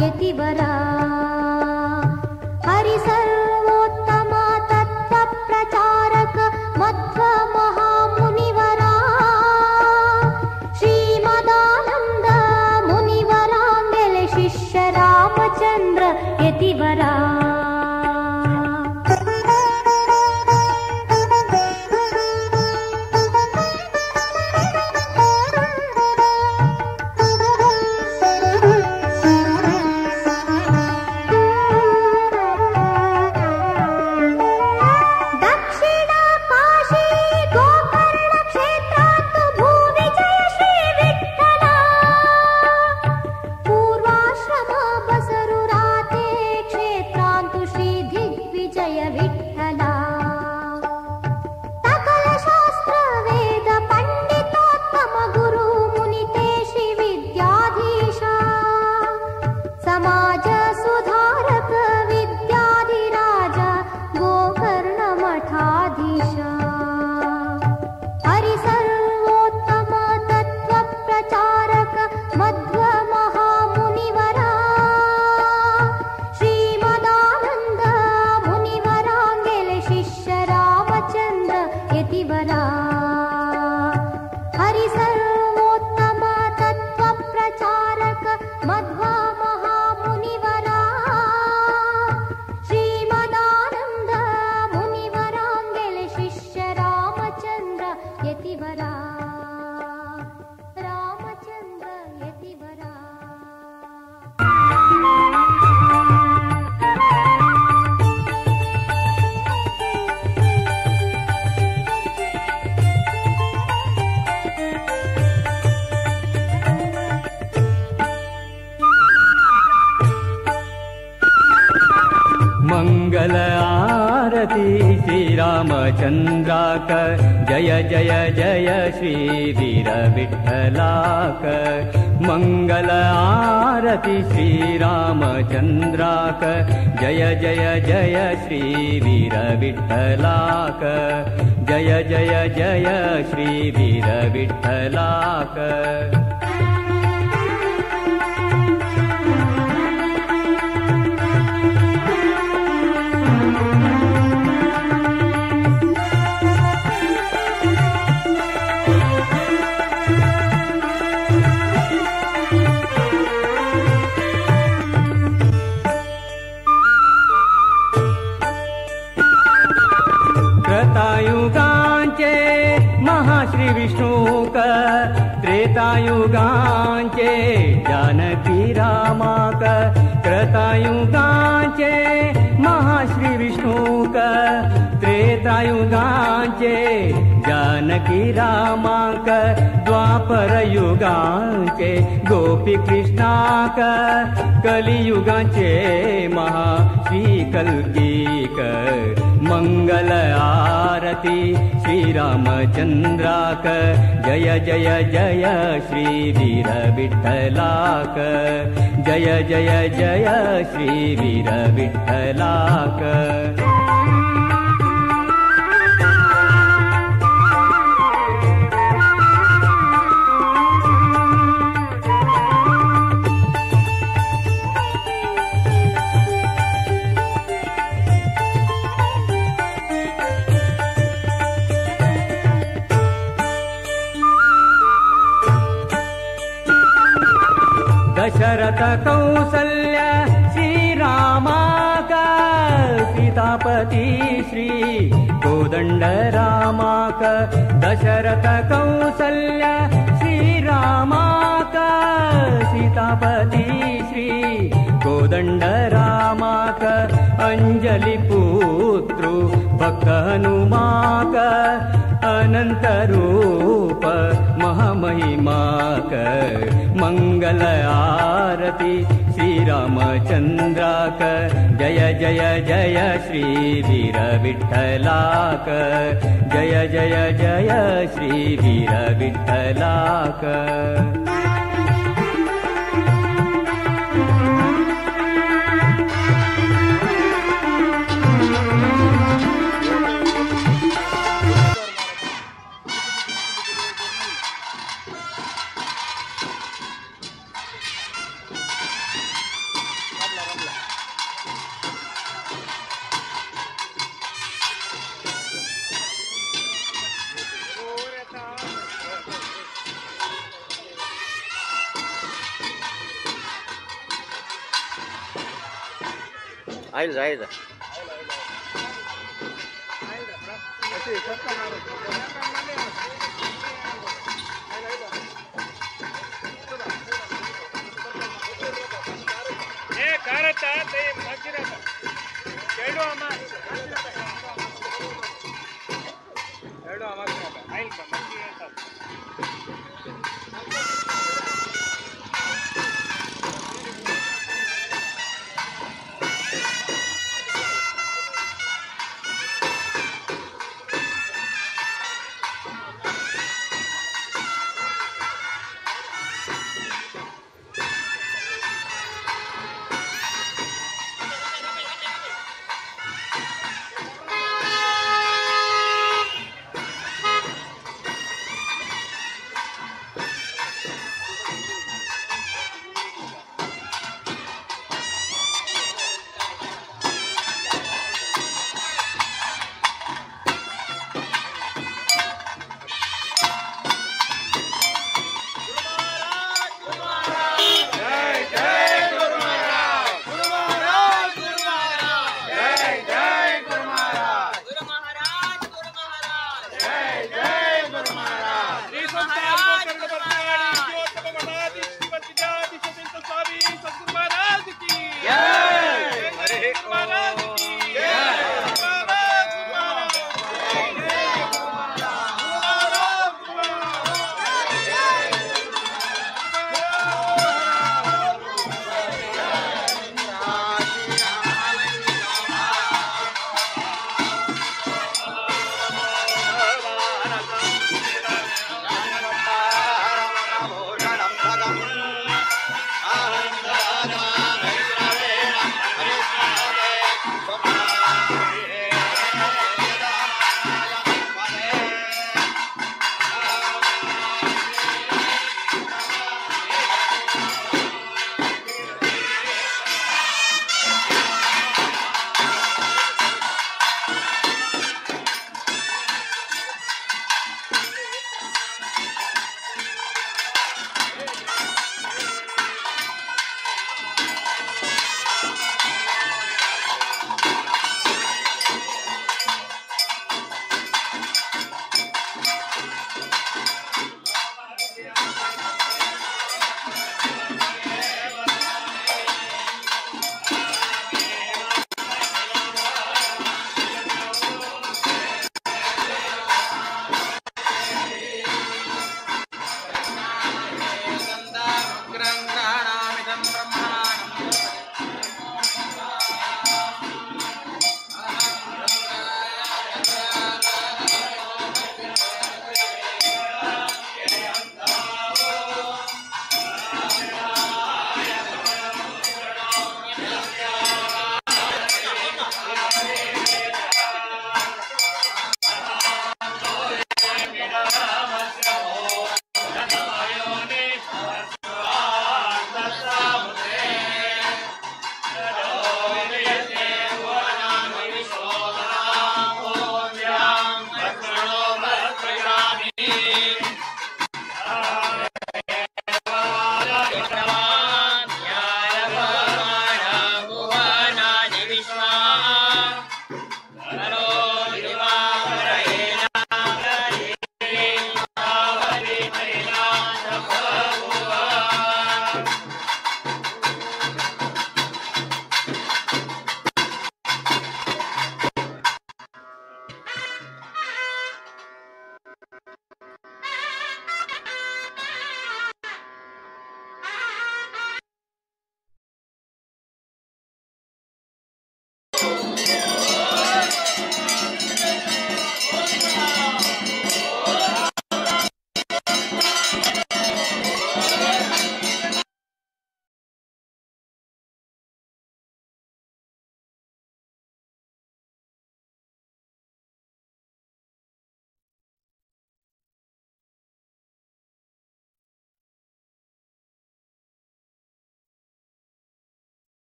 यतिवर हरि सर्वोत्तम तत्त्व प्रचारक मध्व महामुनिवरा श्रीमदानंद मुनिवरांगेले शिष्य रामचंद्र यतिवरा। मंगल आरती श्री रामचंद्राक जय जय जय श्री वीर विठ्ठलाक। मंगल आरती श्री रामचंद्राक जय जय जय श्री वीर विठ्ठलाक। जय जय जय श्री वीर विठ्ठलाक। त्रेतायुगांचे महाश्री विष्णुक त्रेतायुगांचे जानकी रामाक। त्रतायुगांचे महाश्री विष्णुक त्रेतायुगांचे जानकी रामाक। द्वापर युगांचे गोपी कृष्णाक कलियुगांचे महा श्री कल्कीक। मंगल आरती श्री रामचंद्राक जय जय जय श्री वीर विठ्ठलाक। जय जय जय श्री वीर विठ्ठलाक। दशरथ कौसल्य श्री रामाक सीतापति श्री कोदंड रामाक। दशरथ कौसल्य श्री रामाक सीतापति श्री कोदंड रामाक। अंजलि पुत्रु भक्त हनुमाक अनंत रूप महामहिमाक। मंगल आरती श्री रामचंद्राक जय जय जय श्री वीर विठ्ठलाक। जय जय जय श्री वीर विठ्ठलाक। आयल आयल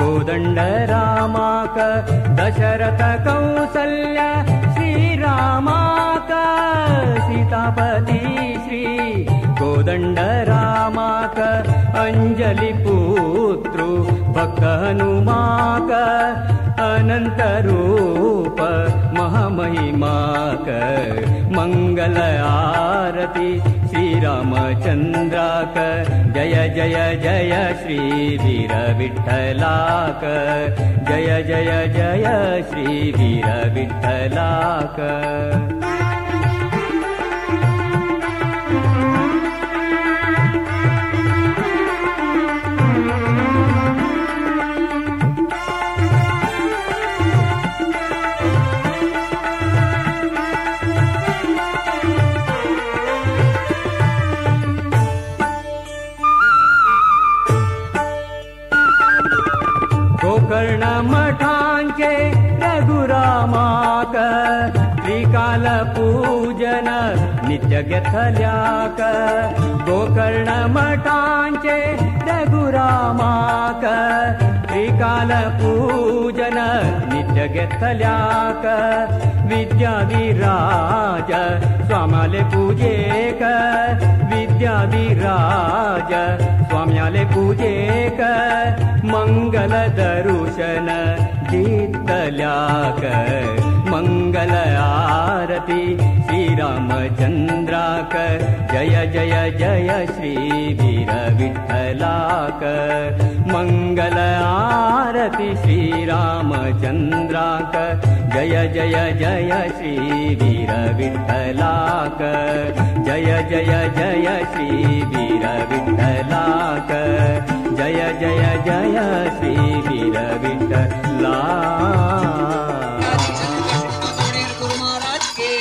कोदंड रामाक दशरथ कौसल्या श्रीरामाक सीतापती श्री कोदंड रामाक अंजलि पुत्रु भक्त हनुमाक अनंत रूप महामहिमाक मंगल आरती श्री रामचंद्राक जय जय जय श्री वीर विठ्ठलाक जय जय जय श्री वीर विठ्ठलाक। गोकर्ण मठांचे रघुरामाक त्रिकाल पूजन नित्य घेतल्याक गोकर्ण मठांचे रघुरामाक त्रिकाल पूजन नित्य घेतल्याक विद्याधिराज स्वाम्याले पूजेक विद्याधिराज स्वाम्याले पूजेक मंगल दर्शन दितल्याक मंगल आरती श्री रामचंद्राक जय जय जय श्री वीर विठ्ठलाक मंगल आरती श्री रामचंद्राक जय जय जय श्री वीर विठ्ठलाक जय जय जय श्री वीर विठ्ठलाक जय जय जय श्री वीर विठ्ठलाक। गुरु महाराज के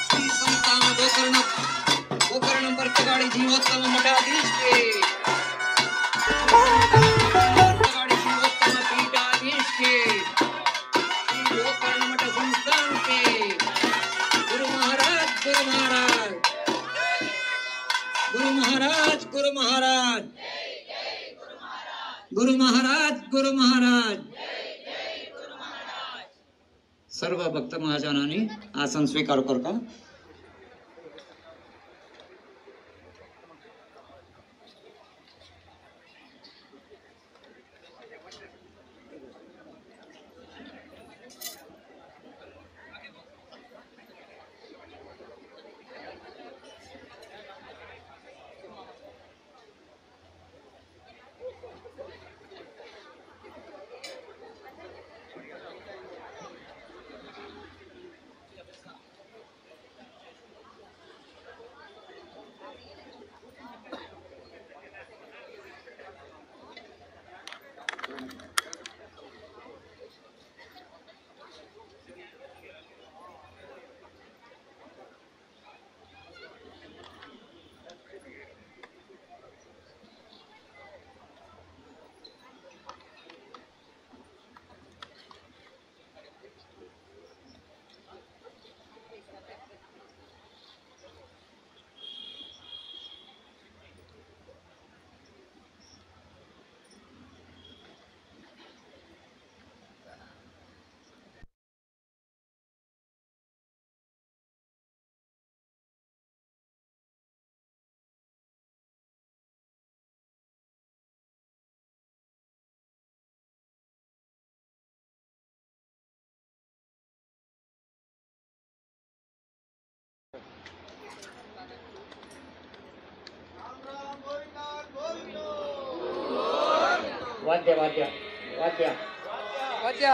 श्री संस्थान गोकर्ण गोकर्ण पर्तगाळी जीवोत्तम मठाधीश के पर्तगाळी जीवोत्तम पीठाधीश के श्री गोकर्ण मठ संस्थान के गुरु महाराज गुरु महाराज गुरु महाराज गुरु महाराज गुरु महाराज गुरु महाराज। सर्व भक्त महाजनांनी आसन स्वीकार करता। वाद्य वाद्य वाद्य वाद्य।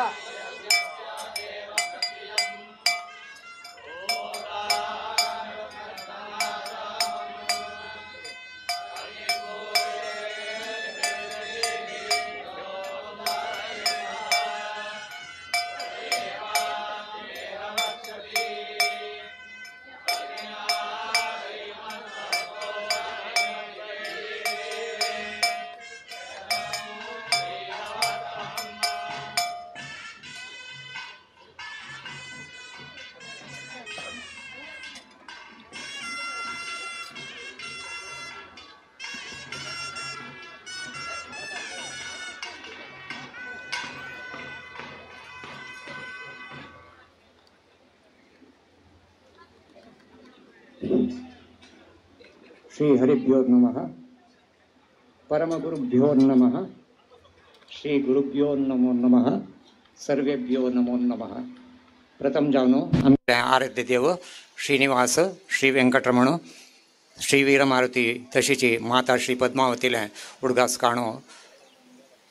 श्री हरिभ्यो नमः, परमगुरुभ्यो नमः, श्री गुरुभ्यो नमो नमः, सर्वेभ्यो नमो नमः। प्रथम जावनो आमचे आराध्य देव श्रीनिवास श्री वेंकटरमण श्री वीरमारुती तशीची माता श्री पद्मावतीले उडगास काणो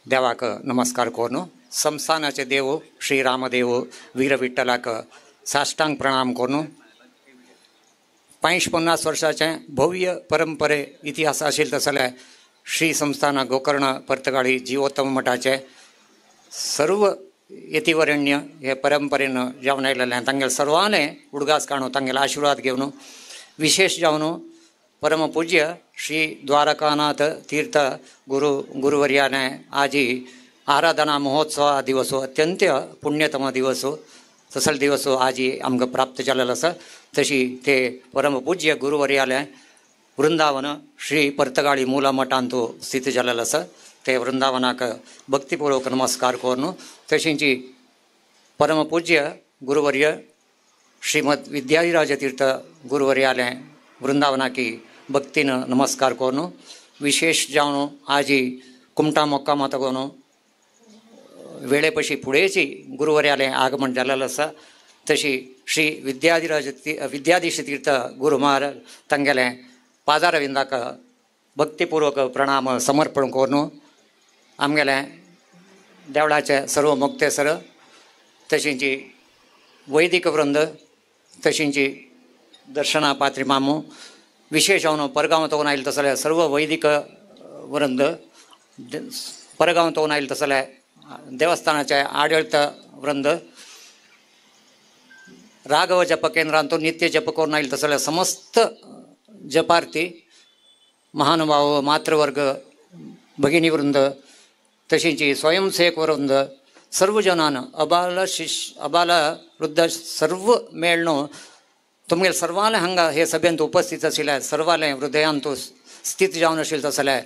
देवाक नमस्कार करून संस्थानाचे देव श्री रामदेव वीरविठ्ठलाक साष्टांग प्रणाम करून 50 वर्षाचे भव्य परंपरे इतिहास आशिल्ले तसले श्री संस्थान गोकर्ण पर्तगाळी जीवोत्तम मठाचे सर्व यतिवरण्य हे परंपरेन जावन आयिल्लें तांगेले सर्वांले उडगास काणू तांगेले आशीर्वाद घेवन विशेष जावन परमपूज्य श्री द्वारकानाथ तीर्थ गुरुवर्याने आजी आराधना महोत्सव दिवस अत्यंत पुण्यतम दिवस तसल दिवस आजी आमकां प्राप्त जालेलो आसा। तशी ते परमपूज्य गुरुवर्याले वृंदावन श्री पर्तगाळी मूला मठांतु स्थित जालेलो आसा। ते वृंदावनाक भक्तिपूर्वक नमस्कार करून तशींची परमपूज्य गुरुवर्य श्रीमद विद्याधिराज तीर्थ गुरुवर्याले वृंदावनाकी भक्तीन नमस्कार करून विशेष जावन आजी कुमटा मोक्का मातगोन वेळे पशी फुडेची गुरुवर्याले आगमन जालेलें आसा। तशी श्री विद्याधीश तीर्थ गुरु महाराज तांगेले पादारविंदाक भक्तिपूर्वक प्रणाम समर्पण करून आमगेले देवळाचे सर्व मुक्तेसर तशींची वैदिक वृंद तशींची दर्शना पात्री मामू विशेष जावन परगांव तोवन आयले तसले सर्व वैदिक वृंद परगांव तोवन आयले तसले देवस्थानाचे आडळत वृंद राघव जप केंद्रांत नित्य जप करून आयले तसले समस्त जपार्थी महानुभाव मातृवर्ग भगिनी वृंद तशींची स्वयंसेवक वृंद सर्व जनान अबाल शिष्य अबाल वृद्ध सर्व मेळनो तुमगेले सर्वाले हांगा हे सभेंत उपस्थित आशिल्ले सर्वाले हृदयांत स्थित जावन आशिल्ले तसले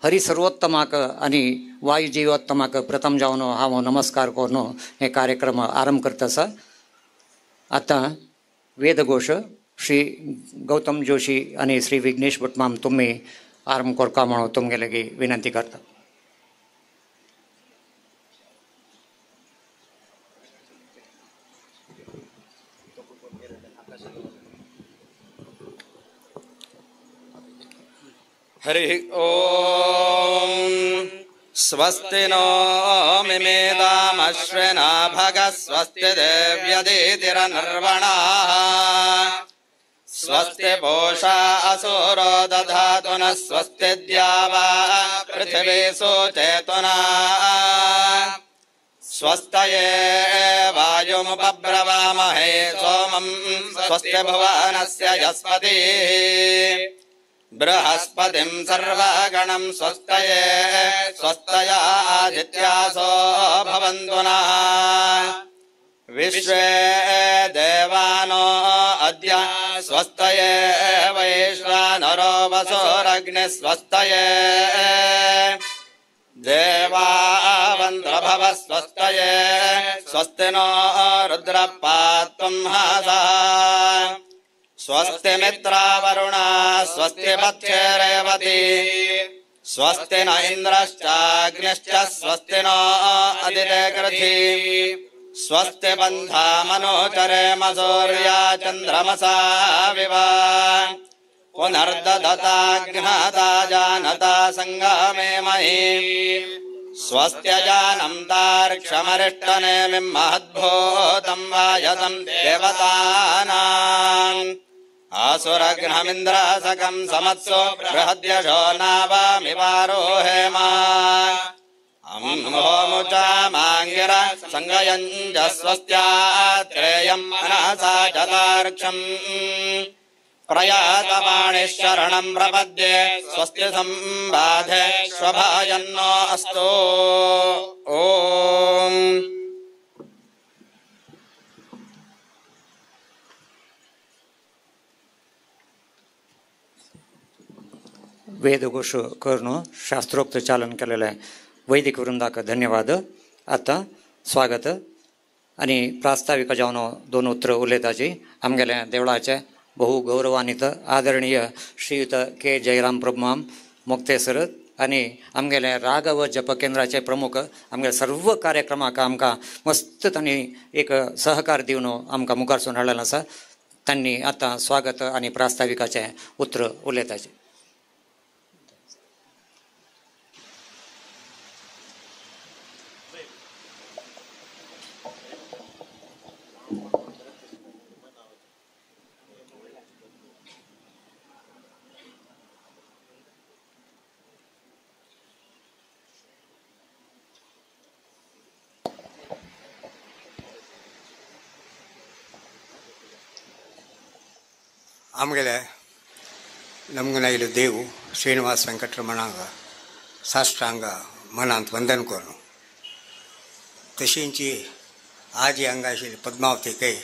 हरि सर्वोत्तमाक आनी वायुजीवोत्तमाक प्रथम जावन हांव नमस्कार करून हे कार्यक्रम आरंभ करता आसा। आतां वेदघोश श्री गौतम जोशी आनी श्री विघ्नेश भटमाम तुमी आरंभ करता म्हणून तुमगे लागीं विनंती करता। हरि ओम। स्वस्ति नो मिमेदामश्विना भग स्वस्ति देव्यदितिरनर्वणाः स्वस्ति पोषा असुरो दधातु नः स्वस्ति द्यावा पृथिवी सुचेतुना स्वस्तये वायुमुपब्रवामहे सोमं स्वस्ति भुवनस्य यस्पतिः बृहस्पतिं सर्वगणं स्वस्तये स्वस्तया आदित्यासो भवन्तु नः। विश्वे देवानो अद्य स्वस्तये वैश्वानरो वसुरग्निः स्वस्तये देवावन्द्रभव स्वस्तये स्वस्ति नो रुद्रपात्वं हासः स्वस्ति मित्रावरुणा स्वस्ति पथ्ये रेवती स्वस्ति न इन्द्रश्चाग्निश्च स्वस्ति नो अदिते कृधि स्वस्ति बन्धा मनोचरेम सूर्या चन्द्रमसा विवा पुनर्दधता घ्नता जानता सङ्गमे मही स्वस्त्यजानं तार्क्ष्यमरिष्टनेमिं महद्भूतं वायसं देवतानाम् आसुरघ्नमिन्द्रसकं समत्सु बृहद्यशो नावामिवारोहेम अम्होमुचामाङ्गिर सङ्गयञ्च स्वस्त्यात्रेयं मनसा च तार्क्ष्यम् प्रयातवाणिः शरणं प्रपद्ये स्वस्ति संबाधे स्वभायन्नो अस्तु। ओम। वेदघोष करून शास्त्रोक्त चालन केलेले वैदिक वृंदाक धन्यवाद। आता स्वागत आनी प्रास्ताविक जावन दोन उतरां उलयताची आमगेले देवळाचे बहु गौरवान्वित आदरणीय श्रीयुत के जयराम प्रभुमाम मोक्तेसर आनी आमगेले राघव जप केंद्राचे प्रमुख आमगेले सर्व कार्यक्रमाक आमकां मस्त तांणी एक सहकार दिवन आमकां मुखार सून हाडलेलो आसा. तांणी आतां स्वागत आनी प्रास्ताविकाचें उतर उलयताचें. आमगेले नमगनायलो देव श्रीनिवास वेंकटरमणांक साष्टांग मनांत वंदन करून तशींची आजी हांगा आशिल्ली पद्मावतीकय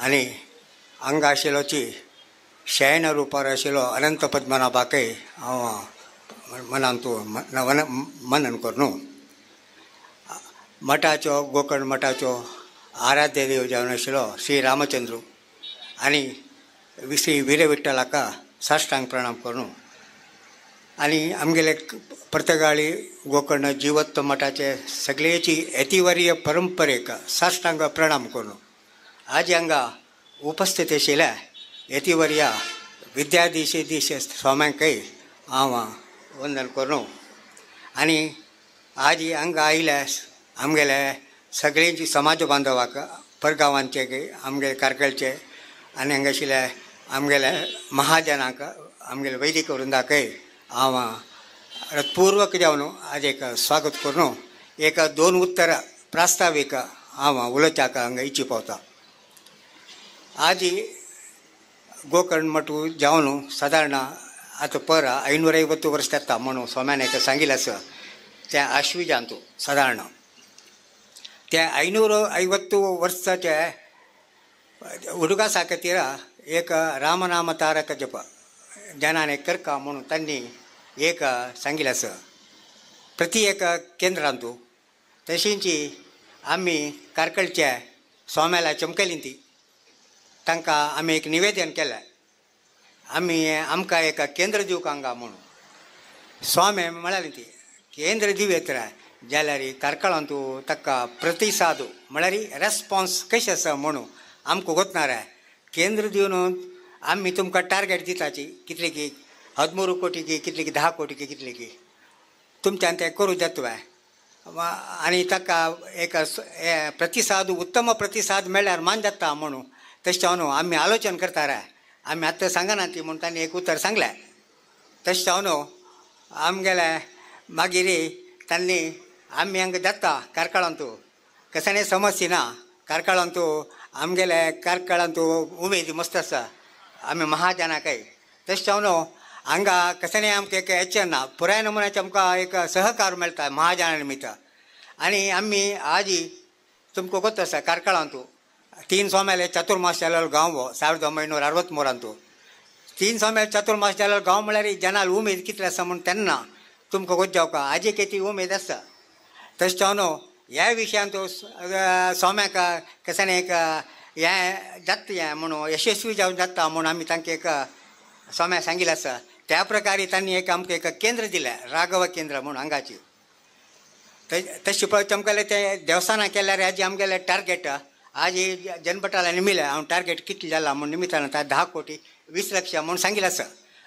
आनी हांगा आशिल्लोची शयन रुपार आशिल्लो अनंत पद्मनाभाकय हांव मनांत मनन करून मठाचो गोकर्ण मठाचो आराध्य देव जावन आशिल्लो श्री रामचंद्र आनी श्री वीरविठ्ठलाका साष्टांग प्रणाम करून आनी आमगेले पर्तगाळी गोकर्ण जिवत्त मठाचे सगळेची यतिवर्य परंपरेक साष्टांग प्रणाम करून आज हांगा उपस्थित आशिल्ल्या यतिवर्य विद्याधीश दीश स्वाम्यांकय हांव वंदन करून आनी आज हांगा आयिल्ल्या आमगेले सगळेची समाज बांधवाक परगांवांचे आमगेले कारकलचे आनी हांगा आशिल्ल्या आमगेले महाजनांक आमगेले वैदिक वृंदाकय हांव पूर्वक जावन आज एक स्वागत करून एक दोन उत्तर प्रास्तावीक हांव उलोवच्याक हांगा इच्छी पावता. आजी गोकर्ण मठ जावन सादारण आतां पर 550 वर्ष जाता म्हणून स्वाम्यान एक सांगिल्लें आसा त्या आश्विजांतू सादारण त्या 550 वर्साचे हुडगा साकतीर एक रामनाम तारक जप जनाने करका म्हणून तांणी एक सांगिल्लें आसा प्रति एक केंद्रांतू. तशींची आमी कारकळच्या स्वाम्याला चमकली ती तांकां आमी एक निवेदन केलें आमी आमकां एक केंद्र दिवंक हांगा म्हणून. स्वामी म्हळ्यार ती केंद्र दिवयत जाल्यार कारकळांतू ताका प्रतिसाद म्हळ्यार रेस्पॉन्स कशें आसा म्हणून आमकां गोतणार केंद्र दिवन आमी तुमकां टार्गेट दिताची कितले की 13 कोटी की कितले की 10 कोटी की कितले की तुमच्यान तें करूं जाता आनी ताका एक प्रतिसाद उत्तम प्रतिसाद मेळ्ळ्यार मान जाता म्हणून तशें जावन आमी आलोचन करता आमी आतां सांगना ती म्हूण तांणी एक उतर सांगलें. तशें जावन आमगेले मागीर तांणी आमी हांगा जाता कारकळांतू कसलें समस्या ना कारकळांतू आमगेले कारकळांतू उमेद मस्त आसा आमी महाजनाकय. तशें जावन हांगा कसलें आमकां एक हेचें ना पुराय नमुन्याचें आमकां एक सहकार मेळटा महाजना निमित्त. आनी आमी आजी तुमकां गोत आसा कारकळांतू 3 स्वाम्याले चतुर्मास जाल्लो गांव हो 1963 3 स्वाम्याले चतुर्मास जाल्लो गांव म्हळ्यार जनाल उमेद कितले आसा म्हूण तेन्ना तुमकां गोत जावका आजी ती उमेद आसा. तशें जावन ह्या विशयांत स्वाम्याक कशें एक हें जाता हें म्हणून यशस्वी जावन जाता म्हूण आमी तांकां एक स्वाम्याक सांगिल्लें आसा. त्या प्रकारे तांणी एक आमकां एक केंद्र दिलें राघव केंद्र म्हूण हांगाची. तशें पळय आमगेलें तें देवस्थानां केल्यार हाजी आमगेलें टार्गेट आज जनपटाला निमिलें हांव टार्गेट कितलें जाला म्हूण निमित्तान 10 कोटी 20 लक्ष म्हूण सांगिल्लें आसा.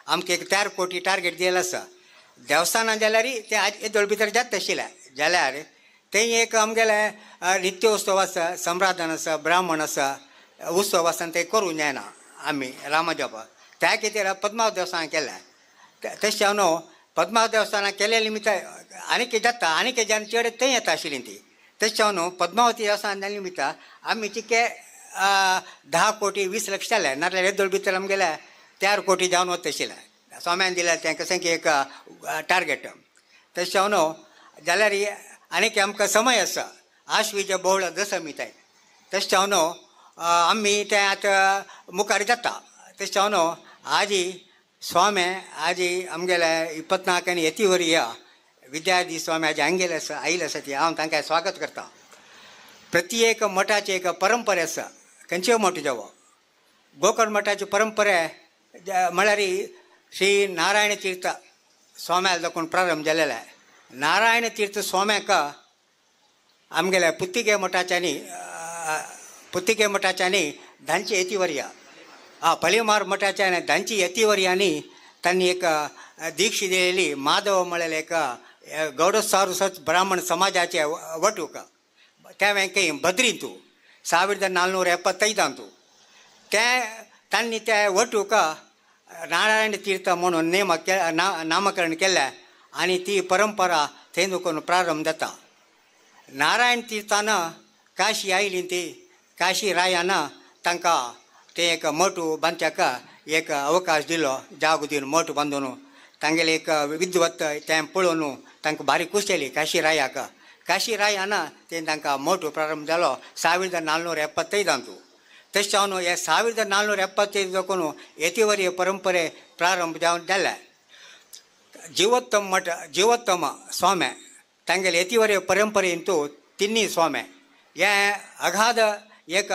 आमकां एक 4 कोटी टार्गेट दिलें आसा. देवस्थानां जाल्यार तें आज येदोळ भितर जाता आशिल्लें जाल्यार थंय एक आमगेलें नित्योत्सव आसा सम्राधन आसा ब्राह्मण आसा उत्सव आसा ते करूंक जायना आमी रामजप त्या खातीर पद्मावत देवस्थान केलें. तशें जावन पद्मावत देवस्थानां केले निमित्त आनीक जाता आनीक जन चड थंय येता आशिल्लीं ती. तशें जावन पद्मावती देवस्थान जाले निमित्त आमी चिके 10 कोटी 20 लक्ष जालें नाजाल्यार येदोळ भितर आमगेलें 4 कोटी जावन वता आशिल्लें स्वाम्यान दिलें तें कशें की एक टार्गेट. तशें जावन जाल्यार आनीक आमकां समय आसा आश्वीज बोळ दसमी ताय. तशें जावन आमी तें आतां मुखार जाता. तशें जावन आजी स्वामी आजी आमगेले 24 यतिवर्य विद्यार्थी स्वामी आजी हांगेले आसा आयिल्ले आसा ती हांव तांकां स्वागत करता. प्रत्येक मठाची एक परंपरा आसा खंयचेय मठ जावं गोकर्ण मठाची परंपरा म्हळ्यार श्री नारायण तीर्थ स्वाम्याक दाखोवन प्रारंभ जालेलो आहे. नारायण तीर्थ स्वाम्याक आमगेल्या पुत्तिगे मठाच्यानी धांची यतिवर्य पलिमार मठाच्या धांची यतिवर्यांनी तांणी एक दीक्षा दिलेली माधव म्हळ्यार एक गौडसारस्वत ब्राह्मण समाजाचे वटूक त्या वेंकय बद्रींतू 1475 ते तांणी त्या वटूक नारायण तीर्थ म्हणून नेम नामकरण केलें आनी ती परंपरा थंय करून प्रारंभ जाता. नारायण तीर्थान काशी आयली ती काशी रायान तांकां ते एक मठ बांदच्याक एक अवकाश दिलो, जागो दिवन मठ बांदून तांगेले एक विद्वत तें पळोवन तांकां भारी खूश जाली काशी रायाक. काशी रायान ते तांकां मठ प्रारंभ जालो 1475. तशें जावन हे 1475 दाखोवन येतीवरी परंपरे प्रारंभ जावन जाले. जीवोत्तम मठ जीवोत्तम स्वामी तांगेले येतीवरी परंपरेंतू तिन्ही स्वामी हे अगाध एक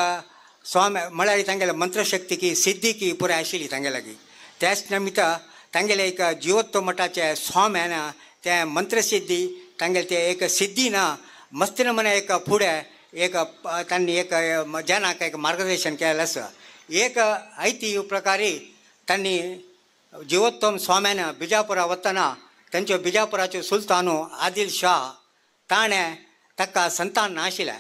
स्वामी म्हळ्यार तांगेले मंत्रशक्तीकी सिद्धीकी पुराय आशिल्ली तांगे लागीं. त्याच निमित्त तांगेले एक जीवोत्तम मठाचे स्वाम्यान ते मंत्रसिद्धी तांगेले ते एक सिद्धी ना मस्तीन म्हण एक फुडें एक तांणी एक जनाक एक मार्गदर्शन केलें आसा. एक ऐतिह्य प्रकारे तांणी जीवोत्तम स्वाम्यान बिजापुरा वतना तांच्यो बिजापुराच्यो सुलतान आदिल शाह ताणें ताका संतान नाशिल्लें.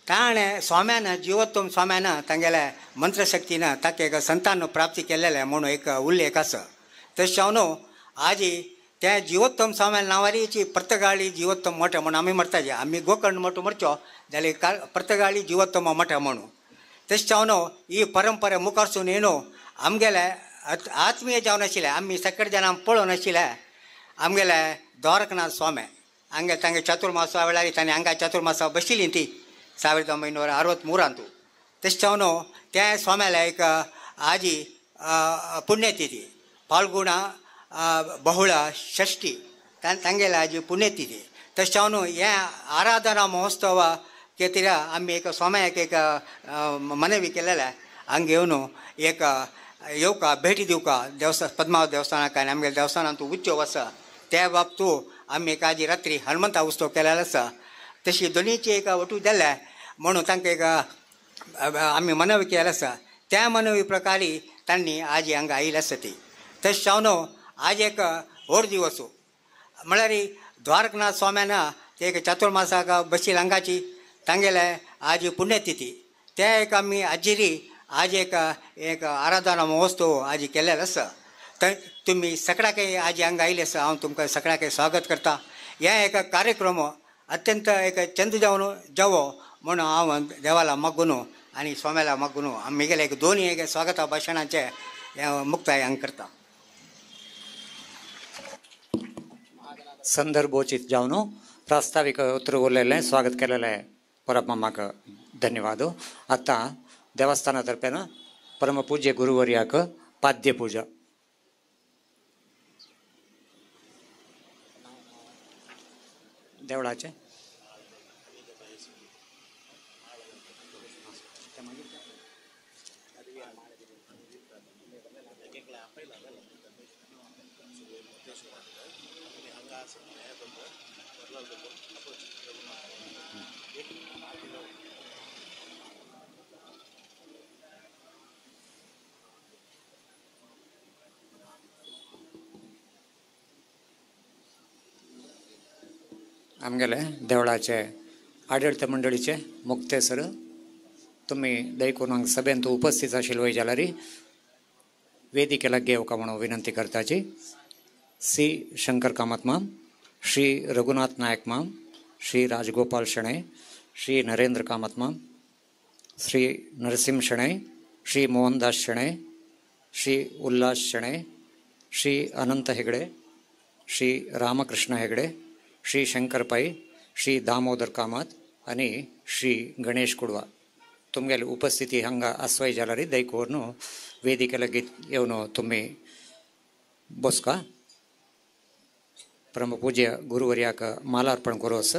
ताणें स्वाम्यान जीवोत्तम स्वाम्यान तांगेल्या मंत्रशक्तीन ताका एक संतान प्राप्ती केलेलें म्हणून एक उल्लेख आसा. तशें जावन आजी त्या जीवोत्तम स्वाम्या नांवारीची पर्तगाळी जीवोत्तम मठ म्हणून आमी म्हणटाचे. आमी गोकर्ण मठ म्हणचो जाल्यार पर्तगाळी जीवोत्तम मठ म्हणून. तशें जावन ही परंपरा मुखारसून येवन आमगेले आत्मीय जावन आशिल्ले आमी सगळे जाणां पळोवन आशिल्ले आमगेले द्वारकनाथ स्वामी हांगे तांगे चतुर्मासा वेळार तांणी हांगा चतुर्मासा बशिल्ली ती 1963. तशें जावन त्या स्वाम्याला एक आजी पुण्यतिथी फाल्गुण बहुळ षष्ठी तांगेले आजी पुण्यतिथी. तशें जावन हे आराधना महोत्सव खातीर आमी एक स्वाम्याक एक मनवी केलेले हांगा येवन एक येवका भेटी दिवका देवस्थान पद्मावत देवस्थानाक आनी आमगेल्या देवस्थानांत उत्सव आसा त्या बाबतू आमी एक आजी रात्री हनुमंता उत्सव केलेलो आसा. तशी दोनीची एक वटू जाल्या म्हणून तांकां एक आमी मनवी केलें आसा. त्या मनवी प्रकारे तांणी आजी हांगा आयिल्ली आसा ती. तशें जावन आज एक व्हड दिवस म्हळ्यार द्वारकनाथ स्वाम्यान ते एक चतुर्मासाक बशिल्ले हांगाची तांगेले आजी पुण्यतिथी त्या एक आमी आजिरी आज एक एक आराधना महोत्सव आजी केलेलो आसा. तर तुमी सगळ्याकय आजी हांगा आयिल्ले आसा हांव तुमकां सगळ्याकय स्वागत करता. हे एक कार्यक्रम अत्यंत एक चंद जावन जावो म्हणून हांव देवाला मागून आनी स्वाम्याला मागून आमगेले एक दोनूय एक स्वागता भाशणाचें मुक्ताय हांगा करता. संदर्भोचित जावन प्रास्ताविक उतर उरलेलें स्वागत केलेलें परब मामाक धन्यवाद. आतां देवस्थाना तर्फेन परमपूज्य गुरुवर्याक पाद्य पूजा. देवळाचे आमगेले देवळाचे आडळत मंडळीचे मुक्तेसर तुमी दयकून हांगा सभेंत उपस्थित आशिल्ले वय जाल्यार वेदिकेला घेवका म्हणून विनंती करताची. सी शंकर कामत माम, श्री रघुनाथ नायक माम, श्री राजगोपाल शणै, श्री नरेंद्र कामत माम, श्री नरसिंह शणै, श्री मोहनदास शणै, श्री उल्हास शणै, श्री अनंत हेगडे, श्री रामकृष्ण हेगडे, श्री शंकर पै, श्री दामोदर कामत आनी श्री गणेश कुडवा. तुमगेली उपस्थिती हांगा आसवाय जाल्यार दयकून वेदिके लागीं येवन तुमी बसका. परमपूज्य गुरुवर्याक मालार्पण करोस.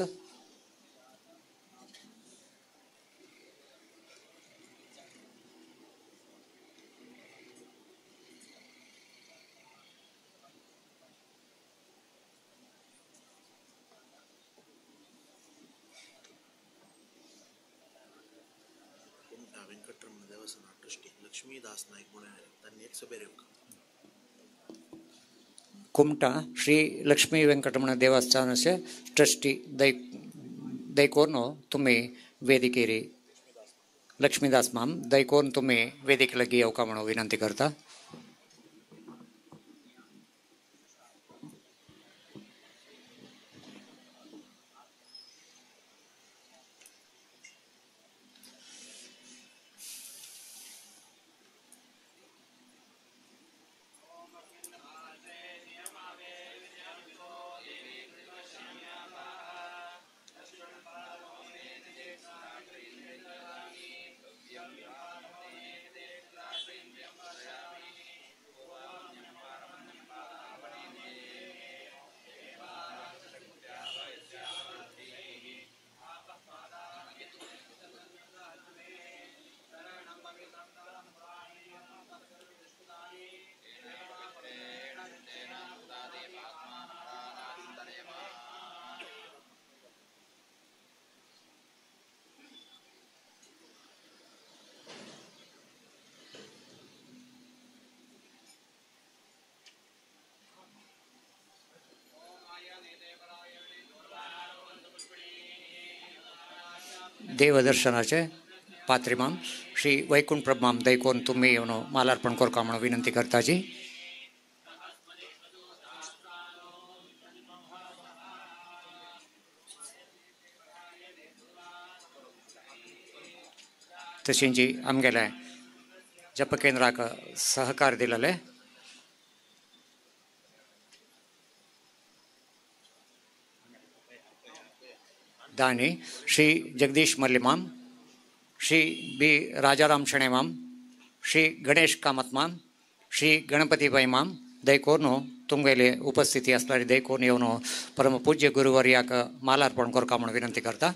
लक्ष्मीदास नाईक म्हणून तांणी एक सभेर येवंक. कुमटा श्री लक्ष्मी वेंकटरमण देवस्थानस्य ट्रस्टी दैकोर्नो तुम्ही वेदिकेरी लक्ष्मीदास माम दैकोर्न तुम्ही वेदिके लगी येवका म्हणून विनंती करता. देवदर्शनाचे पात्रीमाम श्री वैकुंठ प्रभमाम दैकोन तुम्ही येवन मालार्पण करका म्हणून विनंती करताची. तशेंच आमगेले जपकेंद्राक सहकार दिलेले दानी श्री जगदीश मल्लिमाम, श्री बी राजाराम शणेमाम, श्री गणेश कामत माम, श्री गणपती बाई माम दैकोर्नो तुमगेले उपस्थिती असणारी दैकोर्न येवन परमपूज्य गुरुवर्याक मालार्पण करका म्हणून विनंती करता.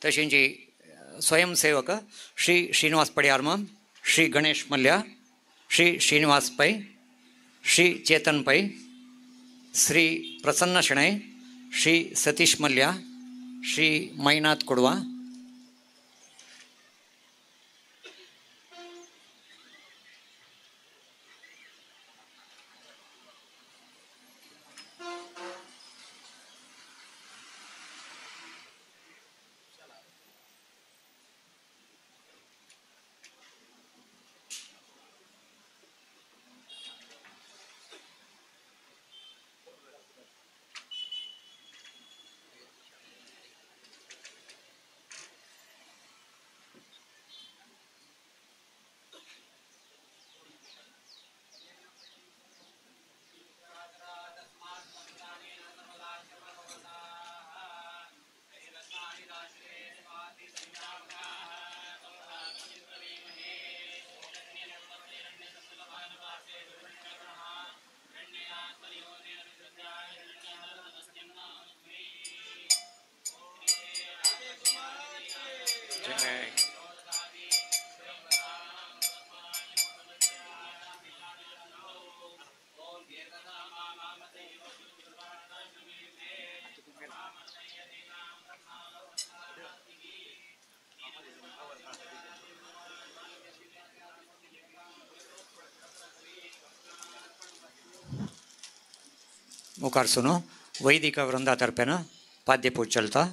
तशेंच स्वयंसेवक श्री श्रीनिवास पडियार माम, श्री गणेश मल्ल्या, श्री श्रीनिवास पै, श्री चेतन पै, श्री प्रसन्न शणै, श्री सतीश मल्ल्या, श्री मैनाथ कुडवा, मुखार सुनो वैदिक वृंदा तर्फेन पाद्यपूज चलता.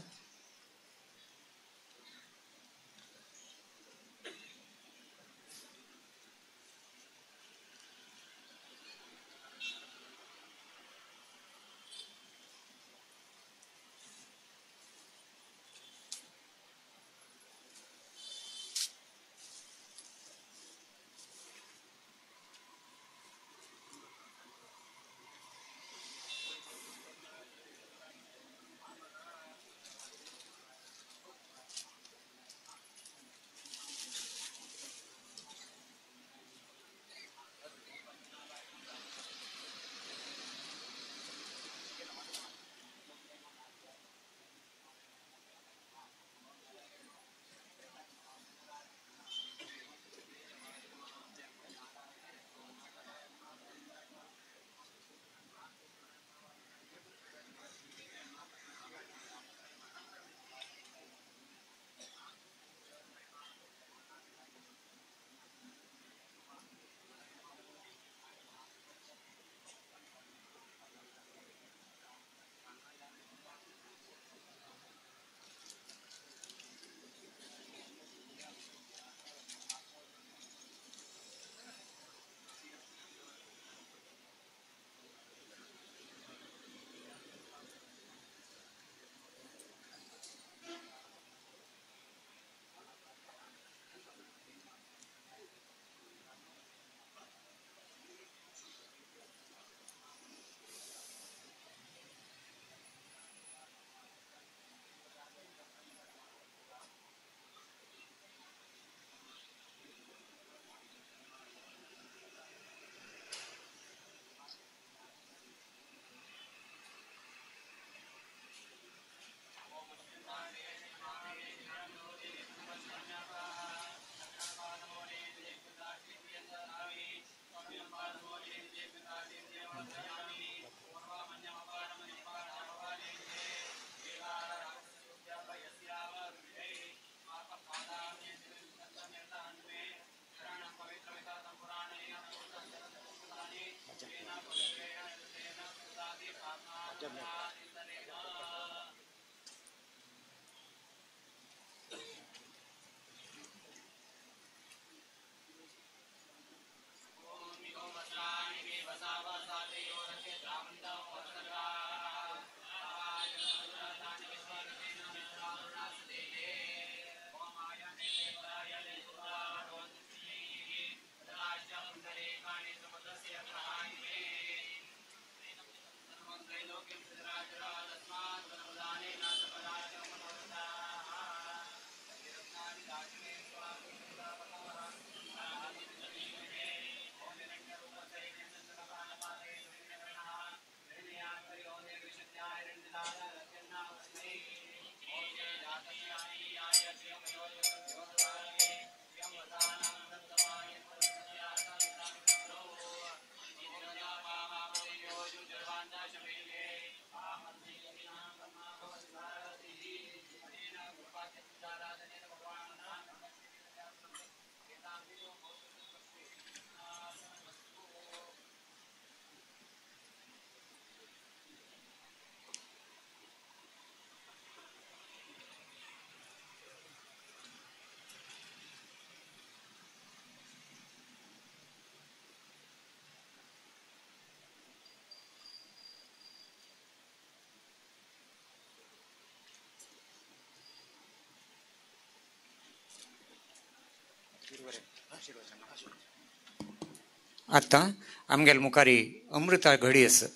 आतां आमगेले मुखारी अमृता घडी आसा.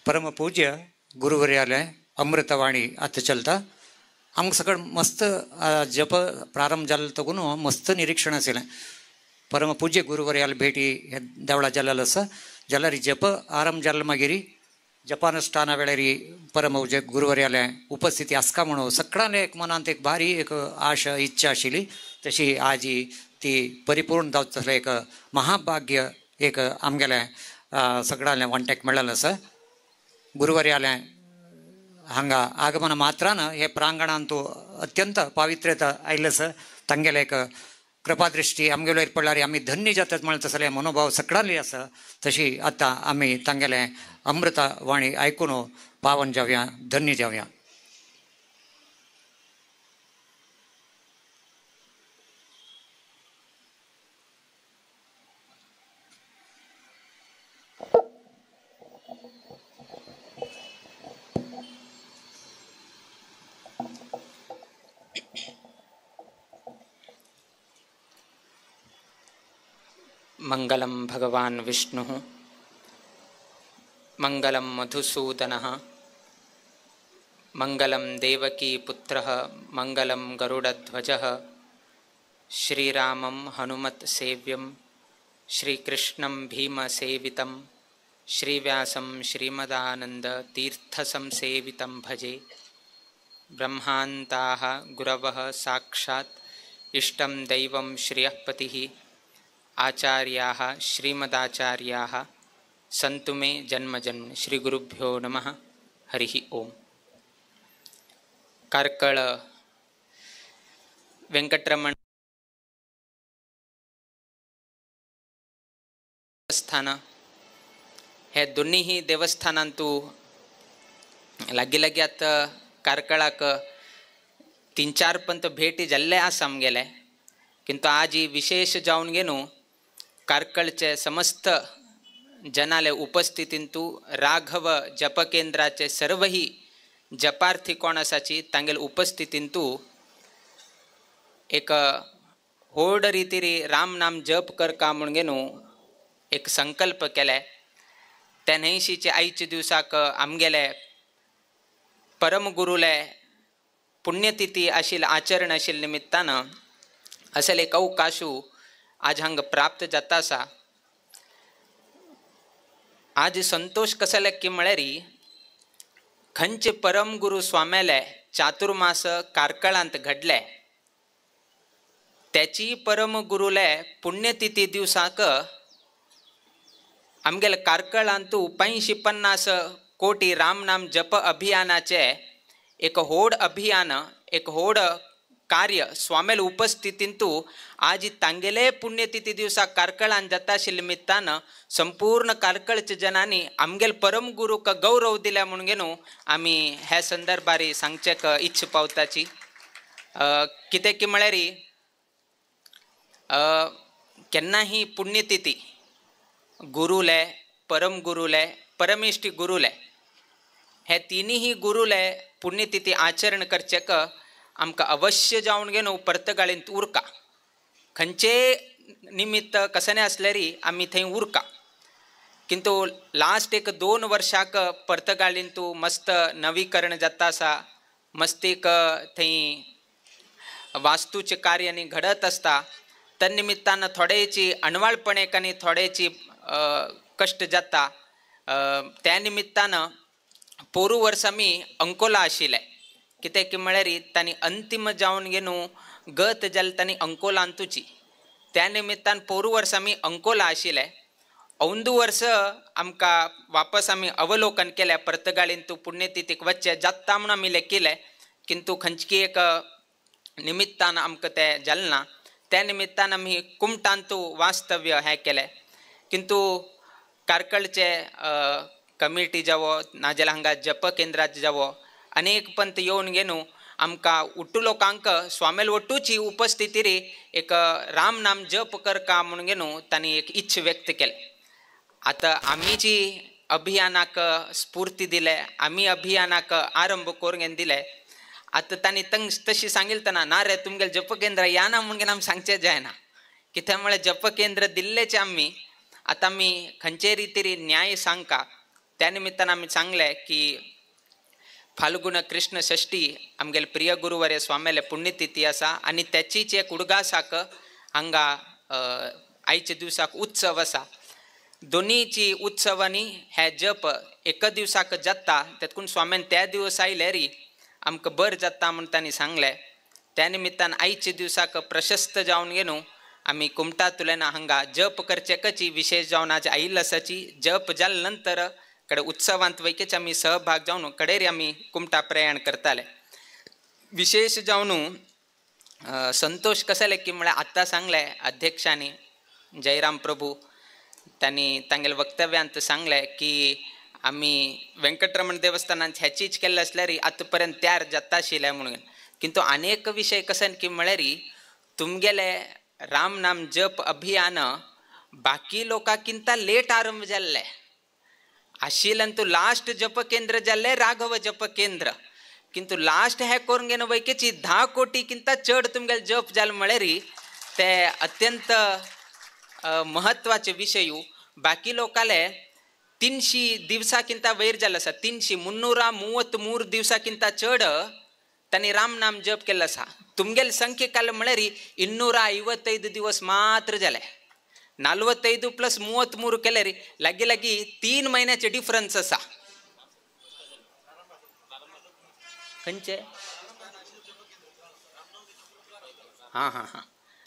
परमपूज्य गुरुवर्याले अमृतवाणी आतां चलता. आमकां सगळें मस्त जप प्रारंभ जालो तगून मस्त निरीक्षण आशिल्लें. परमपूज्य गुरुवर्याले भेटी हे देवळा जाल्लो आसा. जाल्यार जप आरंभ जालो मागीर जपानुष्ठाना वेळार परमपूज्य गुरुवर्याले उपस्थिती आसका म्हणून सगळ्यांले एक मनांत एक भारी एक आशा इच्छा आशिल्ली. तशी आजी ती परिपूर्ण जावचो तसलें एक महाभाग्य एक आमगेलें सगळ्यांलें वांट्याक मेळ्ळें आसा. गुरुवर्यालें हांगा आगमन मात्रान हे प्रांगणांत अत्यंत पावित्र्यता आयिल्लें आसा. तांगेलें एक कृपादृष्टी आमगेलो पडल्यार आमी धन्य जातात म्हणलें तसलें मनोभाव सगळ्यांली आसा. तशी आतां आमी तांगेलें अमृतवाणी आयकून पावन जावया, धन्य जावया. मंगलं भगवान विष्णुः, मंगलं मधुसूदनः, मंगलं देवकी पुत्रः, मंगलं गरुडध्वजः, श्रीरामं हनुमत्सेव्यं, श्रीकृष्णं भीमसेवितं, श्रीव्यासं श्रीमदानन्दतीर्थसंसेवितं भजे. ब्रह्मान्ताः गुरवः साक्षात् इष्टं दैवं श्रियःपतिः, आचार्याः श्रीमदाचार्याः सन्तु मे जन्म जन्म. श्री गुरुभ्यो नमः. हरिः ओम. कार्कळ वेंकटरमण देवस्थान हे दोन्हीही देवस्थानांतू लागीं लागीं आतां कार्कळाक 3-4 पंत भेटी जाल्ले आसा आमगेले. किंतु आज ही विशेष जावन घेनु कार्कळचे समस्त जनाले उपस्थितींतू राघव जपकेंद्राचे सर्वही जपार्थी कोण आसाची तांगेले उपस्थितींतू एक होड रितीरी राम नाम जप करका म्हूण घेनु एक संकल्प केले. त्या न्हंयशीचे आयचे दिवसाक आमगेले परमगुरुले पुण्यतिथी आशिल्ले आचरण आशिल्ले निमित्तान असले एक अवकाशू आज हांगा प्राप्त जाता आसा. आज संतोष कसले की म्हळ्यार खंयचे परमगुरु स्वाम्याले चातुर्मास कार्कळांत घडले त्याची परमगुरुले पुण्यतिथी दिवसाक आमगेले कार्कळांतू 85-50 कोटी रामनाम जप अभियानाचे एक होड अभियान, एक होड कार्य स्वामेल उपस्थितींतू आज तांगेले पुण्यतिथी दिवसा कार्कळान जाता आशिल्ले निमित्तान संपूर्ण कार्कळच्या जनांनी आमगेले परमगुरूक गौरव दिल्या म्हणून घेनु आमी ह्या संदर्भार सांगचेक इच्छा पावताची. कितें की म्हळ्यार केन्नाही पुण्यतिथी गुरुले, परमगुरुले, परमेष्ठी गुरुले हे तिनूय गुरुले पुण्यतिथी आचरण करचेक आमकां अवश्य जावन घेवन पर्तगाळींत उरका. खंयचे निमित्त कसलें आसल्यारी आमी थंय उरका. किंतु लास्ट एक 2 वर्षाक पर्तगाळींतू मस्त नवीकरण जाता आसा, मस्तीक थंय वास्तूचें कार्य आनी घडत आसता. त्या निमित्तान थोडेची अणवाळपणेक आनी थोडेची कश्ट जाता. त्या निमित्तान पोरू वर्स आमी अंकोला आशिल्ले. कित्याक की म्हळ्यार तांणी अंतीम जावन घेवन गत जाली तांणी अंकोलांतूची. त्या निमित्तान पोरू वर्स आमी अंकोला आशिल्ले. अंदू वर्स आमकां वापस आमी अवलोकन केलें पर्तगाळींतू पुण्यतिथीक वचचें जाता म्हूण आमी लेखिलें, किंतु खंयची एक निमित्तान आमकां तें जालें ना. त्या निमित्तान आमी कुमटांतू वास्तव्य हें केलें. किंतु कार्कळचे कमिटी जावो नाजाल्यार हांगा जप केंद्रात जावो अनेक पंत येवन घेवन आमकां उट्टू लोकांक स्वामेल वट्टूची उपस्थिती रे एक राम नाम जप करका म्हणून घेवन तांणी एक इच्छा व्यक्त केली. आतां आमी जी अभियानाक स्फूर्ती दिले, आमी अभियानाक आरंभ करून दिले. आतां तांणी तंग तशी सांगितलं ना रे तुमगेले जप केंद्र या ना म्हणून आमी सांगचें जायना. कित्याक म्हळ्यार जपकेंद्र दिल्लेच आमी आतां आमी खंयचे रितीरी न्याय सांगका. त्या निमित्तान आमी सांगलें की फाल्गुन कृष्ण षष्ठी आमगेले प्रिय गुरुवर्य स्वाम्याले पुण्यतिथी आसा आनी त्याचीच एक उडगासाक हांगा आयच्या दिवसाक उत्सव आसा. दोनीची उत्सवांनी हे जप एका दिवसाक जाता तेतकून स्वाम्यान त्या दिवस आयले री आमकां बरें जाता म्हूण तांणी सांगलें. त्या निमित्तान आयच्या दिवसाक प्रशस्त जावन घेवन आमी कुमटांतल्यान हांगा जप करचेकची विशेष जावन आज आयिल्लो आसाची जप जाले नंतर कडे उत्सवांत वैकेच आमी सहभाग जावन कडेर आमी कुमटा प्रयाण करताले. विशेष जावन संतोष कसले की म्हळ्यार आत्तां सांगलें अध्यक्षांनी जयराम प्रभू तांणी तांगेल्या वक्तव्यांत सांगलें की आमी वेंकटरमण देवस्थानांत ह्याचीच केल्लें आसल्यार आतां पर्यंत तयार जाता आशिल्लें म्हणून. किंतु अनेक विशय कशें की म्हळ्यार तुमगेले राम नाम जप अभियान बाकी लोकांकिंता लेट आरंभ जाल्लें आशिल्ल्यान तूं लास्ट जप केंद्र जाल्लें राघव जप केंद्र. किंतु लास्ट हें करून घेवन वैकेची 10 कोटीकिंता चड तुमगेले जप जालें म्हळ्यार ते अत्यंत महत्वाचे विशय. बाकी लोकाले 300 दिवसाकिंता वयर जाल्लो आसा, 333 दिवसाकिंता चड तांणी राम नाम जप केल्लो आसा. तुमगेले संख्ये काल म्हळ्यार 255 दिवस मात्र जाले. 45 प्लस 33 केल्यार लागीं लागीं 3 महिन्याचे डिफरन्स आसा. खंयचे? हां हां हां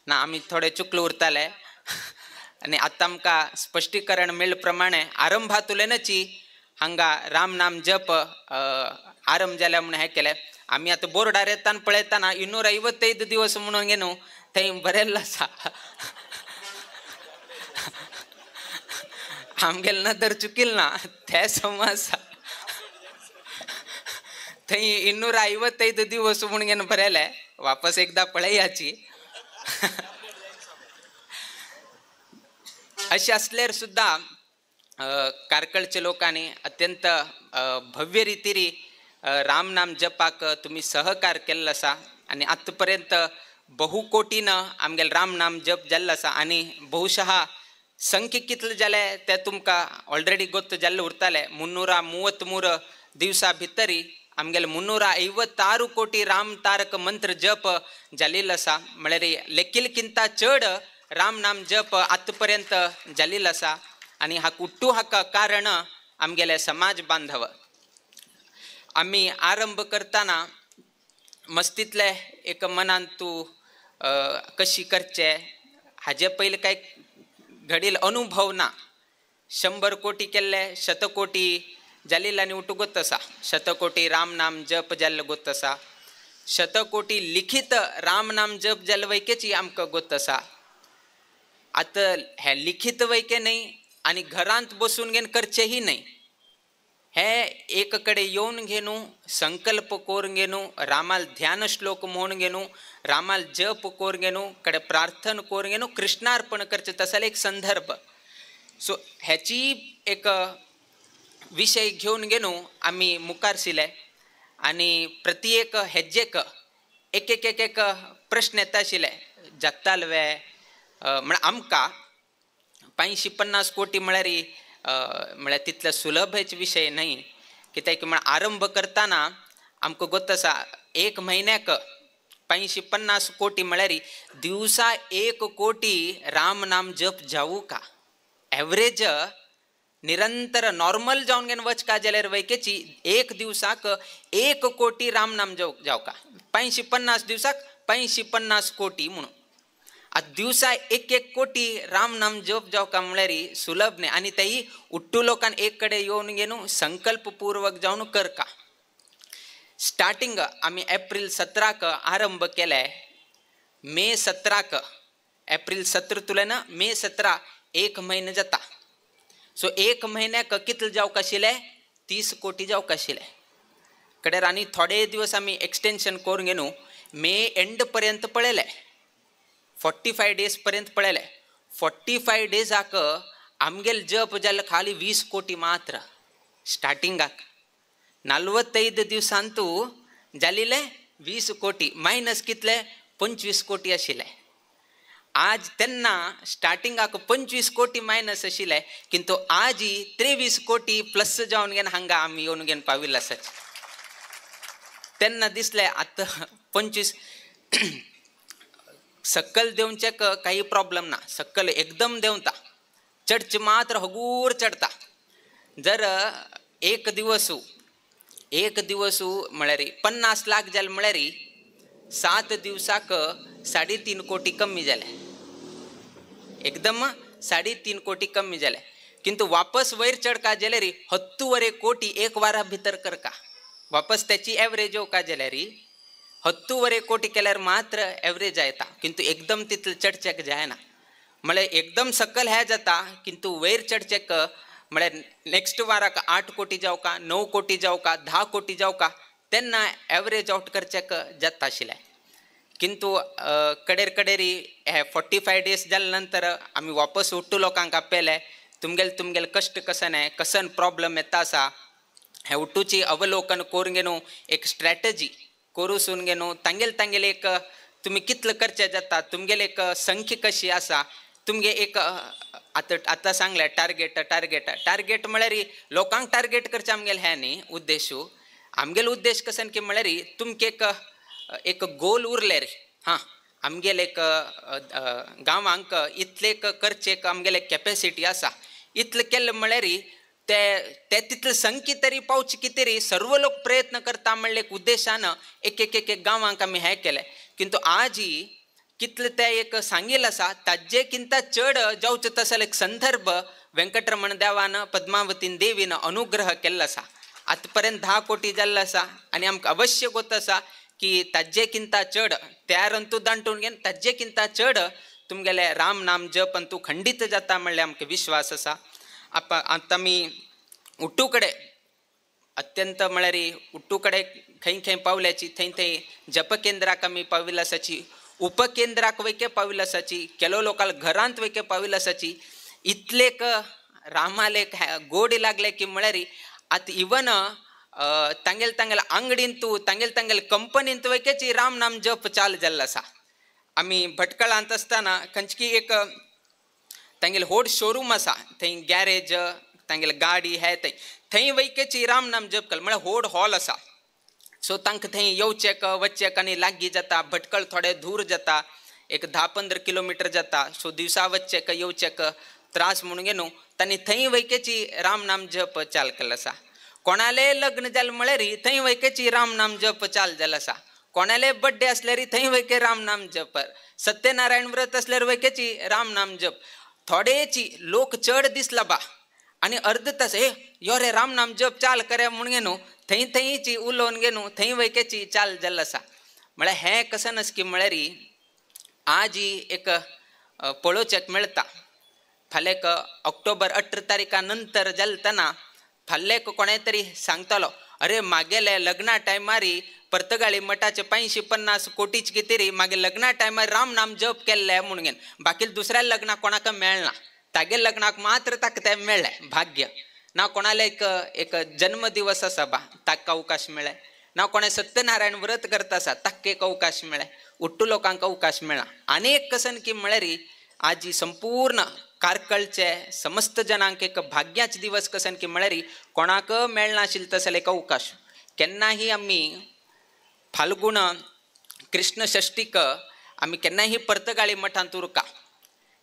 ना आमी थोडे चुकले उरताले आनी आतां आमकां स्पश्टीकरण मेळ्ळे प्रमाणे आरंभातुल्यानची हांगा राम नाम जप आरंभ जाल्या म्हणून हें केलें. आमी आतां बोर्डार येताना पळयतना 255 दिवस म्हणून घे न्हू थंय बरयल्लो आसा. आमगेले नदर चुकील ना ते सम आसा. थंय 255 दिवस म्हणून घेवन बरयले, वापस एकदां पळयाची. अशें आसल्यार सुद्दां कार्कळच्या लोकांनी अत्यंत भव्य रितीरी राम नाम जपाक तुमी सहकार केल्लो आसा आनी आतां पर्यंत बहुकोटीन आमगेले राम नाम जप जाल्लो आसा. आनी बहुशः संख्य कितले जाले ते तुमकां ऑलरेडी गोत्त जाल्ले उरताले. 333 दिवसा भितरी आमगेले 356 कोटी राम तारक मंत्र जप जालेलो आसा. म्हळ्यार लेखिलकिंता चड राम नाम जप आतां पर्यंत जालेलो आसा. आनी हाका उट्टू हाका कारण आमगेले समाज बांधव. आमी आरंभ करतना मस्तींतले एक मनान तूं कशी करचे हाजे पयलीं कांय घडील अनुभव ना. 100 कोटी केल्ले 100 कोटी जालेले आनी उठू गोत आसा. 100 कोटी राम नाम जप जाल्ले गोत आसा. 100 कोटी लिखीत राम नाम जप जाल्ले वैकेची आमकां गोत आसा. आतां हें लिखीत वैके न्हय आनी घरांत बसून घेवन करचेंही न्हय. हे एक कडेन येवन घेवन संकल्प करून घेवन रामाल ध्यान श्लोक म्हणून घेवन रामाल जप करून घेवन कडे प्रार्थना करून घेवन कृष्णार्पण करचें तसले एक संदर्भ. सो हेची एक विशय घेवन घेवन आमी मुखार शिले आनी प्रति एक हेजेक एक एक एक एक प्रश्न येता आशिल्ले जाताल वे म्हळ्यार आमकां 550 कोटी म्हळ्यार म्हळ्यार तितले सुलभच विशय न्हय. कित्याक म्हळ्यार आरंभ करतना आमकां गोत आसा 1 म्हयन्याक 550 कोटी म्हळ्यार दिवसा 1 कोटी राम नाम जप जावू का एवरेज निरंतर नॉर्मल जावन घेवन वचका जाल्यार वैकेची 1 दिवसाक 1 कोटी राम नाम जावका 550 दिवसाक 550 कोटी म्हणून. आतां दिवसा 1 1 कोटी राम नाम जप जावका म्हळ्यार सुलभ न्हय. आनी तेय उट्टू लोकान एक कडेन येवन घेवन संकल्पपूर्वक जावन करका. स्टार्टिंग आमी एप्रील 17 आरंभ केले. मे 17 एप्रील 17 तुल्यान मे 17 1 म्हयनो जाता. सो 1 म्हयन्याक कितले जावंक आशिल्ले 30 कोटी जावंक आशिल्ले. कडेर आनी थोडे दिवस आमी एक्सटेंशन करून घेवन मे एंड पर्यंत पळयले 45 डेज पर्यंत पळयले. 45 डेजाक आमगेले जप जाल्ले खाली 20 कोटी मात्र स्टार्टिंगाक. 45 दिवसांतू जालेले 20 कोटी मायनस कितले 25 कोटी आशिल्ले. आज तेन्ना स्टार्टिंगाक 25 कोटी मायनस आशिल्ले किंतु आजी 23 कोटी प्लस जावन घेवन हांगा आमी येवन घेवन पाविल्ले आसात. तेन्ना दिसलें आतां 25 सकल देंवचेक काही प्रॉब्लम ना, सकल एकदम देंवता, चडचे मात्र हगूर चडता. जर एक दिवस म्हळ्यार 50 लाख जाले म्हळ्यार 7 दिवसाक 3.5 कोटी कमी जाले, एकदम 3.5 कोटी कमी जाले. किंतु वापस वयर चडका जाल्यार 10 कोटी एक वारा भितर करका, वापस त्याची एवरेज येवका जाल्यार 10 कोटी केल्यार मात्र एवरेज येता. किंतु एकदम तितले चडचेक जायना, म्हळ्यार एकदम सकल हे जाता किंतु वयर चडचेक म्हळ्यार नेक्स्ट वाराक 8 कोटी जावका, 9 कोटी जावका, 10 कोटी जावका, तेन्ना एवरेज आवट करचेक जाता आशिल्लें. किंतु कडेर कडेरी हे 45 डेज जाले नंतर आमी वापस उट्टू लोकांक आपयले, तुमगेले तुमगेले कश्ट कसन आहे, कसन प्रॉब्लम येता आसा हे उट्टूची अवलोकन करून घेवन एक स्ट्रॅटजी करूसून घेवन तांगेले तांगेले एक तुमी कितले करचे जाता, तुमगेले एक संख्या कशी आसा, तुमगे एक आतां आतां सांगलें टार्गेट टार्गेट टार्गेट म्हळ्यार लोकांक टार्गेट करचें आमगेलें हें न्ही उद्देशू. आमगेलो उद्देश कसन की म्हळ्यार तुमकां एक एक गोल उरलें रे, हां आमगेले एक गांवांक इतले करचें आमगेले कॅपेसिटी आसा, इतलें केलें म्हळ्यार ते ते तितले संख्ये तरी पावचे कितें रे सर्व लोक प्रयत्न करता म्हणले एक उद्देशान एक एक एक गांवांक आमी हें केलें. किंतु आजही कितले ते एक सांगिल्लें आसा ताजे किंता चड जावचो तसो एक संदर्भ वेंकटरमण देवान पद्मावतीन देवीन अनुग्रह केल्लो आसा. आतां पर्यंत 10 कोटी जाल्लो आसा आनी आमकां अवश्य गोत आसा की ताजे किंता चड त्यार अंतू दांटून घेवन ताजे किंता चड तुमगेले राम नाम जप अंतू खंडीत जाता म्हणल्यार आमकां विश्वास आसा. आतां आमी उट्टू कडेन अत्यंत म्हळ्यार उट्टू कडेन खंय खंय पावल्याची थंय थंय जपकेंद्राक आमी पाविल्ले आसाची, उपकेंद्राक वयके पाविल्ले आसाची, केलो लोकांक घरांत वयके पाविल्ले आसाची. इतलेक रामालेक गोडी लागले की म्हळ्यार आतां इवन तांगेले तांगेले आंगडींतू तांगेले तांगेले कंपनींत वयकेची राम नाम जप चाल जाल्लो आसा. आमी भटकळांत आसतना खंयची एक तांगेले व्हड शोरूम आसा थंय गॅरेज तांगेले गाडी हे थंय थंय वयकेची राम नाम जप केलो म्हळ्यार व्हड हॉल आसा. सो तांकां थंय येवचेक वचचेक आनी लागीं जाता, भटकळ थोडे दूर जाता, एक 10-15 किलोमिटर जाता. सो दिवसा वचचेक येवचेक त्रास म्हणून न्हू तांणी थंय वयकेची राम नाम जप चाल केल्लो आसा. कोणाले लग्न जालें म्हळ्यार थंय वयकेची राम नाम जप चाल जाल्लो आसा. कोणाले बड्डे आसल्यार थंय वयके राम नाम जप, सत्यनारायण व्रत आसल्यार वयकेची राम नाम जप. थोडेची लोक चड दिसला बा आनी अर्द तास हे यो रे राम नाम जप चाल करे म्हणून न्हू थंय थंयची उलोवन घेवन थंय वयकेची चाल जाल्लो आसा. म्हळ्यार हें कसन आसा की म्हळ्यार आजी एक पळोवचेक मेळटा. फाल्यां ऑक्टोबर 18 तारीखा नंतर जालें फाल्यां कोणें तरी सांगतालो अरे मागेले लग्ना टायमारी पर्तगाळी मठाचे 550 कोटीच कितें रे मागीर लग्ना टायमार राम नाम जप केल्ले म्हणून घेवन बाकी दुसऱ्या लग्नाक कोणाक मेळना, तागे लग्नाक मात्र ताका तें मेळ्ळें भाग्य. ना कोणाले एक एक जन्मदिवस आसा बा ताका अवकाश मेळ्ळे, ना कोणें सत्यनारायण व्रत करता आसा ताका एक अवकाश मेळ्ळे, उट्टू लोकांक अवकाश मेळ्ळा. आनी एक कसन की म्हळ्यार आजी संपूर्ण कारकळचे समस्त जनांक एक भाग्याचे दिवस कसन की म्हळ्यार कोणाक मेळनाशिल्लो तसो एक अवकाश. केन्नाही आमी फाल्गुन कृष्ण षष्टीक आमी केन्नाही पर्तगाळी मठांत उरका,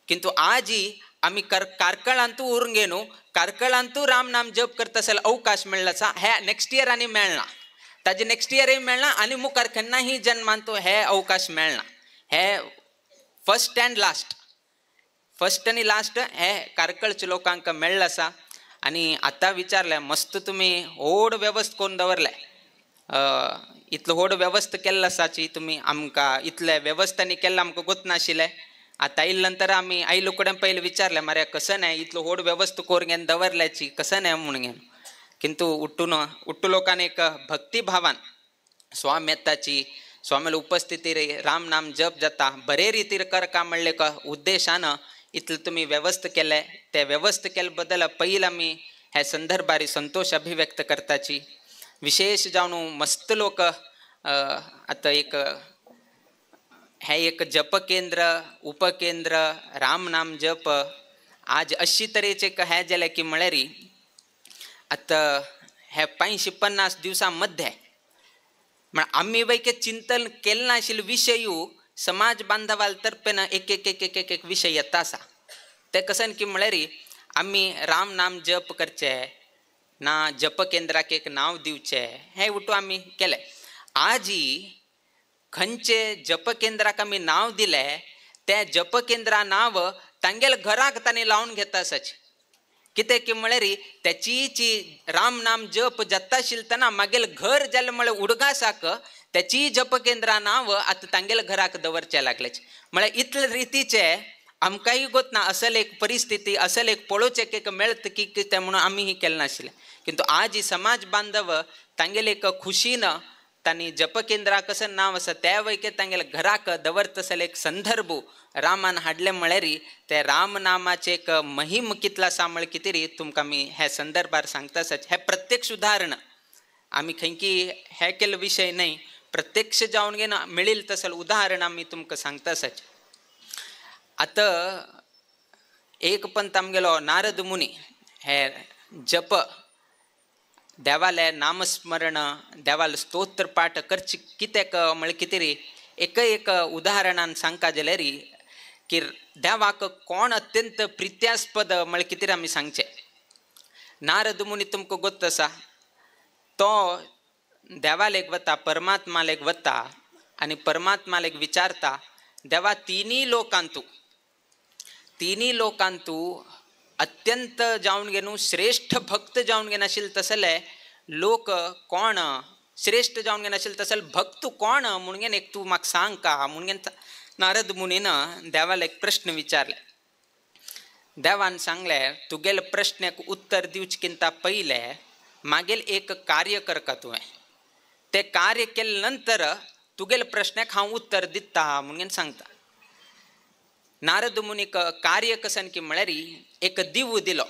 किंतु आजी आमी कारकळांतू उरून घेवन कारकळांतू राम नाम जप करता जाल्यार अवकाश मेळ्ळो आसा. हे नेक्स्ट इयर आनी मेळना, ताजे नेक्स्ट इयरय मेळना आनी मुखार केन्नाही जन्मांत हे अवकाश मेळना. हे फर्स्ट अँड लास्ट, फर्स्ट आनी लास्ट हे कारकळच्या लोकांक मेळ्ळो आसा. आनी आतां विचारलें मस्त तुमी व्हड वेवस्था करून दवरले, इतलो व्हड वेवस्था केल्लो आसाची तुमी आमकां इतले वेवस्थांनी केल्लें आमकां गोतनाशिल्लें. आतां आयले नंतर आमी आयलो कडेन पयलीं विचारलें मरे कसं न्हय इतलो व्हड वेवस्था करून घेवन दवरल्याची कसं न्हय म्हणून घेवन, किंतु उट्टून उट्टू लोकांनी एक भक्तिभावान स्वामी येताची स्वामीले उपस्थितीर राम नाम जप जाता बरे रितीर करका म्हणले एक उद्देशान इतलें तुमी वेवस्था केलें. ते वेवस्था केले बद्दल पयलीं आमी ह्या संदर्भार संतोश अभिव्यक्त करताची. विशेष जावन मस्त लोक आतां एक हे एक जपकेंद्र उपकेंद्र रामनाम जप आज अशी तरेचे हे जालें की म्हळ्यार आतां हे 550 दिवसां मध्य म्हण आमी वैके चिंतन केलें नाशिल्ले विशयू समाज बांधवाल तर्फेन एक एक एक एक एक एक विशय येता आसा. ते कसन की म्हळ्यार आमी राम नाम जप करचे ना जप केंद्राक एक नांव दिवचें हें उठू आमी केलें. आजी खंयचे जप केंद्राक आमी नांव दिलें तें जप केंद्रा नांव तांगेले घराक तांणी लावन घेता आसाच. कितें की म्हळ्यार त्याची राम नाम जप जाता आशिल्लें मागेले घर जालें म्हळ्यार उडगासाक त्याची जप केंद्रा नांव आतां तांगेले घराक दवरचें लागलें. म्हळ्यार इतले रितीचे आमकांय गोत ना असल एक परिस्थिती असल एक पळोवचें एक मेळत की कितें म्हणून आमी ही केलें नाशिल्लें. किंतु आज ही समाज बांधव तांगेले एक खुशीन तांणी जप केंद्रा कसं नांव आसा त्या वैके तांगेले घराक दवरतसले एक संदर्भ रामान हाडले म्हळ्यार ते रामनामाचे एक महिम कितला आसा म्हळ्यार कितें री तुमकां आमी हे संदर्भार सांगता आसाच. हे प्रत्यक्ष उदाहरण आमी खंयकी हे केल्लो विशय न्हय, प्रत्यक्ष जावन घेवन मेळिल्लें तसलें उदाहरण आमी तुमकां सांगता आसाच. आतां एक पंत आमगेलो नारद मुनी हे जप देवाले नामस्मरण देवाले स्तोत्र पाठ करचे कित्याक म्हळ्यार कितें री एक एक उदाहरणान सांगता जाल्यार की देवाक कोण अत्यंत प्रित्यास्पद म्हळ्यार कितें आमी सांगचें. नारद मुनी तुमकां गोत्त आसा तो देवालेक वता परमात्मालेक वता आनी परमात्मालेक विचारता देवा तिनी लोकांतू अत्यंत जावन घेवन श्रेष्ठ भक्त जावन घेवन आशिल्ले तसले लोक कोण श्रेष्ठ जावन घेवन आशिल्ले तसले भक्त कोण म्हणून घेवन एक तूं म्हाका सांग का म्हणून घेवन नारद मुनीन देवाला एक प्रश्न विचारले. देवान सांगलें तुगेले प्रश्नाक उत्तर दिवचे किंता पयलें मागीर एक कार्य करका तुवें तें कार्य केले नंतर तुगेले प्रश्नाक हांव उत्तर दिता म्हणून सांगता. नारद मुनीक कार्य कसन की म्हळ्यार एक दिव दिलो,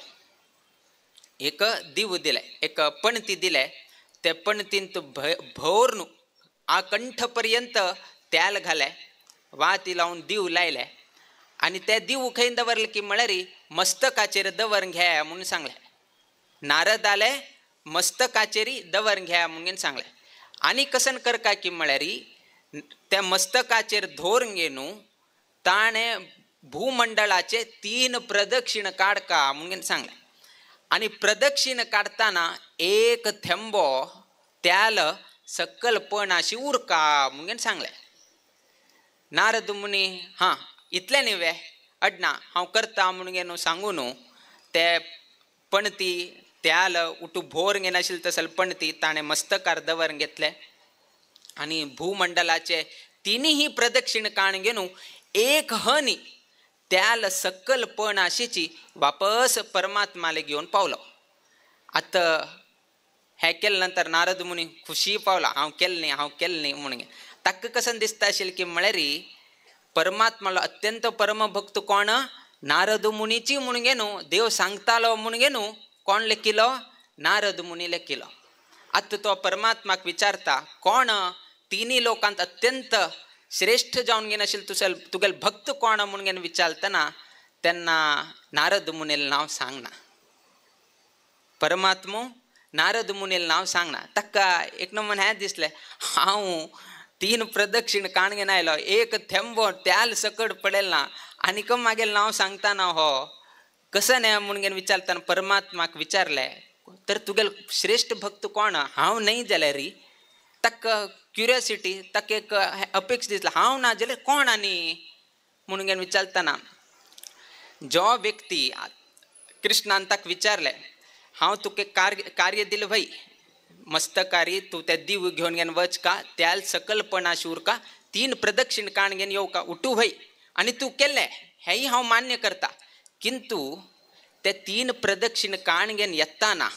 एक दिव दिलें एक पणती दिलें ते पणतींत भोर आकंठ पर्यंत तेल घालें वाती लावन दिव लायलें आनी ते दिव खंय दवरलें की म्हळ्यार मस्तकाचेर दवर घे म्हणून सांगलें. नारद आले मस्तकाचेर दवर घे म्हणून सांगलें. आनी कसन करका की म्हळ्यार त्या मस्तकाचेर धोर घेवन ताणें भूमंडळाचे 3 प्रदक्षिण काडका म्हणून सांगलें. आनी प्रदक्षिण काडताना एक थेंबो त्याल सकल पणाशी उरका म्हणून सांगलें. नारद मुनी हां इतलें न्ही वे अडना हांव करता म्हणून घेवन सांगू न्हू ते पणती त्याल उठू भोर घेनाशिल्लें तसले पणती ताणें मस्तकार दवर घेतलें आनी भूमंडलाचे 3 प्रदक्षिण काण घेवन एक हनी त्याल सकल पण आशीची वापस परमात्माले घेवन पावलो. आतां हें केले नंतर नारद मुनी खुशी पावला हांव केलें न्ही हांव केलें न्ही म्हणून. ताका कसन दिसता आशिल्लें की म्हळ्यार परमात्मालो अत्यंत परमभक्त कोण नारद मुनीची म्हणून घेवन देव सांगतालो म्हणून घेवन कोण लेखिलो नारद मुनी लेखिलो. आतां तो परमात्माक विचारता कोण तिनी लोकांत अत्यंत श्रेष्ठ जावन घेवन आशिल्लें तुसेल तुगेले भक्त कोण म्हणून घेवन विचारतना तेन्ना नारद मुनीले नांव सांगना. परमात्मो नारद मुनीले नांव सांगना. ताका एक नमन हें दिसलें हांव 3 प्रदक्षिण काण घेवन आयलो एक थेंबो त्याल सकट पडेल ना आनीक मागीर नांव सांगतना हो कसं न्हय म्हणून घेवन विचारतना परमात्माक विचारलें तर तुगेले श्रेष्ठ भक्त कोण हांव न्हय जाल्यार ताका क्युरियोसिटी ताका एक अपेक्षा दिसला हांव ना जाल्यार कोण आनी म्हणून घेवन विचारतना जो व्यक्ती कृष्णान ताका विचारलें हांव तुका कार्य दिलें भाई मस्तकारी तूं ते दिव घेवन घेवन वच का त्याल सकलपणाशी उरका 3 प्रदक्षिण काण घेवन येवका उठू भाई आनी तूं केलें हेंय हांव मान्य करता किंतु ते 3 प्रदक्षिण काण घेवन येताना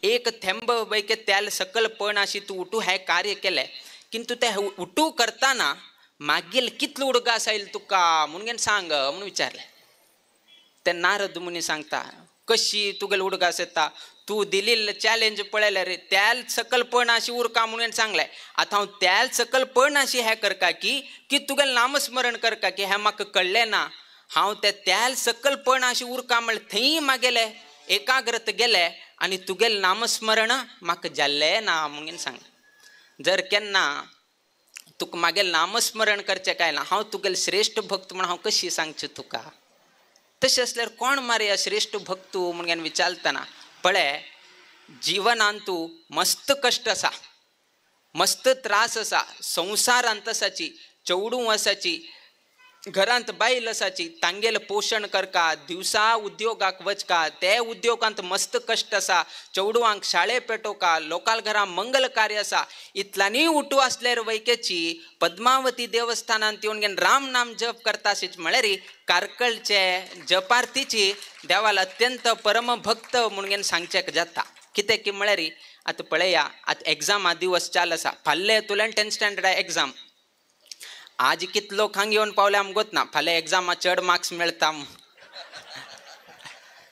एक थेंब बैके त्याल सकल पणाशी तूं उठू हें कार्य केलें किंतु ते उठू करताना मागीर कितलो उडगास आयल तुका म्हणून घेवन सांग म्हणून विचारलें. ते नारद मुनी सांगता कशी तुगेले उडगास येता तूं दिल्ली चॅलेंज पळयल्यार रे त्याल सकल पणाशी उरका म्हणून सांगलें. आतां हांव त्याल सकल पणाशी हें करका की की तुगेलें नामस्मरण करका की हें म्हाका कळ्ळें ना. हांव ते त्याल सकल पणाशी उरका म्हणल्यार थंय मागेले एकाग्रत गेले आनी तुगेलें नामस्मरण म्हाका जाल्लें ना म्हणून सांगलें. जर केन्ना तुका मागेलें नामस्मरण करचें काय ना हांव तुगेलें श्रेश्ठ भक्त म्हण हांव कशी सांगचें तुका. तशें आसल्यार कोण मारया श्रेश्ठ भक्त म्हणून विचारतना पळय जिवनांत तूं मस्त कश्ट आसा मस्त त्रास आसा संवसारांत आसाची चेडूं आसाची घरांत बायल आसाची तांगेलें पोशण करका दिवसा उद्योगाक वचका ते उद्योगांत मस्त कश्ट आसा चेडवांक शाळे पेटोवका लोकाल घरां मंगल कार्य आसा इतल्यांनी उठू आसल्यार वैकेची पद्मावती देवस्थानांत येवन घेवन राम नाम जप करता अशेंच म्हळ्यार कार्कळचे जपार्थीची देवाल अत्यंत परमभक्त म्हणून सांगचें जाता. कितें की म्हळ्यार आतां पळया आतां एग्जामा दिवस चाल आसा फाल्यां तुल्यान 10th स्टँडर्डा एग्जाम आज कितलो लोक हांग येवन पावले आमकां गोत ना फाल्यां एग्जामा चड मार्क्स मेळटा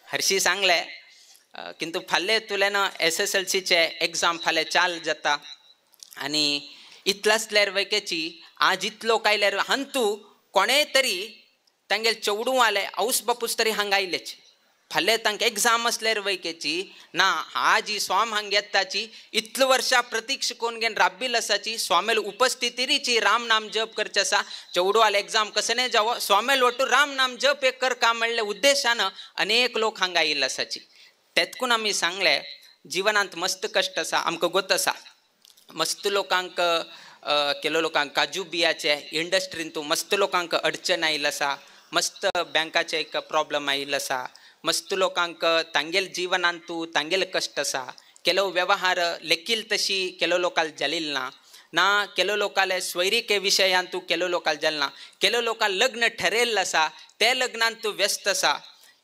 हरशी सांगलें किंतु फाल्यां तुल्यान SSLCचे एग्जाम फाल्यां चाल जाता आनी इतलो आसल्यार वैकेची आज इतलो कायल्यार हांतू कोणेय तरी तांगेले चेडूं आलें आवस बापूस तरी हांगा आयलेच फाल्यां तांकां एग्जाम आसल्यार वैकेची ना आज ही स्वाम हांग येताची इतलो वर्सां प्रतिक्षा करून घेवन राब्बील आसाची स्वामेल उपस्थितीची राम नाम जप करचें आसा चेडवाल एग्जाम कशें न्हय जावो स्वामेल वटू राम नाम जप एक करका म्हणले उद्देशान अनेक लोक हांगा आयिल्ले आसाची. तेतकून आमी सांगलें जिवनांत मस्त कश्ट आसा आमकां गोत आसा मस्त लोकांक केलो लोकांक काजू बियाचे इंडस्ट्रींतू मस्त लोकांक अडचण आयिल्ली आसा मस्त बँकाचे एक प्रॉब्लम आयिल्लो आसा मस्त लोकांक तांगेल जिवनांतू तांगेल कश्ट आसा केलो व्यवहार लेखील तशी केलो लोकाल जालील ना ना केलो लोकाले स्वैरिके विशयांतू केलो लोकाल जाल ना केलो लोकाल लग्न ठरयल्लें आसा ते लग्नांतू व्यस्त आसा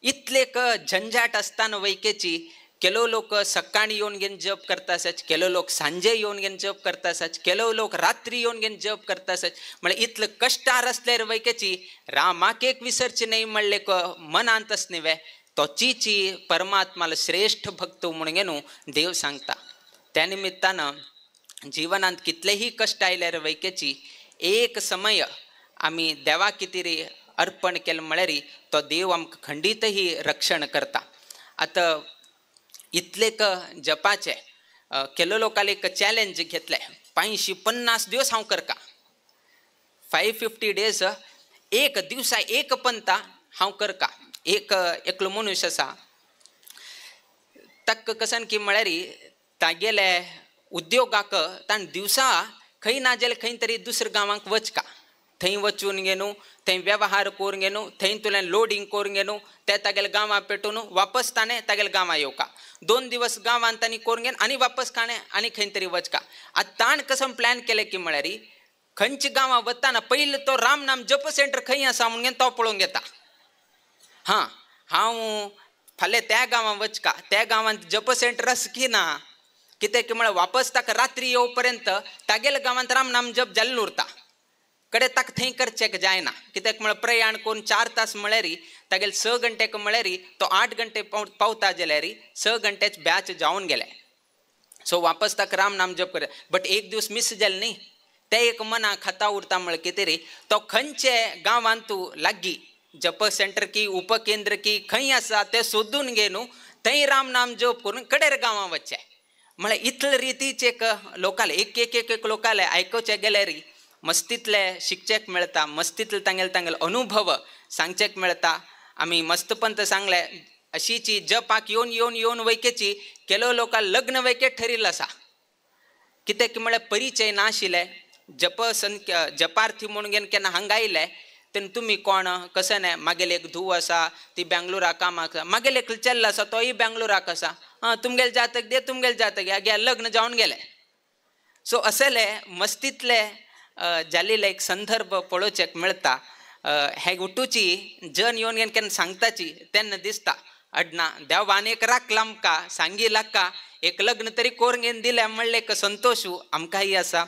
इतले झंझाट आसतना वैकेची केलो लोक सकाळी येवन घेवन जप करता आसाच केलो लोक सांजे येवन घेवन जप करता आसाच केलो लोक रात्री येवन घेवन जप करता आसाच म्हळ्यार इतले कश्टार आसल्यार वैकेची रामाक एक विसरचे न्हय म्हणले मनांत आस न्ही तोचीची परमात्माला श्रेष्ठ भक्त म्हणून न्हू देव सांगता. त्या निमित्तान जिवनांत कितलेही कश्ट आयल्यार वैकेची एक समय आमी देवा कितें अर्पण केलें म्हळ्यार तो देव आमकां खंडीतही रक्षण करता. आतां इतले जपाचे केलो लोकांक एक चॅलेंज घेतलें 550 दिवस हांव करका 550 डेज एक दिवसा एक पंता हांव करका. एक एकलो मनुष्य आसा ताका कसन की म्हळ्यार तागेले उद्योगाक ताणें दिवसा खंय ना जाल्यार खंय तरी दुसऱ्या गांवांक वचका थंय वचून घेवन थंय वेव्हार करून घेवन थंय तुल्यान लोडींग करून घेवन ते तागेले गांवां पेटोवन वापस ताणें तागेले गांवां येवका 2 दिवस गांवांत तांणी करून घेवन आनी वापस काणें आनी खंय तरी वचका. आतां ताणें कसो प्लॅन केलें की म्हळ्यार खंयच्या गांवां वतना पयलीं तो राम नाम जप सेंटर खंय आसा म्हणून तो पळोवंक येता. हां हांव फाल्यां त्या गांवां वचका त्या गांवांत जप सेंटर आसा की ना कितें की म्हळ्यार वापस ताका रात्री येवपर्यंत तागेल्या गांवांत राम नाम जप जाल्लो उरता कडे ताका थंय करचें जायना कित्याक म्हळ्यार प्रयाण करून 4 तास म्हळ्यार तागेले 6 घंटे म्हळ्यार तो 8 घंटे पावता जाल्यार 6 घंटेच बॅच जावन गेले. सो वापस ताका राम नाम जप कर बट एक दिवस मिस जालें न्ही ते एक मना खाता उरता म्हळ्यार कितें रे तो खंयचे गांवांत लागीं जप सेंटर की उपकेंद्र की खंय आसा तें सोदून घेवन थंय राम नाम जप करून कडेर गांवां वचचें म्हळ्यार इतले रितीचे एक लोकाले एक एक एक एक लोकाले आयकुचें गेल्यार मस्तींतले शिकचेक मेळटा मस्तींतले तांगेले तांगेले अनुभव सांगचेक मेळटा. आमी मस्तपंत सांगलें अशीची जपाक येवन येवन येवन वैकेची केलो लोकां लग्न वैके ठरिल्लो आसा कितें की म्हळ्यार परिचय नाशिल्ले जप संख्या जपार्थी म्हणून घेवन केन्ना हांगा आयले तेन्ना तुमी कोण कशें न्हय मागेले एक धूव आसा ती बेंगलोराक कामाक मागेले एक चेल्लो आसा तोय बेंगलोराक आसा आं तुमगेले जातक दे तुमगेले जातक गे लग्न जावन गेले. सो असले मस्तींतले जाल्ले एक संदर्भ पळोवचेक मेळटा. हे उठूची जन येवन घेवन केन्ना सांगताची तेन्ना दिसता अडना देवान एक राखला आमकां सांगी लाका एक लग्न तरी करून घेवन दिलें म्हणलें एक संतोशू आमकांय आसा.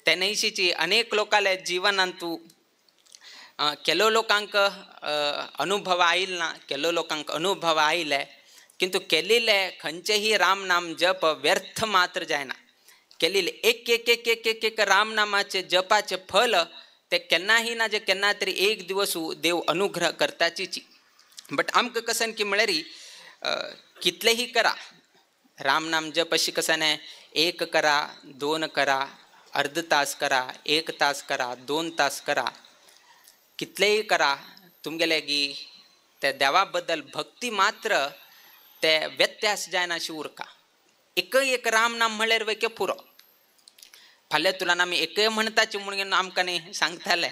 ते न्हयशीची अनेक लोकांले जिवनांतू केलो लोकांक अनुभव आयल ना केलो लोकांक अनुभव आयले. किंतु केलेले खंयचेही राम नाम जप व्यर्थ मात्र जायना. केलेले एक एक एक एक एक एक रामनामाचे जपाचे फल ते केन्नाही ना जे केन्ना तरी एक दिवस देव अनुग्रह करताचीची. बट आमकां कसन की म्हळ्यार कितलेही करा रामनाम जप अशी कसन एक करा दोन करा अर्ध तास करा एक तास करा 2 तास करा कितलेही करा तुमगेले गी त्या देवा बद्दल भक्ती मात्र ते व्यत्यास जायना अशी उरका. एकय एक रामनाम म्हळ्यार वैके पुरो. फाल्यां तुला आमी एकय म्हणताची म्हणून आमकां न्ही सांगताले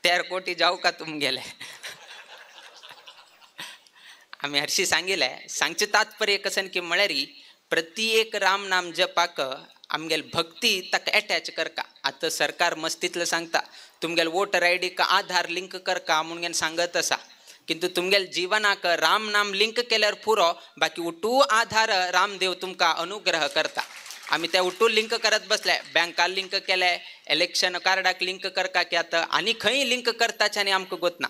13 कोटी जावं का तुमगेले. आमी हरशी सांगिल्लें सांगचें तात्पर्य कसन की म्हळ्यार प्रति एक रामनाम जपाक आमगेल भक्ती ताका एटॅच करका. आतां सरकार मस्तीतलें सांगता तुमगेल वोटर I डीक आधार लिंक करका म्हणून सांगत आसा, किंतु तुमगेल जीवनाक राम नाम लिंक केल्यार पुरो, बाकी उटू आधार रामदेव तुमकां अनुग्रह करता. आमी ते उटू लिंक करत बसले, बँकाक लिंक केले, इलेक्शन कार्डाक लिंक करका की आतां आनी खंय लिंक करताचे आनी आमकां गोतना.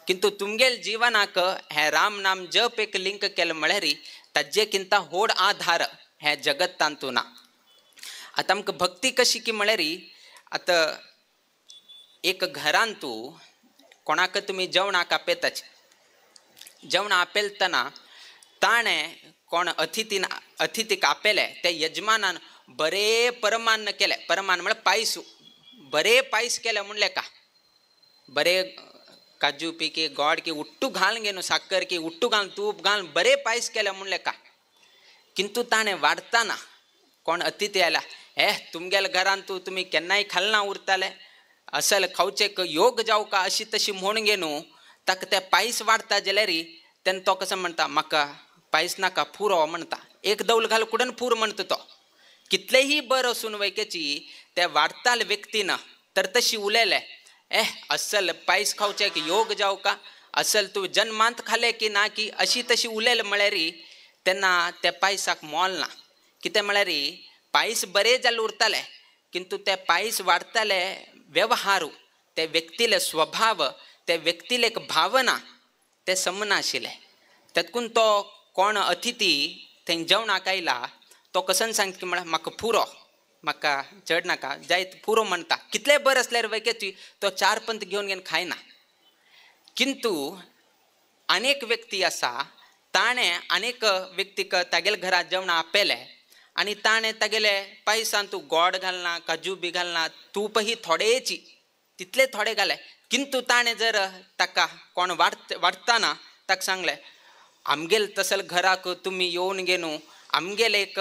किंतु तुमगेल जीवनाक हें राम नाम जप एक लिंक केलें म्हळ्यार ताजे किंता होड आधार हें जगत तांतू ना. आतां आमकां भक्ती कशी की म्हळ्यार आतां एक घरान तूं कोणाक तुमी जेवणाक आपयताच, जेवण आपयतना ताणें कोण अतिथीन अतिथीक आपयले ते यजमानान बरें परमान्न केलें. परमान्न म्हळ्यार पायस, बरें पायस केलें म्हणलें का बरें काजू पी की गोड की उट्टू घाल गे न्हू साकर की उट्टू घाल तूप घाल बरें पायस केलें म्हणलें का. किंतु ताणें वाडटना कोण अतिथी आयला हे तुमगेल्या घरान तूं तुमी केन्नाय खालना उरताले असल खावचें योग जावं का अशी तशी म्हूण गे न्हू ताका ते पायस वाडटा जाल्यार तेन्ना तो कसो म्हणटा म्हाका पायस नाका पुरो म्हणटा. एक दौल घाल कुडन पूर म्हणटा तो. कितलेही बरं असून वैकेची ते वाडताले व्यक्तीन तर तशी उलयले ए असल पायस खावचें योग जावं का असल तूं जन्मांत खाले की ना की अशी तशी उलयले म्हळ्यार तेन्ना त्या पायसाक मोल ना. कितें म्हळ्यार पायस बरें जालें उरतालें किंतु ते पायस वाडताले व्यवहारू ते व्यक्तीले स्वभाव ते व्यक्तीले एक भावना ते समनाशिल्लें. तेतकून तो कोण अतिथी थंय जेवणाक आयला तो कसन सांगता की म्हळ्यार म्हाका पुरो म्हाका चड नाका जायत पुरो म्हणटा. कितलें बरें आसल्यार वैकेची तो 4 पंत घेवन घेवन खायना. किंतु अनेक व्यक्ती आसा ताणें अनेक व्यक्तीक तागेल्या घरांत जेवणां आपयलें आनी ताणें तागेले पायसान तूं गोड घालना काजू बी घालना तूपही थोडेची तितले थोडे घाले. किंतु ताणें जर ताका कोण वाडटना ताका सांगलें आमगेल तसल घराक तुमी येवन गे न्हू आमगेल एक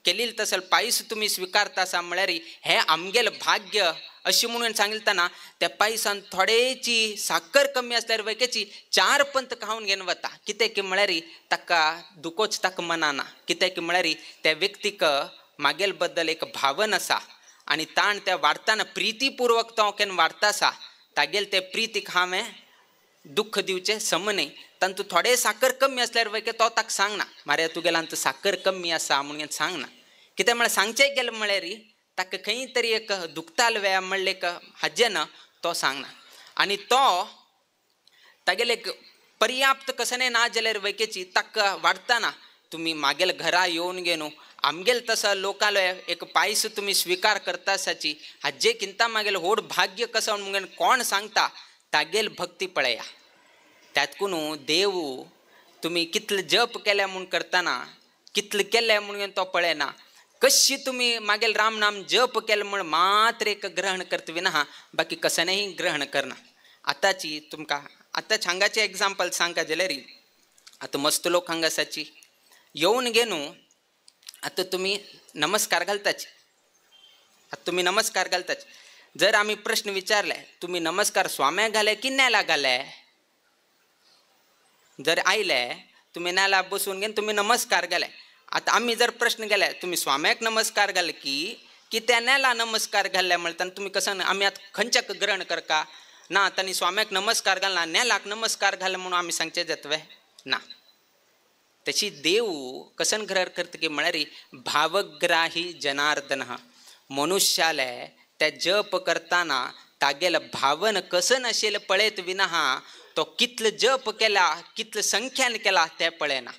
केलील तसल पायस तुमी स्विकारता आसा म्हळ्यार हें आमगेल भाग्य अशें म्हणून सांगतना त्या पायसान थोडेची साकर कमी आसल्यार वैकेची 4 पंत खावन घेवन वता. कितें की म्हळ्यार ताका दुकोच ताका मनाना. कितें की म्हळ्यार त्या व्यक्तीक मागेल बद्दल एक भावन आसा आनी ताण त्या वाडटना प्रितीपुर्वक तो केन्ना वाडटा आसा तागेल ते प्रितीक हांवें दुःख दिवचें सम न्हय. तांतू थोडे साकर कमी आसल्यार वैके तो ताका सांगना मारे तुगेल्या आमचो साकर कमी आसा म्हणून सांगना. कितें म्हळ्यार सांगचें गेलें म्हळ्यार ताका खंय तरी एक दुखताल वेळा म्हणलें एक हाजें ना तो सांगना आनी तो तागेले एक पर्याप्त कसने ना जाल्यार वैकेची ताका वाडटना तुमी मागेल घरा येवन गे न्हू आमगेल तसो लोकांलो एक पायस तुमी स्विकार करता आसाची हाजे किंता मागेल होड भाग्य कसो म्हणून कोण सांगता तागेल भक्ती पळया. त्यातकून देव तुमी कितले जप केले म्हूण करतना कितले केले म्हणून तो पळयना कशी तुमी मागेल राम नाम जप केलें म्हूण मात्र एक ग्रहण करतवी ना बाकी कसनेही ग्रहण करना. आतांची तुमकां आतां हांगाचें एग्जाम्पल सांगता जाल्यार आतां मस्त लोक हांगा आसाची येवन गे न्हू आतां तुमी नमस्कार घालताची आतां तुमी नमस्कार घालताची जर आमी प्रश्न विचारले तुमी नमस्कार स्वाम्याक घाले की नेला घाले जर आयले तुमी नेला बसून घेवन तुमी नमस्कार घाले. आतां आमी जर प्रश्न केले तुमी स्वाम्याक नमस्कार घाले की की त्या नेला नमस्कार घाले म्हणटा तुमी कसं आमी आतां खंयच्याक ग्रहण करका ना तांणी स्वाम्याक नमस्कार घालना नेलाक नमस्कार घाले म्हणून आमी सांगचें जातवे ना. तशी देव कसन ग्रहण करता की म्हळ्यार भावग्राही जनार्दन मनुष्याले त्या जप करताना तागेल भावन कसन आशिल्लें पळयत विना तो कितलो जप केला कितले संख्यान केला तें पळयना.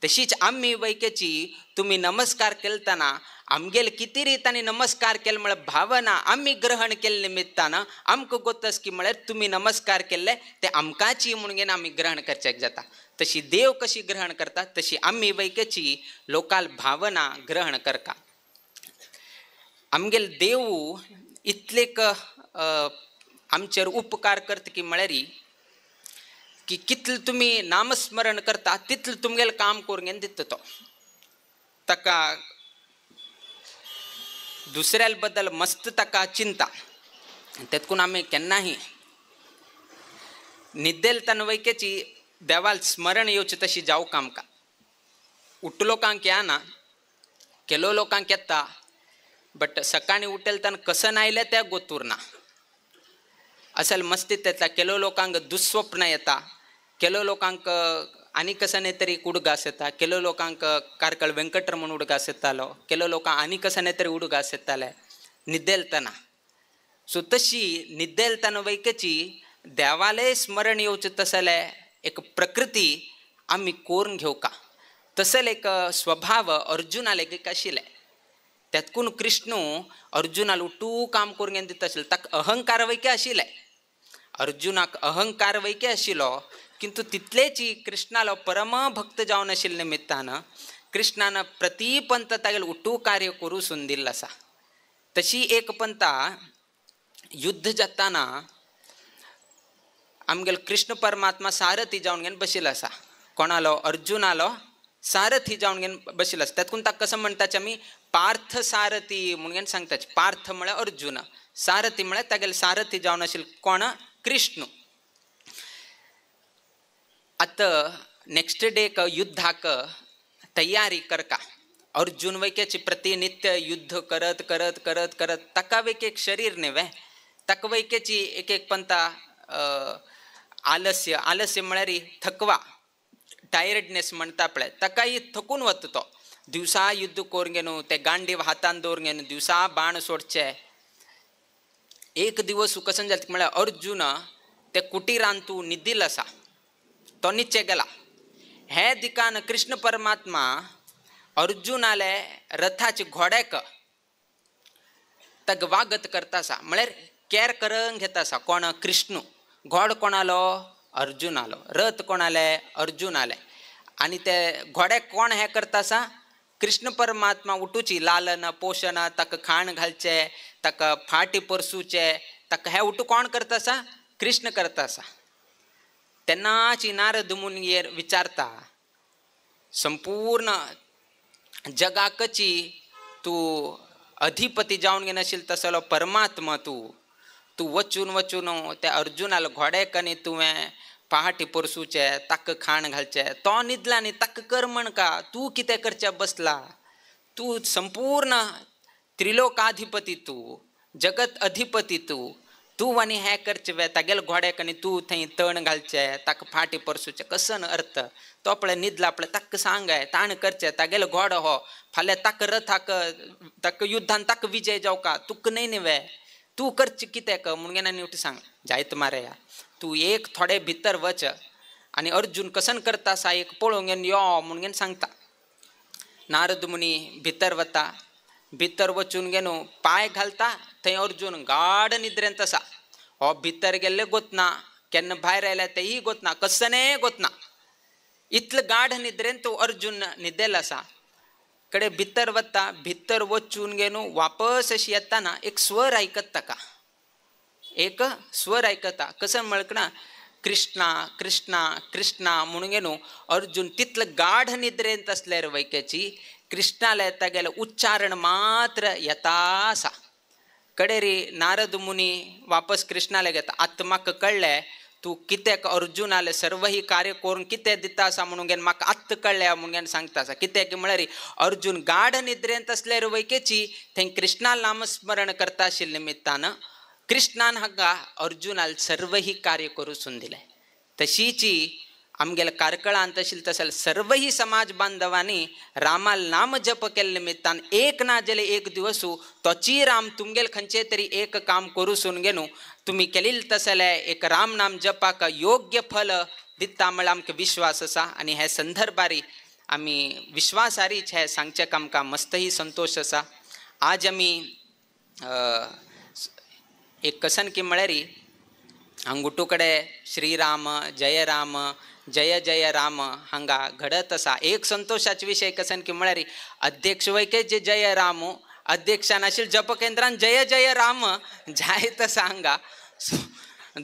तशीच आमी वैकेची तुमी नमस्कार केलतना आमगेले कितें रितांनी नमस्कार केले म्हळ्यार भावना आमी ग्रहण केल्ले निमित्तान आमकां गोतस की म्हळ्यार तुमी नमस्कार केल्ले ते आमकांची म्हणून आमी ग्रहण करच्याक जाता. तशी देव कशी ग्रहण करता तशी आमी वैकेची लोकाल भावना ग्रहण करता. आमगेले देव इतलेक आमचेर उपकार करता की म्हळ्यार की कितले तुमी नामस्मरण करता तितलें तुमगेलें काम करून दिता तो. ताका दुसऱ्या बद्दल मस्त ताका चिंता. तेतकून आमी केन्नाही न्हिदेलतना वैकेची देवाल स्मरण येवचें तशी जावंक आमकां. उठलो लोकांक येना केलो लोकांक येता बट सकाळीं उठेलतना कसन आयलें तें गोतूर ना. असल मस्तीत येता केलो लोकांक दुस्वप्न येता, केलो लोकांक आनी कसाने तरी उडगास येता, केलो लोकांक कार्कळ व्यंकटरमण उडगास येतालो, केलो लोकांक आनी कसाने तरी उडगास येताले न्हिदेलतना. सो तशी न्हिदेलतना वैकेची देवाले स्मरण येवचें तसले एक प्रकृती आमी कोरून घेवका. तसले एक स्वभाव अर्जुनाले एक आशिल्ले. तेतकून कृष्णू अर्जुनाल उठू काम करून दिता आशिल्लो. ताका अहंकार वैके आशिल्ले, अर्जुनाक अहंकार वैके आशिल्लो किंतु तितलेची कृष्णालो परम भक्त जावन आशिल्ले निमित्तान कृष्णान प्रतिपंत तागेले उठू कार्य करूं सून दिल्लो आसा. तशी एक पंता युद्ध जाताना आमगेलो कृष्ण परमात्मा सारथी जावन घेवन बशिल्लो आसा. कोणालो अर्जुनालो सारथी जावन घेवन बशिल्लो आसा. तेतकून ताका कसो म्हणटाचे आमी पार्थ सारथी म्हणून सांगताचे. पार्थ म्हळ्यार अर्जुन, सारथी म्हळ्यार तागेले सारथी जावन आशिल्लो कोण कृष्ण. आतां नेक्स्ट डेक युद्धाक तयारी करका. अर्जुन वैकेची प्रतिनित्य युद्ध करत करत करत करत ताका वैक एक शरीर न्हय ताका वैकेची एक एक पंता आलस्य, आलस्य म्हळ्यार थकवा, टायर्डनेस म्हणटा पळय ताकाय थकून वता तो. दिवसा युद्ध करून घेवन ते गांडीव हातान दवरून घेवन दिवसा बाण सोडचे. एक दिवस कसन जाता म्हळ्यार अर्जुन ते कुटिरान तूं न्हिदिल्लो आसा, तो न्हिदचे गेला. हे दिकान कृष्ण परमात्मा अर्जुनाले रथाचे घोड्याक ताका वागत करता आसा म्हळ्यार कॅर करून घेता आसा. कोण कृष्णू. घोड कोणालो अर्जुनालो, रथ कोणाले अर्जुनाले. आनी ते घोड्याक कोण हें करता आसा कृष्ण परमात्मा उठूची लालन पोशण ताका खाण घालचें ताका फाटी परसूचें ताका हें उठू कोण करता आसा कृष्ण करता आसा. तेन्नाची नारद मुनियेर विचारता संपूर्ण जगाकची तूं अधिपती जावन घेनाशिल्लो तसलो परमात्मा तूं, तूं वचून वचून त्या अर्जुनाल घोड्याक आनी तुवें पहाटी परसूचें ताका खाण घालचें, तो न्हिदला न्ही ताका कर म्हणका तूं कितें करचें बसला, तूं संपूर्ण त्रिलोकाधिपती तूं, जगत अधिपती तूं, तूं आनी हें करचें वे तागेले घोड्याक आनी तूं थंय तण घालचें ताका फाटी परसूचें कसन अर्थ. तो पळय न्हिदला पळय ताका सांग ताण करचें तागेलो घोडो हो फाल्यां ताका रथाक ताका युद्धान ताका विजय जावका तुका न्हय न्ही वे तूं करचें कित्याक म्हणून आनी उठ सांग जायत मारया तूं एक थोडे भितर वच आनी अर्जुन कसन करता आसा एक पळोवंक घेवन यो म्हणून सांगता. नारद मुनी भितर वता, भितर वचून घेवन पांय घालता थंय अर्जुन गाढ निद्रेंत आसा. हो भितर गेल्ले गोतना केन्ना भायर आयल्या तेय गोतना कसने गोतना इतले गाढ निद्रेन तो अर्जुन न्हिदेल आसा. कडे भितर वता, भितर वचून घेवन वापस अशी येताना एक स्वर आयकता ताका, एक स्वर आयकता कसं म्हळ्यार कृष्णा कृष्णा कृष्णा म्हणून घेवन अर्जुन तितले गाढ निद्रेंत आसल्यार वैक्याची कृष्णाले तागेलें उच्चारण मात्र येता आसा. कडेरी नारद मुनी वापस कृष्णाले घेता आतां म्हाका कळ्ळें तूं कित्याक अर्जुनाले सर्वही कार्य करून कितें दिता आसा म्हणून घेवन म्हाका आत्तां कळ्ळें म्हणून घेवन सांगता आसा. कित्याक म्हळ्यार अर्जुन गाढ निद्रेंत आसल्यार वैकेची थंय कृष्णा नामस्मरण करता आशिल्ले निमित्तान कृष्णान हांगा अर्जुनाल सर्वही कार्य करूं सून दिलें. तशीची आमगेले कार्कळांत आशिल्ले तशें सर्वही समाज बांधवांनी रामाल नाम जप केल्ले निमित्तान एक ना जाल्यार एक दिवसू तोची राम तुमगेल खंयचे तरी एक काम करूसून घेनु तुमी केलील तसले एक राम नाम जपाक योग्य फल दिता म्हळ्यार आमकां विश्वास आसा. आनी हे संदर्भारी आमी विश्वासारीच हे सांगचें आमकां मस्तही संतोश आसा. आज आमी एक कसन की म्हळ्यार हांगुटू कडे श्रीराम जय राम जय जय राम हांगा घडत आसा. एक संतोषाचे विशय कसन की म्हळ्यार अध्यक्ष वैके जे जय राम अध्यक्षान आशिल्ले जप केंद्रान जय जय राम जायत आसा हांगा.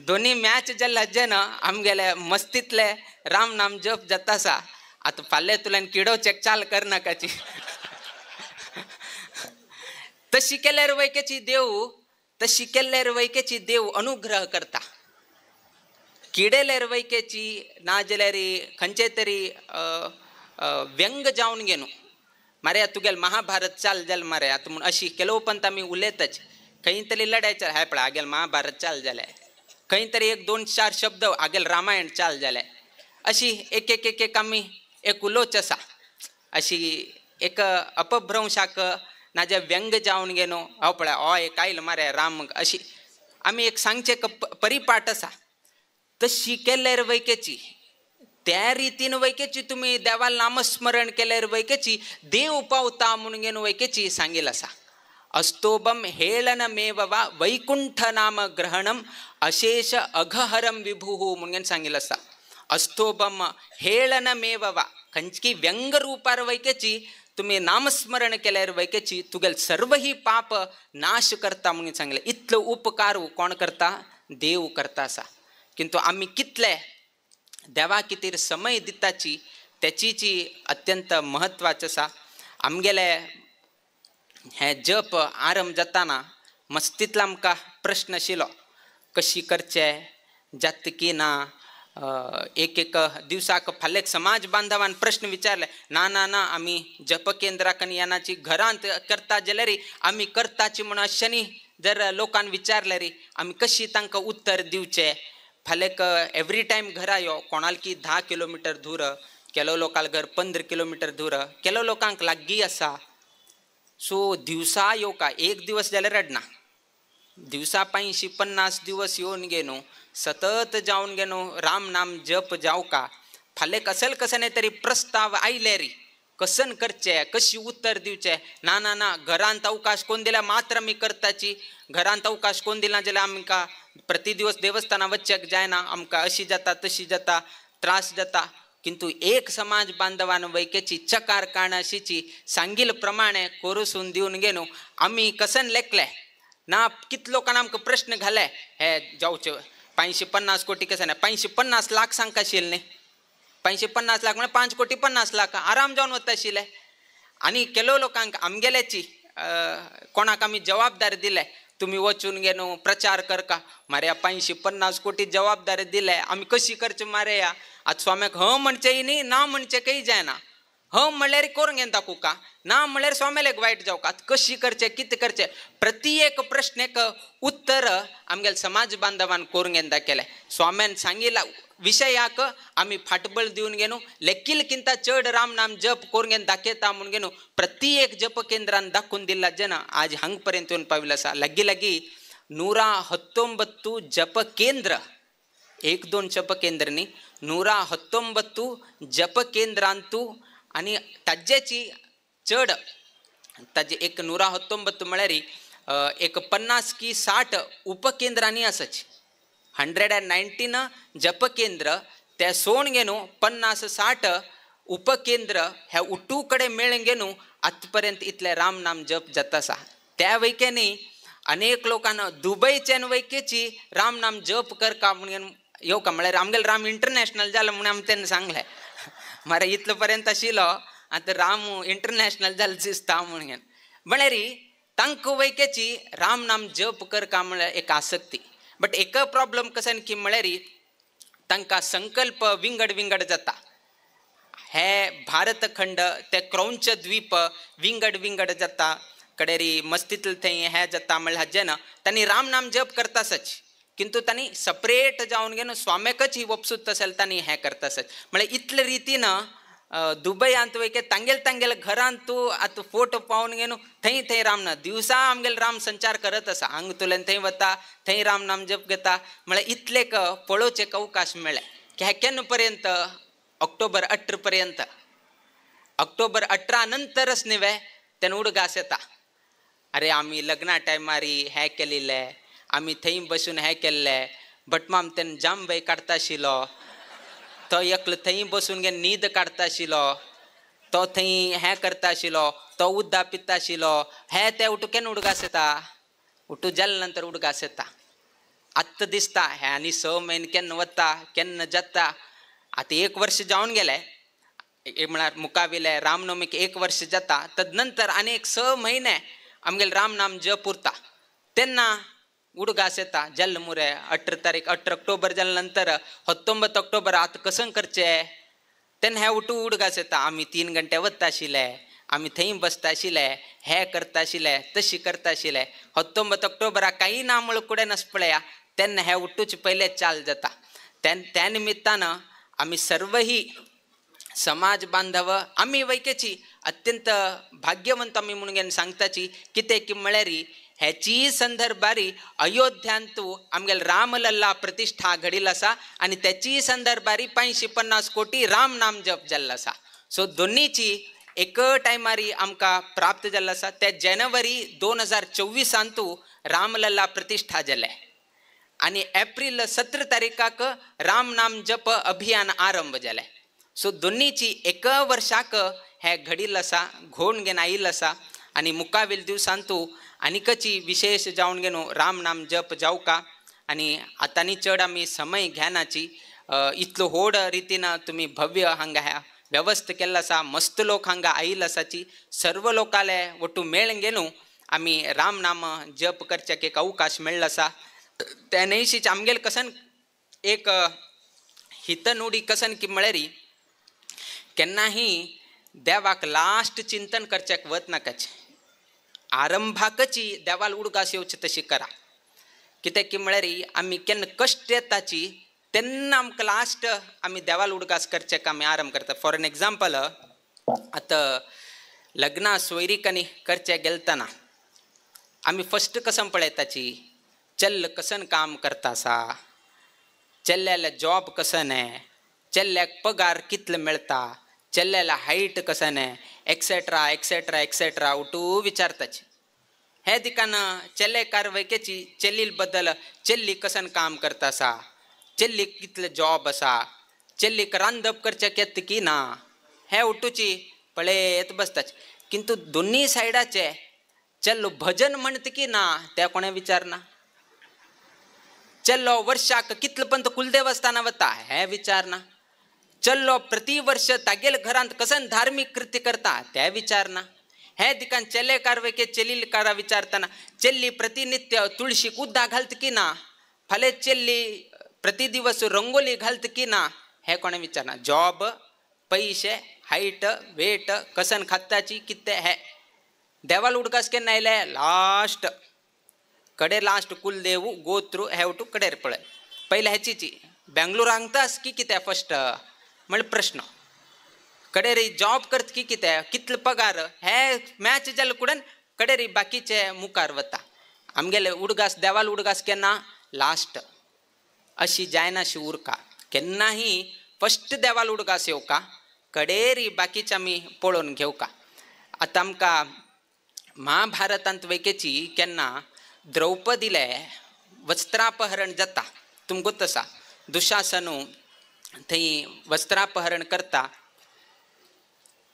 दोनी मॅच जाल्ले हाजेन आमगेले मस्तींतले राम नाम जप जाता आसा. आतां फाल्यां तुल्यान किडोवचेक चाल करनाकाची तशी केल्यार वैकेची देव तशी केल्यार वैकेची देव अनुग्रह करता. किडेल्यार वैकेची ना जाल्यार खंयचे तरी व्यंग जावन घेनु मारे तुगेल महाभारत चाल जाल मारे आतां म्हूण अशी केलो पंत आमी उलयताच खंय तरी लढाय चाल हाय पळय आगेल महाभारत चाल जालें खंय तरी एक दोन चार शब्द आगेल रामायण चाल जालें अशी एक एक एक एक आमी एक उलोच आसा. अशी एक अपभ्रंशाक नाजाल्यार व्यंग जावन घेनो हांव पळय हय एक आयल मारे राम अशी आमी एक सांगचें परिपाठ आसा. तशी केल्यार वैकेची त्या रितीन वैकेची तुमी देवाल नामस्मरण केल्यार वैकेची देव पावता म्हणून घेवन वैकेची सांगील आसा. अस्तोबम हेळनमेव वा वैकुंठ नाम ग्रहणम अशेष अघहरम विभुः म्हणून सांगील आसा. अस्तोबम हेळनमेव वा खंयची व्यंग रुपार वैकेची तुमी नामस्मरण केल्यार वैकेची तुगेल सर्वही पाप नाश करता म्हणून सांगलें. इतलो उपकार कोण करता? देव करता आसा. किंतु आमी कितले देवा कितीर समय दिताची त्याची अत्यंत महत्वाचें आसा. आमगेले हे जप आरंभ जाताना मस्तींतलो आमकां प्रश्न आशिल्लो कशी करचें जाता की ना. एक एक दिवसाक फाल्यां समाज बांधवान प्रश्न विचारले ना ना ना आमी जप केंद्राक आनी येनाची घरांत करता जाल्यार आमी करताची म्हूण अशें जर लोकान विचारल्यार आमी कशी तांकां उत्तर दिवचें. फाल्यां एवरी टायम घरा यो कोणालकी 10 किलोमिटर दूर केलो लोकांक घर 15 किलोमिटर दूर केलो लोकांक लागीं आसा. सो दिवसा येवका एक दिवस जाल्यार रडना दिवसा 550 दिवस येवन घेनु सतत जावन घेनु राम नाम जप जावका फाल्यां कसल कसन तरी प्रस्ताव आयले री कसन करचे कशी उत्तर दिवचे. ना ना ना घरांत अवकाश कोण दिला मात्र आमी करताची घरांत अवकाश कोण दिला जाल्यार आमकां प्रति दिवस देवस्थाना वचक जायना आमकां अशी जाता तशी जाता त्रास जाता. किंतु एक समाज बांधवान वैकेची चकार काणाशीची सांगील प्रमाणे कोरुसून दिवन घेनु आमी कसन लेखले ना कितलो लोकांना आमकां प्रश्न घाले हे जावचे 550 कोटी कशें ना 550 लाख सांगका आशिल्लें न्ही 550 लाख म्हळ्यार 5 कोटी 50 लाख आराम जावन वता आशिल्लें. आनी केलो लोकांक आमगेल्याची कोणाक आमी जबाबदारी दिले तुमी वचून घेनु प्रचार करका मारे 550 कोटी जबाबदारी दिले आमी कशी करचे मारे. आतां स्वाम्याक ह म्हणचें न्ही ना म्हणचें काही जायना. ह म्हणल्यार करूंक घेन दाखोवका ना म्हणल्यार स्वाम्याक वायट जावका. आतां कशी करचें कितें करचें प्रति एक प्रश्नेक उत्तर आमगेले समाज बांधवान करूंक घेन दाखयलें. स्वाम्यान सांगिला विशयाक आमी फाटबळ दिवन घेनु लेकील किंता चड राम नाम जप करूंक घेन दाखयता म्हूण घेनु प्रति एक जप केंद्रान दाखोवन दिला जेन्ना आज हांग पर्यंत येवन पाविल्लो आसा. लागीं लागीं 119 जप केंद्र एक दोन जप केंद्र न्ही 119 जप केंद्रांतू आनी ताज्याची चड ताजे एक 119 म्हळ्यार एक 50 की 60 उपकेंद्रांनी आसाची 119 जप केंद्र ते सोण घेनु 50-60 उपकेंद्र ह्या उटू कडेन मेळून घेनु आतां पर्यंत इतले राम नाम जप जाता आसा. त्या वैकेनी अनेक लोकांना दुबयच्यान वैकेची राम नाम जप करका म्हणून येवका म्हळ्यार आमगेले राम इंटरनॅशनल जालो म्हणून आमी तेन्ना सांगलें मारे इतलो पर्यंत आशिल्लो आतां राम इंटरनॅशनल जालें दिसता म्हणून म्हळ्यार तांकां वैकेची राम नाम जप करका म्हळ्यार एक आसक्ती. बट एक प्रॉब्लम कशें की म्हळ्यार तांकां संकल्प विंगड विंगड जाता. हे भारतखंड ते क्रौंच द्वीप विंगड विंगड जाता कडेरी मस्तीतले थंय हे जाता म्हळ्यार हाजें ना तांणी राम नाम जप करता सच. किंतु तांणी सपरेट जावन घेवन स्वाम्याकच ही वपसूत असेल तांणी हें करता आसत. म्हळ्यार इतले रितीन दुबयांत वयके तांगेल तांगेल घरांत तूं आतां फोटो पावून घेवन थंय थंय रामनाम दिवसा आमगेल राम संचार करत आसा, हांगा तुल्यान थंय वता थंय राम नाम जप घेता. म्हळ्यार इतलेक पळोवचें अवकाश मेळ्ळें की हें केन्ना पर्यंत ऑक्टोबर 18 पर्यंत, ऑक्टोबर 18 नंतरच न्ही तेन्ना उडगास येता, अरे आमी लग्ना टायमारी हें केलेलें, आमी थंय बसून हें केल्लें, भटमाम तेन्ना जांबय काडटा आशिल्लो, तो एकलो थंय बसून गे न्हीद काडटा आशिल्लो, तो थंय हें करता आशिल्लो, तो उद्दा पिता आशिल्लो, हें तें उठू केन्ना उडगास येता, उठू जाले नंतर उडगास येता. आत्तां दिसता हें आनी 6 म्हयने केन्ना वता केन्ना जाता. आतां 1 वर्स जावन गेलें, म्हळ्यार मुखावेलें रामनवमीक 1 वर्स जाता, तदनंतर आनी एक 6 म्हयने आमगेले राम नाम जप उरता, तेन्ना उडगास येता जाल्ल मुरे 18 तारीख 18 ऑक्टोबर जाले नंतर 19 ऑक्टोबर आतां कसं करचें, तेन्ना हें उठू उडगास येता, आमी 3 घंटे वता आशिल्ले, आमी थंय बसता आशिल्ले, हें करता आशिल्ले, तशी करता आशिल्ले, 19 ऑक्टोबराक कांय ना म्हळ्यार कुडें नास पळया, तेन्ना हें उठूच पयलें चाल जाता. त्या निमित्तान आमी सर्वही समाज बांधव आमी वैकेची अत्यंत भाग्यवंत आमी म्हणून सांगताची कितें की म्हळ्यार हेची संदर्भारी अयोध्यांतू आमगेले रामलल्ला प्रतिष्ठा घडिल्ल आसा आनी त्याची संदर्भारी 550 कोटी राम नाम जप जाल्लो आसा. सो दोन्हीची एक टायमारी आमकां प्राप्त जाल्लो आसा. त्या जानेवारी 2024 रामलल्ला प्रतिष्ठा जालें आनी एप्रील 17 तारीखाक राम नाम जप अभियान आरंभ जालें. सो दोन्हीची एक वर्साक हें घडिल्ल आसा, घोण घेवन आयिल्लो आसा आनी मुखावेल दिवसांतू आनीकची विशेष जावन घेवन राम नाम जप जावका. आनी आतां चड आमी समय घेनाची, इतलो व्हड रितीन तुमी भव्य हांगा ह्या व्यवस्था केल्लो आसा, मस्त लोक हांगा आयिल्लो आसाची, सर्व लोकाले ಒಟ್ಟು मेळून घेवन आमी राम नाम जप करच्याक एक अवकाश मेळ्ळो आसा. त्या न्हयशीच आमगेल कसन एक हितनुडी कसन की म्हळ्यार केन्नाही देवाक लास्ट चिंतन करच्याक वत नाकाच, आरंभाकची देवाल उडगास येवचे तशी करा. कित्याक की म्हळ्यार आमी केन्ना कश्ट येताची तेन्ना आमकां लास्ट आमी देवाल उडगास करच्याक आमी आरंभ करता. फॉर एन एग्जाम्पल आतां लग्ना सोयरीकांनी करच्याक गेलतना आमी फस्ट कसम पळयताची, चल्ल कसन काम करता आसा, चल्ल्याले जॉब कसन आहे, चल्ल्याक पगार कितलो मेळटा, चल्ल्याला हायट कसन आहे, एक्सेट्रा एक्सेट्रा एक्सेट्रा उठू विचारताची. हे दिकान चेलेकार वैकेची चेल्ली बद्दल चेल्ली कसन काम करता आसा, चेल्ली कितले जॉब आसा, चेल्लीक रांदप करच्याक येता की ना, हे उठूची पळयत बसताची. किंतु दोन्ही सायडाचे चल्लो भजन म्हणत की ना ते कोणें विचारना, चल्लो वर्षाक कितले पंत कुलदेवस्थाना वता हें विचारना, चल्लो प्रति वर्ष तागेल घरांत कसन धार्मीक कृत्य करता ते विचारना. हे दिकान चेलेकार वेके चेलीकारा विचारतना चेल्ली प्रतिनित्य तुळशीक उद्दा घालत की ना, फाल्यां चेल्ली प्रति दिवस रंगोली घालत की ना, हे कोणें विचारना. जॉब, पैशे, हायट, वेट, कसन खाताची कितें हे देवाल उडकास केन्ना आयले लास्ट कडे लास्ट कुलदेव गोत्र हे उठू कडेर पळय पयले हेचीची बेंगलोर हांगतास की कितें फस्ट म्हळ्यार प्रश्न, कडेरी जॉब करत की कितें कितलो पगार हे मॅच जाले कुडन कडेरी बाकीचे मुखार वता. आमगेले उडगास देवाल उडगास केन्ना लास्ट अशी जायनाशी उरका, केन्नाही फस्ट देवाल उडगास येवका कडेरी बाकीचे आमी पळोवन घेवका. आतां आमकां महाभारतांत वैकेची केन्ना द्रौपदीले वस्त्रापहरण जाता तुमकां गोत आसा, दुशासनू थंय वस्त्रापहरण करता,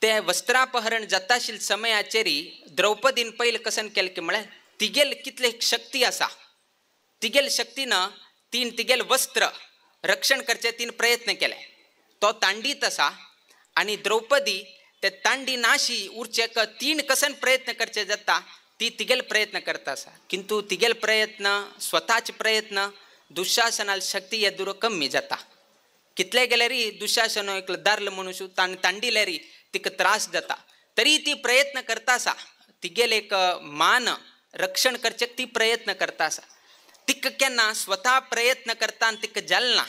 ते वस्त्रापहरण जाताशील समयाचेरी द्रौपदीन पयलें कसन केलें की म्हळ्यार तिगेल कितले शक्ती आसा, तिगेल शक्तीन तीन तिगेल वस्त्र रक्षण करचे तीन प्रयत्न केले. तो तांडीत आसा आनी द्रौपदी ते तांडी नाशी उरचे तीन कसन प्रयत्न करचे जाता ती तिगेल प्रयत्न करता आसा, किंतु तिगेल प्रयत्न स्वताचे प्रयत्न दुशासनाल शक्ती येदुरो कमी जाता. कितले गेल्यारी दुशासन एकलो दारलो मनुष्य तांडिल्यारी तिका त्रास जाता, तरी ती प्रयत्न करता आसा, तिगेल एक मान रक्षण करचे ती प्रयत्न करता आसा. तिका केन्ना स्वता प्रयत्न करता आनी तिका जालना.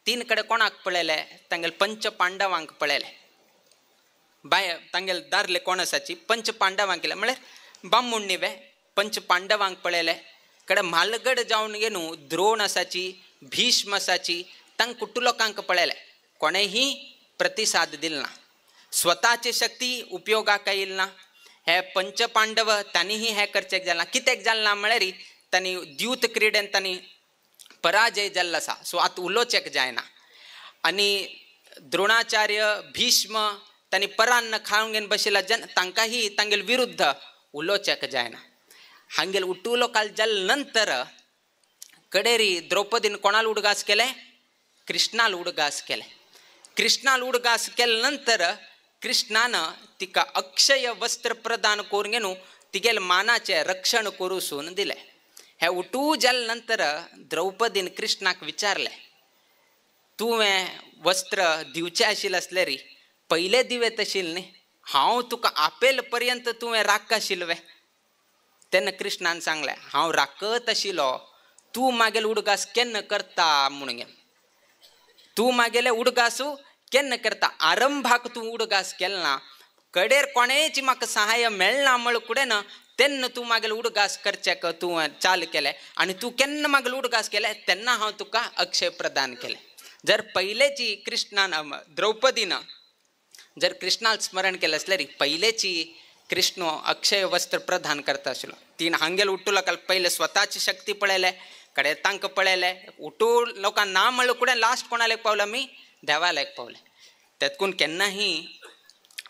तीन कडेन कोणाक पळयले तांगेले पंच पांडवांक पळयले. बाय तांगेले दारले कोण आसाची पंच पांडवांक केले म्हळ्यार बामूण न्ही वे पंच पांडवांक पळयले. कडेन म्हालगड जावन गे न्हू द्रोण आसाची भीष्म आसाची तांकां कुटू लोकांक पळयले. कोणेंही प्रतिसाद दिल ना, स्वताची शक्ती उपयोगाक येयल ना. हे पंच पांडव तांणीही हें करचें जालें ना. कित्याक जालें ना म्हळ्यार तांणी द्यूत क्रिडेन तांणी पराजय जाल्लो आसा. सो आतां उलोवचेक जायना. आनी द्रोणाचार्य भीष्म तांणी परान्न खावन घेवन बशिल्ला जन तांकांही तांगेले विरुद्ध उलोवचेक जायना. हांगेले उटुलो काल जाले नंतर कडेरी द्रौपदीन कोणाल उडगास केले कृष्णाल उडगास केले. कृष्णाल उडगास केले नंतर कृष्णान तिका अक्षय वस्त्र प्रदान करून घेवन तिगेले मानाचें रक्षण करूसून दिलें. हे उटू जाले नंतर द्रौपदीन कृष्णाक विचारलें तुवें वस्त्र दिवचें आशिल्लें आसलें री पयलें दिवेत आशिल्लें न्ही, हांव तुका आपेल पर्यंत तुवें राख आशिल्लें वे. तेन्ना कृष्णान सांगलें हांव राखत आशिल्लो तूं मागेले उडगास केन्ना करता म्हणून गे, तूं मागेले उडगासू केन्ना करता, आरंभाक तूं उडगास केल ना, कडेर कोणेची म्हाका सहाय्य मेळना म्हळ कुडें ना तेन्ना तूं मागेले उडगास करचेक तूं चाल केलें आनी तूं केन्ना मागेले उडगास केलें तेन्ना हांव तुका अक्षय प्रदान केलें. जर पयलेची कृष्णान द्रौपदीन जर कृष्णाक स्मरण केलें आसल्यार पयलेची कृष्ण अक्षय वस्त्र प्रदान करता आशिल्लो. तीन हांगेल उट्टू लोकांक पयले स्वताची शक्ती पळयले कडेन तांकां पळयले उठू लोकांक ना म्हणलें कुडें लास्ट कोणाक पावलो आमी देवाक पावले. तेतकून केन्नाही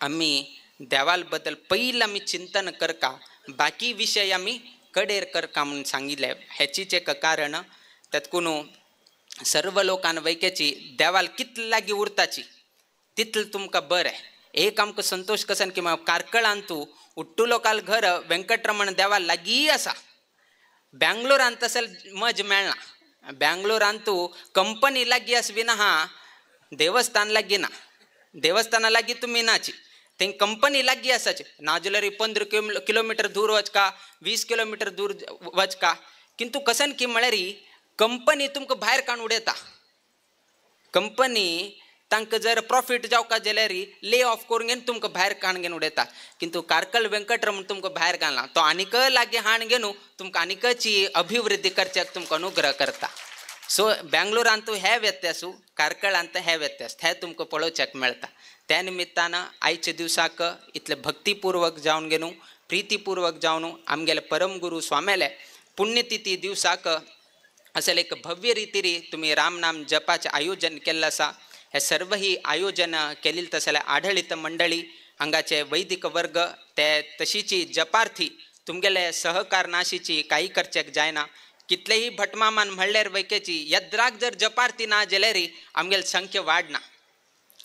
आमी देवाल बद्दल पयलीं आमी चिंतन करका, बाकी विशय आमी कडेर करका म्हणून सांगिल्लें. हेचीच एक कारण तेतकून सर्व लोकान वैकेची देवाल कितले लागीं उरताची तितलें तुमकां बरें. एक आमकां संतोश कसन की कार्कळान तूं उट्टू लोकाल घर वेंकटरमण देवा लागीं आसा. बेंगलोरान तशें मज मेळना. बेंगलोरान तूं कंपनी लागीं आस बी ना, देवस्थान लागीं ना, देवस्थाना लागीं तुमी नाची, थंय कंपनी लागीं आसाची नाजाल्यार 15 किलोमिटर दूर वचका 20 किलोमिटर दूर वचका, किंतु कसन की म्हळ्यार कंपनी तुमकां भायर काडून उडयता. कंपनी तांकां जर प्रॉफीट जावका जाल्यार ले ऑफ करून घेवन तुमकां भायर काडून घेवन उडयता. किंतु कार्कल वेंकटरमण तुमकां भायर घालना, तो आनीक लागीं हाण घेवन तुमकां आनीकची अभिवृद्धी करच्याक तुमकां अनुग्रह करता. सो बेंगलोरांत हे व्यत्यासू कार्कळांत हे व्यत्यास हे तुमकां पळोवच्याक मेळटा. त्या निमित्तान आयच्या दिवसाक इतले भक्तीपूर्वक जावन घेवन प्रितीपूर्वक जावन आमगेले परमगुरू स्वाम्याले पुण्यतिथी दिवसाक असेल एक भव्य रितीरी तुमी रामनाम जपाचें आयोजन केल्लें आसा. हे सर्वही आयोजन केलें तशें आढळीत मंडळी हांगाचे वैदिक वर्ग ते तशीची जपार्थी तुमगेले सहकार नाशीची काही करचेक जायना. कितलेही भटमामान म्हणल्यार वैकेची यद्राक जर जपार्थी ना जाल्यार आमगेले संख्य वाडना.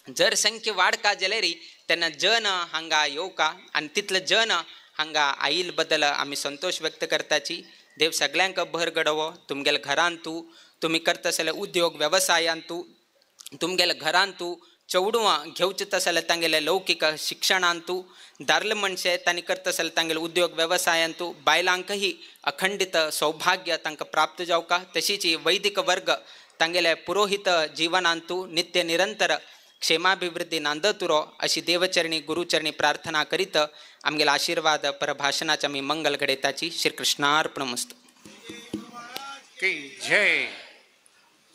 जर संख्य वाडका जाल्यार तेन्ना जन हांगा येवका आनी तितले जन हांगा आईल बद्दल आमी संतोश व्यक्त करताची. देव सगळ्यांक भर घडोवो तुमगेले घरांतू, तुमी करता जाल्यार उद्योग वेवसायांतू, तुमगेले घरांतू चेडवां घेवचें तशें जाल्यार तांगेले लौकीक शिक्षणांतू, दारले मनशे तांणी करता जाल्यार तांगेले उद्योग वेवसायांतू, बायलांकही अखंडीत सौभाग्य तांकां प्राप्त जावका. तशीच वैदिक वर्ग तांगेले पुरोहित जीवनांतू नित्य निरंतर क्षेमाभिवृद्धी नांदतुरो अशी देवचरणी गुरुचरणी प्रार्थना करीत आमगेले आशीर्वाद परभाषणाचे आमी मंगल घडयताची. श्रीकृष्णार्पणमस्तु. जय.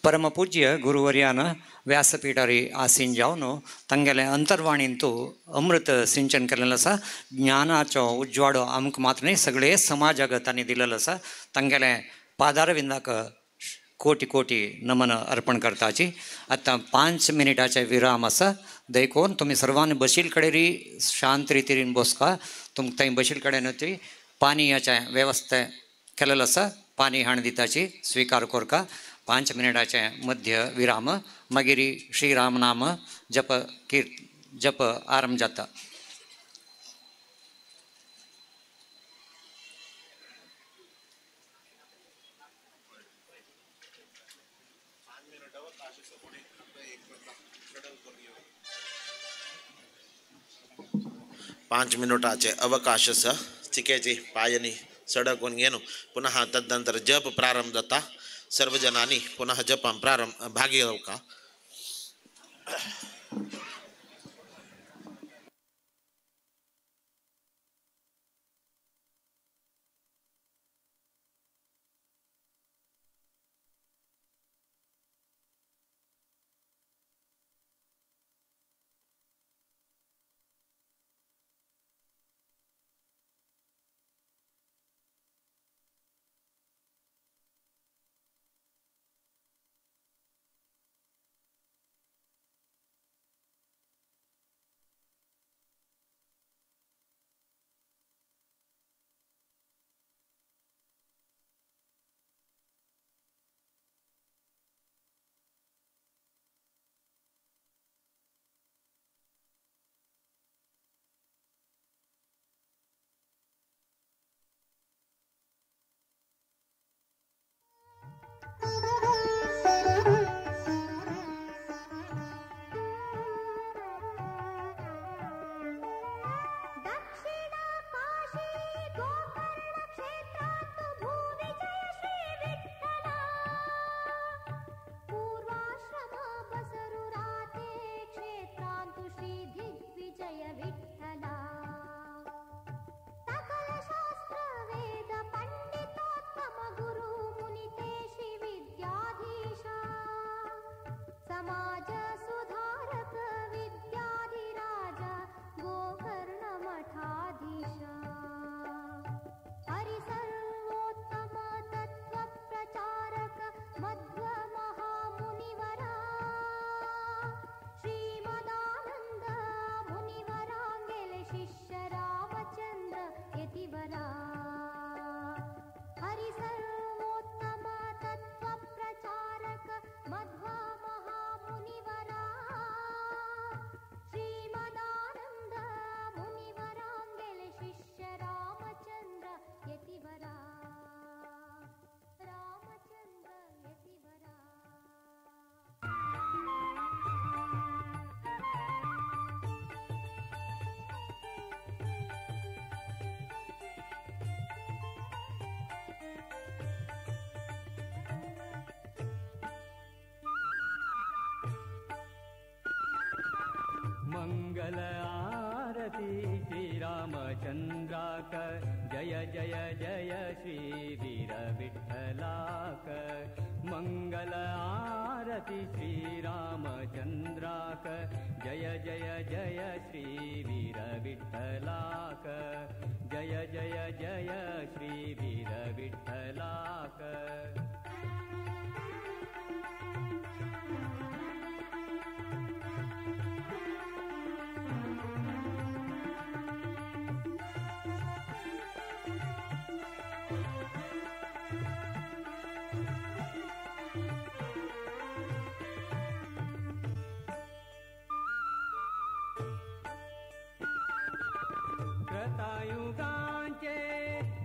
परमपूज्य गुरुवर्यान व्यासपीठारी आसीन जावन तांगेले अंतर्वाणींतू अमृत सिंचन केलेलें आसा. ज्ञानाचो उजवाडो आमकां मात्र न्ही सगळे समाजाक तांणी दिलेलो आसा. तांगेले पादारविंदाक कोटी कोटी नमन अर्पण करताची. आतां 5 मिनटाचे विराम आसा. देखून तुमी सर्वांनी बशील कडेन शांत रितीन बसका. तुमकां थंय बशील कडेन ती पानयाचें वेवस्था केलेलो आसा. पानी हाण दिताची स्वीकार करका. 5 मिनटाचे मध्य विराम, मागीर श्रीराम नाम जप जप आरंभ जाता. पांच मिनटाचे अवकाश आसा. चिकेची पायनी सडक घेवन पुनः तदनंतर जप प्रारंभ जाता. सर्व जनांनी पुनः जपान प्रारंभ भागी घेवका. मंगल आरती श्री रामचंद्राक जय जय जय श्री वीर विठ्ठलाक. मंगल आरती श्री रामचंद्राक जय जय जय श्री वीर विठ्ठलाक. जय जय जय श्री वीर विठ्ठलाक. त्रेतायुगांचे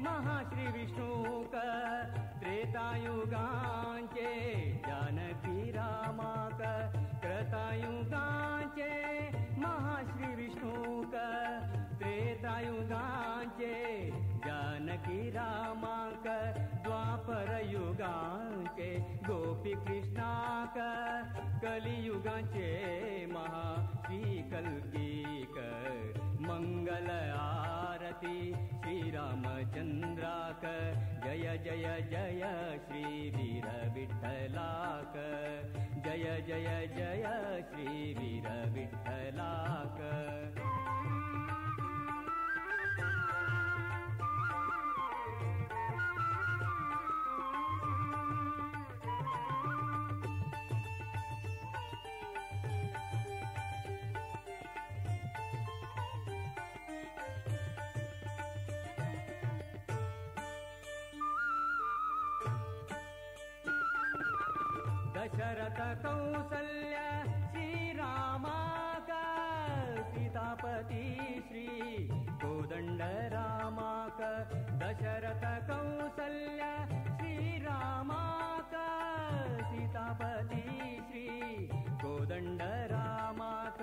महाश्री विष्णूक त्रेतायुगांचे जानकी रामाक. त्रतायुगांचे महाश्री विष्णूक त्रेतायुगांचे जानकी रामाक. द्वापर युगांचे गोपी कृष्णाक कलियुगांचे महा श्री कल्कीक. मंगल आरती श्री रामचंद्राक जय जय जय श्री वीर विठ्ठलाक. जय जय जय श्री वीर विठ्ठलाक. दशरथ कौसल्य श्री रामाक सीतापती श्री कोदंड रामाक. दशरथ कौसल्य श्री रामाक सीतापती श्री कोदंड रामाक.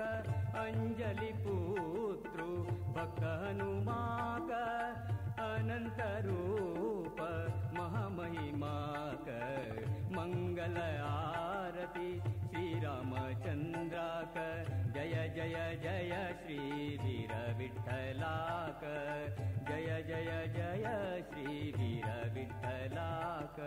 अंजलि पुत्रु भक्त हनुमाक अनंत रूप महिमाक मंगल आरती श्री रामचंद्राक जय जय जय श्री वीर विठ्ठलाक जय जय जय श्री वीर विठ्ठलाक।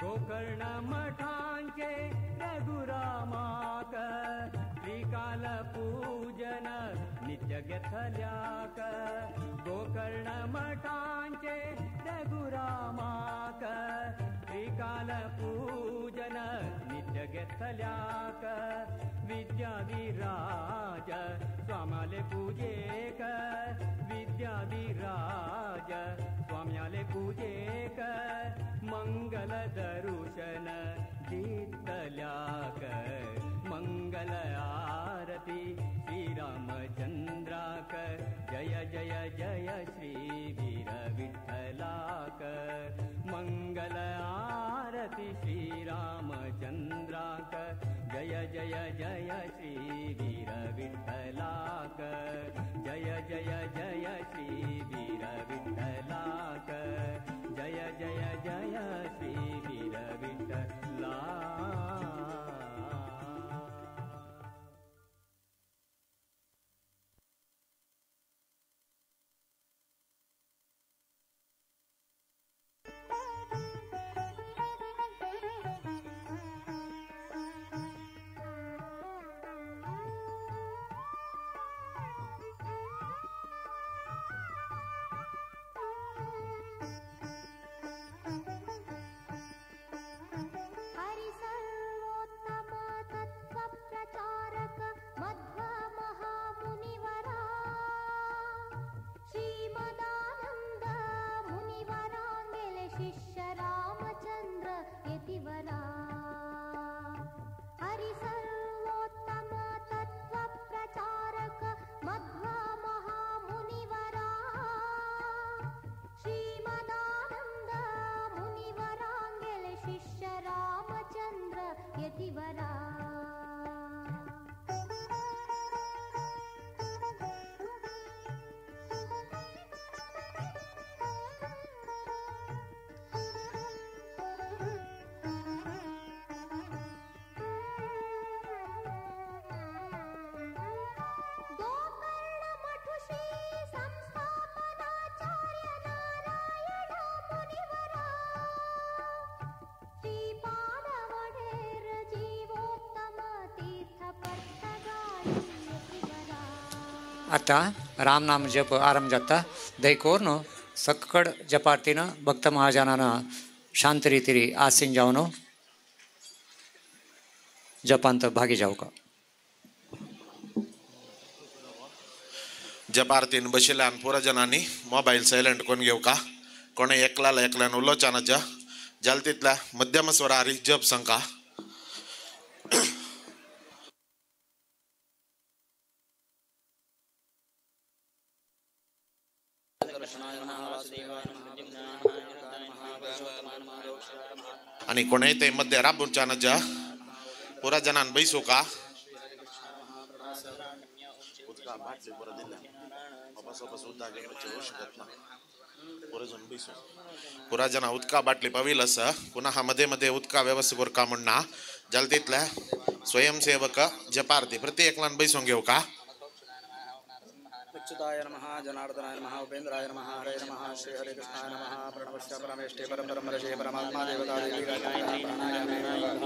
गोकर्ण मठांचे रघुरामाक त्रिकाल पूजन नित्य घेतल्याक गोकर्ण मठांचे रघुरामाक त्रिकाल पूजन नित्य घेतल्याक विद्याधिराज स्वाम्याले पूजेक विद्याधिराज स्वाम्याले पूजेक मंगल दर्शन दितल्याक मंगल आरती श्री रामचंद्राक जय जय जय श्री वीर विठ्ठलाक मंगल आरती श्री रामचंद्राक जय जय जय श्री वीर विठ्ठलाक जय जय जय श्री वीर विठ्ठलाक जय जय जय श्री वीर विठ्ठलाक। आता रामनाम जप आरंभ जाता दयकोर्न सक्कड जपार्तीन भक्त महाजनान शांत रीतिरी आसीन जावन जपांत भागी जावका। जपार्तीन बशिल्ल्यान पुरा जणांनी मोबायल सायलंट करून घेवका कोणे एकल्याला एकल्यान उलोवच्या ना जाल तितल्या मध्यम स्वरारी जप सांगा। आणि कोणेय ते मध्ये राबूनच्या नजा पुरा जणान बैसू का पुरा जना उदका बाटली पावील असा पुन्हा मध्ये मध्ये उदका व्यवस्थित करका म्हणना जाल तितल्या स्वयंसेवक जपार्ती प्रत्येकलान बैसून घेऊ का। अच्युताय नमः जनार्दनाय नमः उपेन्द्राय नमः हरे नमः श्री हरे कृष्णाय नमः प्रणवस्य परमेष्ठे परम परम ऋषे परमात्मा देवता देवी राजाय प्राणायाम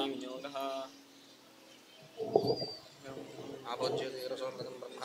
आपोज्यते रसोन्नतं ब्रह्म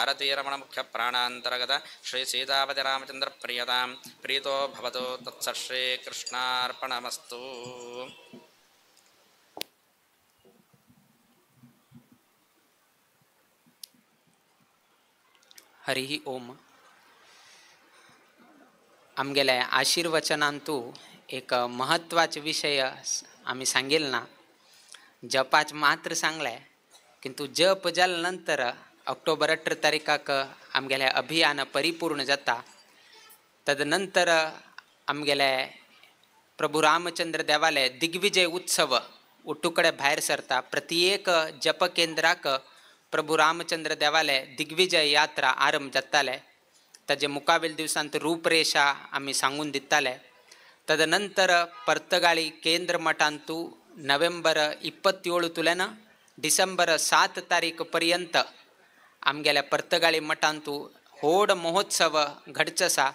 भारतीरमण मुख्य प्राणान्तर्गत श्री सीतापति रामचंद्र प्रियतां प्रीतो भवतु तत्सश्री कृष्णार्पणमस्तु. हरि ओम. आमगेल्या आशीर्वचनांतु एक महत्वाचे विषय आम्ही सांगेल ना, जपाच मात्र सांगलाय, किंतु जप जाल्यानंतर ऑक्टोबर 18 तारीखाक आमगेल्या अभियान परिपूर्ण जाता. तदनंतर आमगेले प्रभू रामचंद्र देवाले दिग्विजय उत्सव उट्टुकडे भायर सरता. प्रत्येक जप केंद्राक प्रभू रामचंद्र देवाले दिग्विजय यात्रा आरंभ जाताले. ताजे मुकावेल दिवसांत रूपरेषा आमी सांगून दिताले. तदनंतर पर्तगाळी केंद्र मठांतु नोव्हेंबर 27 तुल्यान डिसेंबर 7 तारीख पर्यंत आमगेल्या पर्तगाळी मठांतु होड महोत्सव घडचो आसा.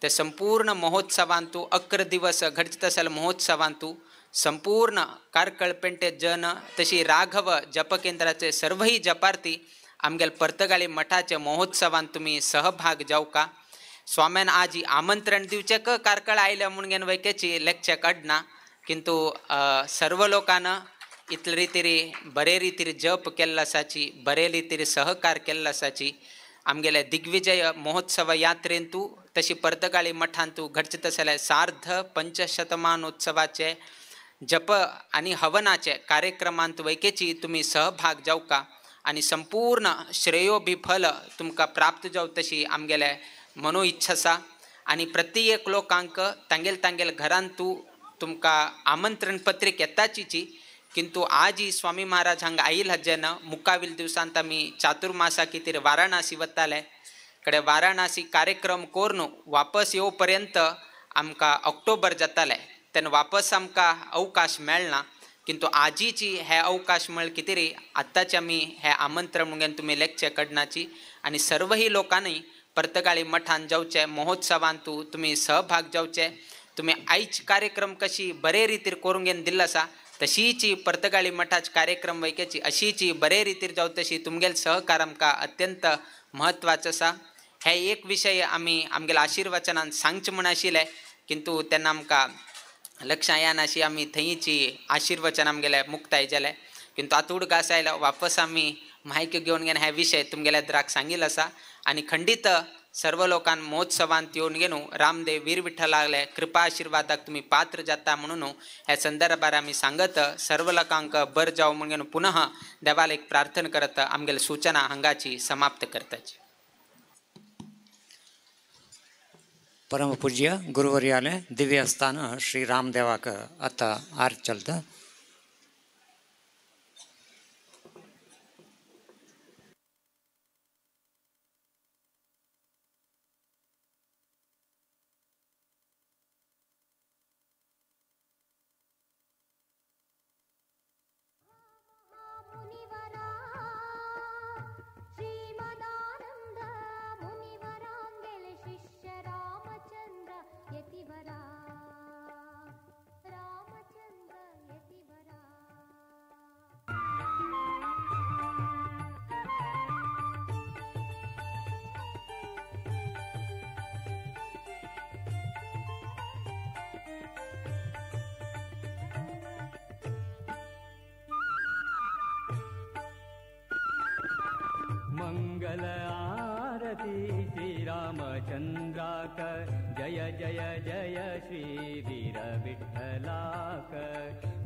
ते संपूर्ण महोत्सवांतु 11 दिवस घडचो आसले महोत्सवांतु संपूर्ण कार्कळ पेंटे जन तशी राघव जपकेंद्राचे सर्वही जपार्थी आमगेल पर्तगाळी मठाचे महोत्सवांत तुमी सहभाग जावका. स्वाम्यान आज आमंत्रण दिवचें क कार्कळ आयले म्हणून वैकेची लेक्चर काडना, किंतु सर्व लोकांना इतले रितीरी बरे रितीर जप केल्लो आसाची, बरे रितीर सहकार केल्लो आसाची. आमगेले दिग्विजय महोत्सव यात्रेंतु तशी पर्तगाळी मठांतु घडचे तसले 5.5 शतमानोत्सवाचे जप आणि हवनाचे कार्यक्रमांत वैकेची तुमी सहभाग जावका आणि संपूर्ण श्रेयोभिफल तुमकां प्राप्त जाव तशी आमगेले मनो इच्छा आसा. आनी प्रत्येक लोकांक तांगेल तांगेल घरांतु तुमकां आमंत्रण पत्रिका येताचीची, किंतु आजी स्वामी महाराज हांगा आयल हज्जेन मुकाविल दिवसांत आमी चातुर्मासा खातीर वाराणसी वताले. कडे वाराणसी कार्यक्रम करून वापस येवपर्यंत आमकां ऑक्टोबर जाताले, तेन्ना वापस आमकां अवकाश मेळना, किंतु आजीची हे अवकाश मेळ कितें आत्ताचे आमी हे आमंत्रण म्हणून तुमी लेक्चर कडनाची आनी सर्वही लोकांनी पर्तगाळी मठान जावचे महोत्सवांतु तुमी सहभाग जावचे. तुमी आयज कार्यक्रम कशी बरे रितीर करून घेवन दिल्लो आसा तशीची पर्तगाळी मठाच कार्यक्रम वैकेची अशीची बरे रितीर जाव तशी तुमगेल सहकार आमकां अत्यंत म्हत्वाचो आसा. हे एक विशय आमी आमगेल्या आशीर्वचनान सांगचे म्हूण आशिल्ले, किंतु तेन्ना आमकां लक्षां येनाशी आमी थंयची आशीर्वचन आमगेले मुक्ताय जाले, किंतु आतां उडगास आयलो वापस आमी माहिती घेवन घेवन हे विशय तुमगेल्या द्राक सांगिल्लो आसा. आनी खंडीत सर्व लोकांक महोत्सवांत येवन घेवन रामदेव वीर विठ्ठलाले कृपा आशीर्वादाक तुमी पात्र जाता म्हणून ह्या संदर्भार आमी सांगत सर्व लोकांक बर जावं म्हणून पुनः देवाला एक प्रार्थना करत आमगेली सूचना हांगाची समाप्त करताची. परम पूज्य गुरुवर्याले दिव्य स्थान श्री रामदेवाक आता आरती चलता. मंगल आरती श्री रामचंद्राक जय जय जय श्री वीर विठ्ठलाक.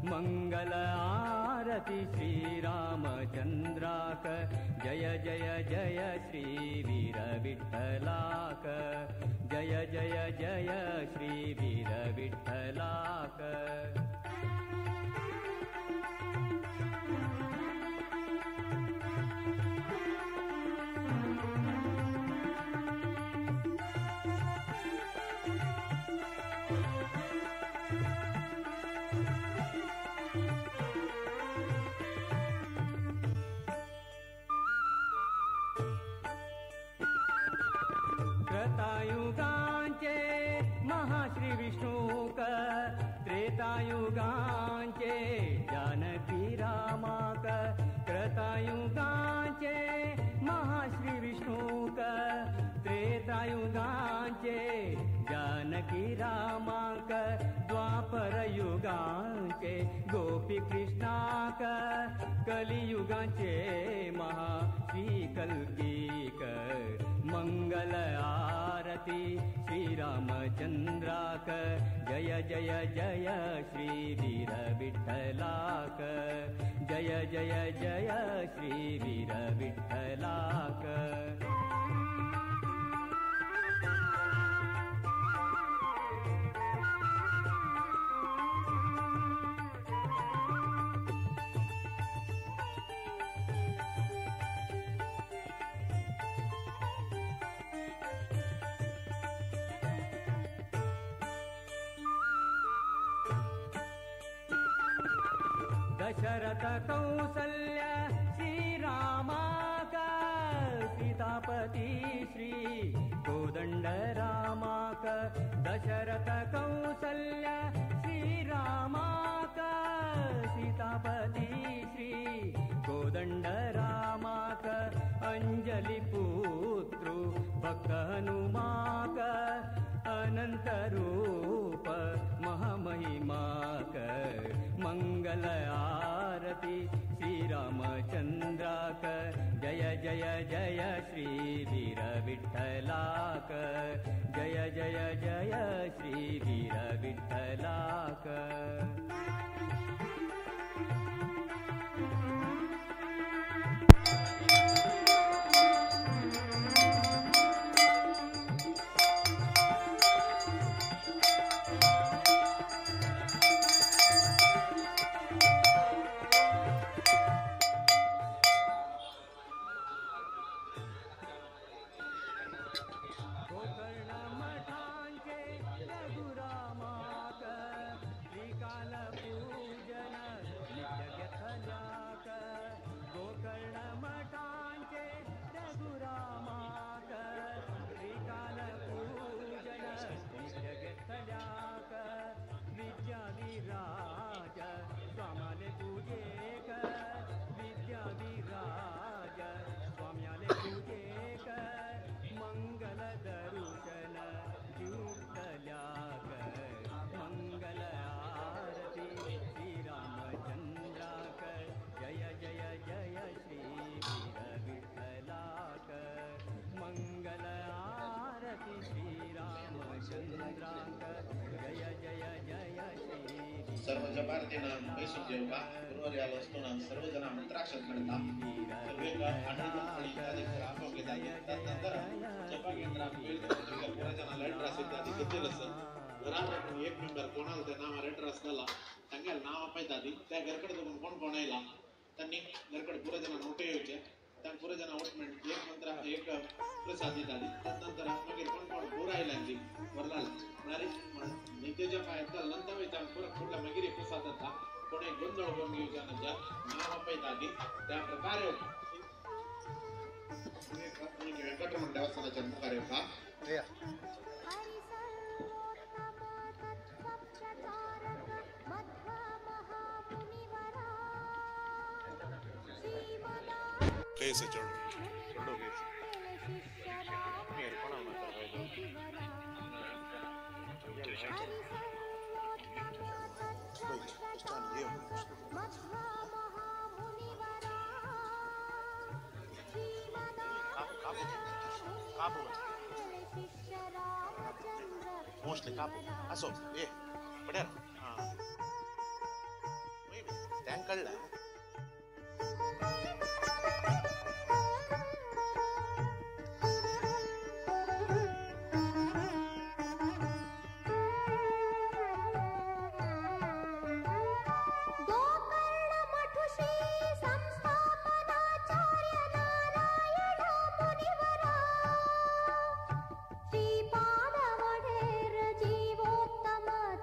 मंगल आरती श्री रामचंद्राक जय जय जय श्री वीर विठ्ठलाक. जय जय जय श्री वीर विठ्ठलाक. त्रेतायुगांचे महाश्री विष्णूक, त्रेतायुगांचे जानकी रामाक. त्रतायुगांचे महाश्री विष्णूक, जानकी रामाक द्वापर युगांचे गोपी कृष्णाक कलियुगांचे महा श्री कल्कीक मंगल आरती श्री रामचंद्राक जय जय जय श्री वीर विठ्ठलाक जय जय जय श्री वीर विठ्ठलाक. दशरथ कौसल्य श्रीरामाक सीतापती श्री कोदंड रामाक दशरथ कौसल्य श्रीरामाक सीतापती श्री कोदंड रामाक अंजलि पुत्रु भक्त हनुमाक अनंत रूप महामहिमाक मंगल आरती श्री रामचंद्राक जय जय जय श्री वीर विठ्ठलाक जय जय जय श्री वीर विठ्ठलाक. सर्व जपारतीनं बैसून घेवका गुरुवर्याला वस्तून सर्व जण मंत्राक्षर करता सर्वेक आठवण इत्यादी आपोवंक घेता. तदनंतर जपा केंद्रात पुरा जण लेटर इत्यादी घेतलेलं असत. घरात एक मेंबर कोणाला त्या नावा लेटर आसताला तांगेले नाव आपयता त्या घरकडे दोन कोण कोण आयला त्यांनी घरकडे पुरा जण नोटे येवचे त्या पुरा जण ओटमेंट एक मंत्र एक प्रसाद दिता. तदनंतर मागीर कोण कोण पुरा आयला वरलाल म्हळ्यार नित्य जपा येता नंतर वयता पुरा फुडल्या मागीर प्रसाद जाता कोणे गोंदळ करून घेवच्या नंतर नाव आपयता त्या प्रकारे वेंकटरमण देवस्थानाच्या मुखार येवका. कैसे चढ़ो चढ़ो कैसे मोस्टली कापू असो ए पड्यार हां टँक कळला.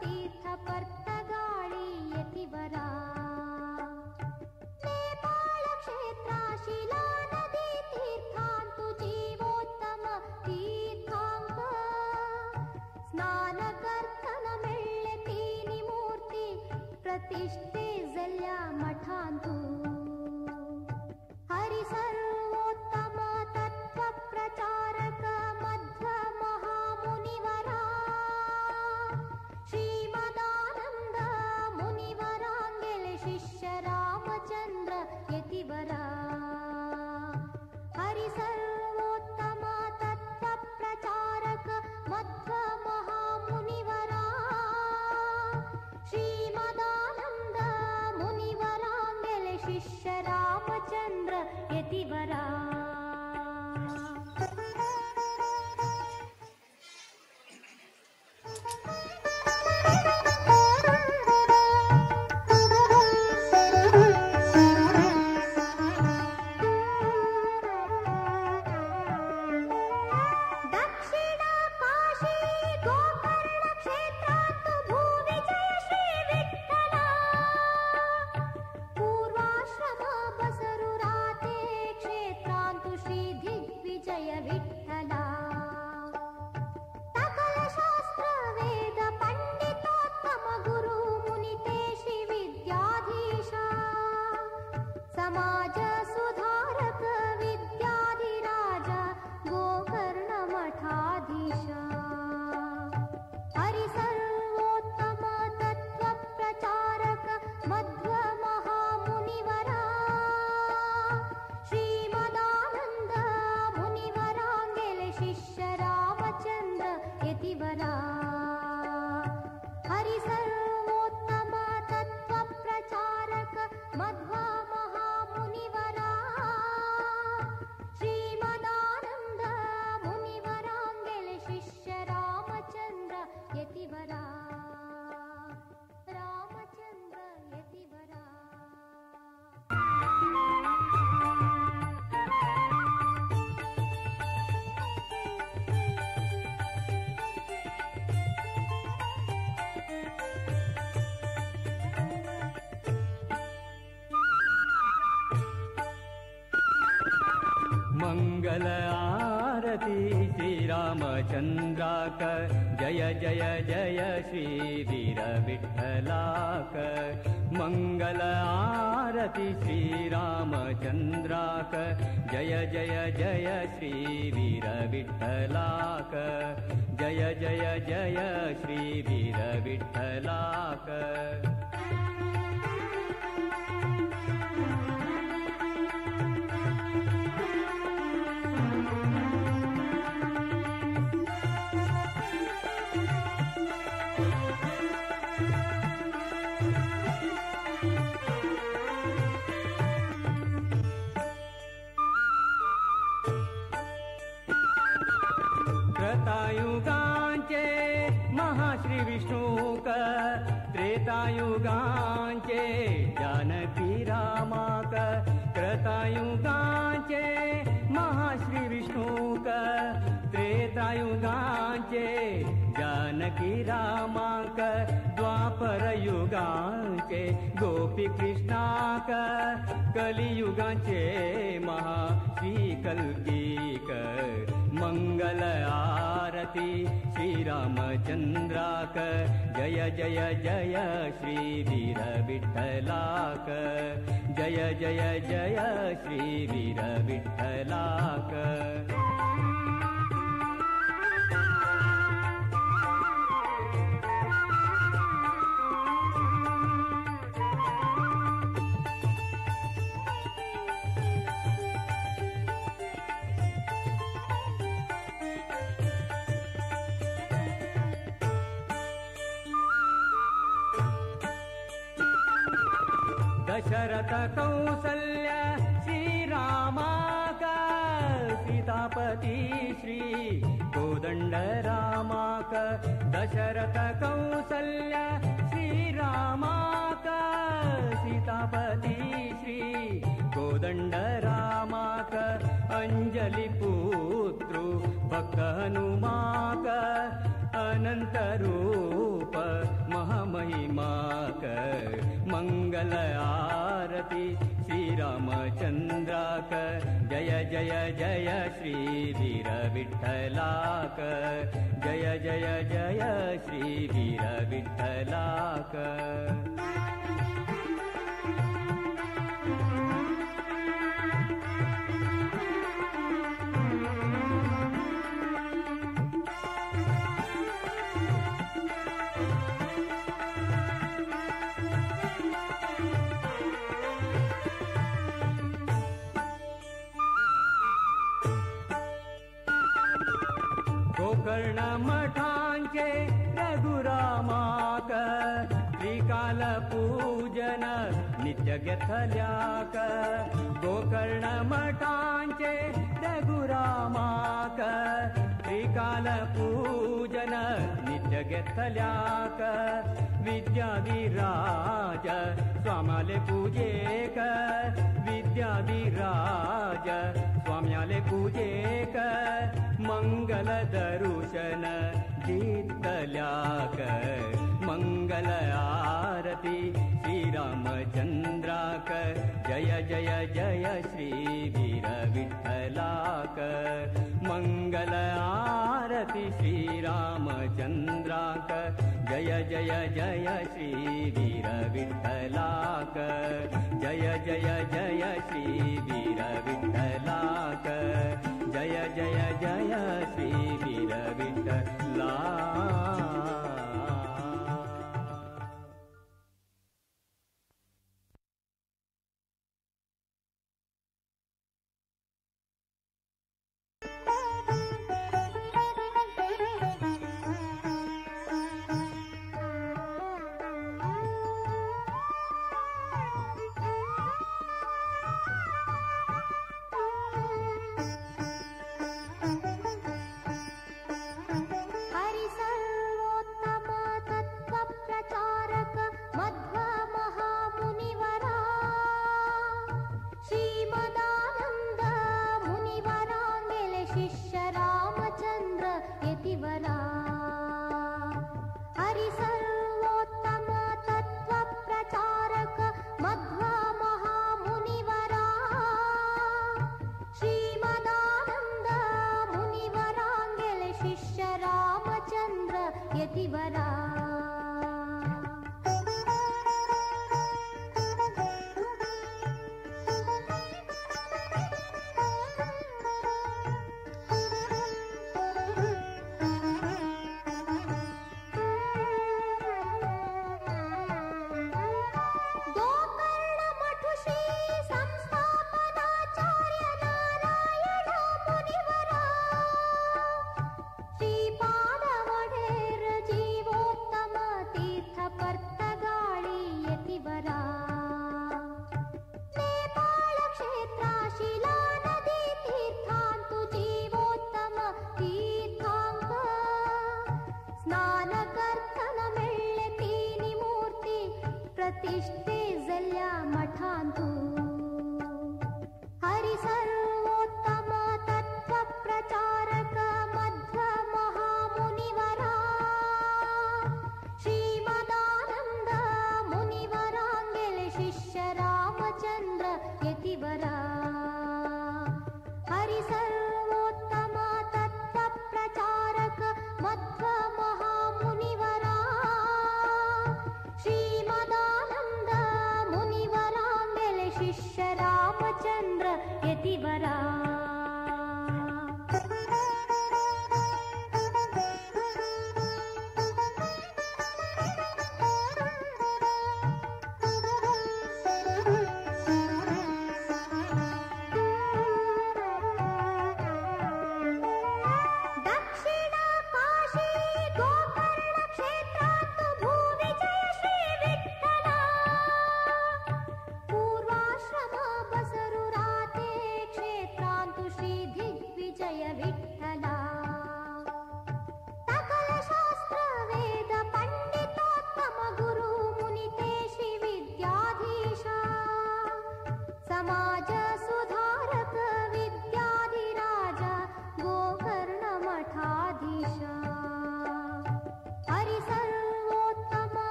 तीर्थ पर्तगाळी यतिवरा. यतिवरा. मंगल आरती श्री रामचंद्राक जय जय जय श्री वीर विठ्ठलाक. मंगल आरती श्री रामचंद्राक जय जय जय श्री वीर विठ्ठलाक. जय जय जय श्री वीर विठ्ठलाक. त्रेतायुगांचे महाश्री विष्णूक त्रेतायुगांचे जानकी रामाक. त्रतायुगांचे महाश्री विष्णूक त्रेतायुगांचे जानकी रामाक. द्वापर युगांचे गोपी कृष्णाक कलियुगांचे महा श्री कल्कीक. मंगल आरती श्री रामचंद्राक जय जय जय श्री वीर विठ्ठलाक. जय जय जय श्री वीर विठ्ठलाक. दशरथ कौसल्य श्री रामाक सीतापति श्री कोदंड रामाक. दशरथ कौसल्य श्री रामाक सीतापति श्री कोदंड रामाक. अंजलि पुत्रु भक्त हनुमाक अनंत रूप महामहिमाक. मंगल आरती श्री रामचंद्राक जय जय जय श्री वीर विठ्ठलाक. जय जय जय श्री वीर विठ्ठलाक. गोकर्ण मठांचे रघुरामाक त्रिकाल पूजन नित्य घेतल्याक गोकर्ण मठांचे रघुरामाक त्रिकाल पूजन नित्य घेतल्याक विद्याधिराज स्वाम्याले पूजेक विद्याधिराज स्वाम्याले पूजेक मंगल दर्शन दितल्याक मंगल आरती श्रीरामचंद्राक जय जय जय श्री वीर विठ्ठलाक मंगल आरती श्रीरामचंद्राक जय जय जय श्री वीर विठ्ठलाक जय जय जय श्री वीर विठ्ठलाक जय जय जय श्री वीर विठ्ठलाक।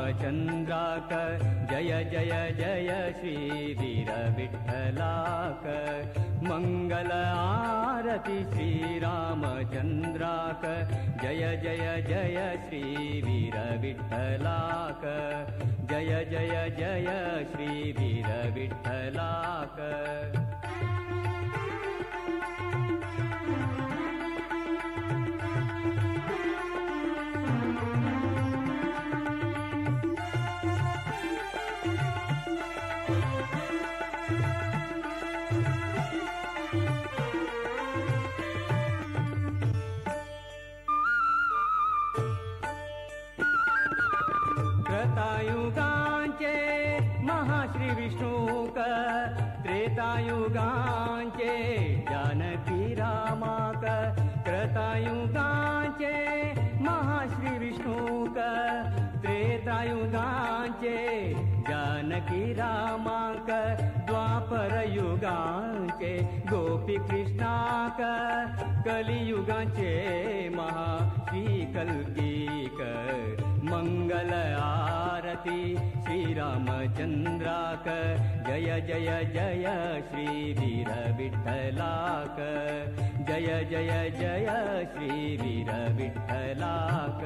श्रीरामचन्द्राक जय जय जय श्री वीर विठ्ठलाक मंगल आरती श्रीरामचन्द्राक जय जय जय श्री वीर विठ्ठलाक जय जय जय श्री वीर विठ्ठलाक। त्रेतायुगांचे महाश्री विष्णूक त्रेतायुगांचे जानकी रामाक त्रतायुगांचे महाश्री विष्णूक त्रेतायुगांचे जानकी रामाक द्वापर युगांचे गोपी कृष्णाक कलियुगांचे महा श्री कल्कीक मंगल आरती श्रीरामचन्द्राक जय जय जय श्री वीर विठ्ठलाक जय जय जय श्री वीर विठ्ठलाक।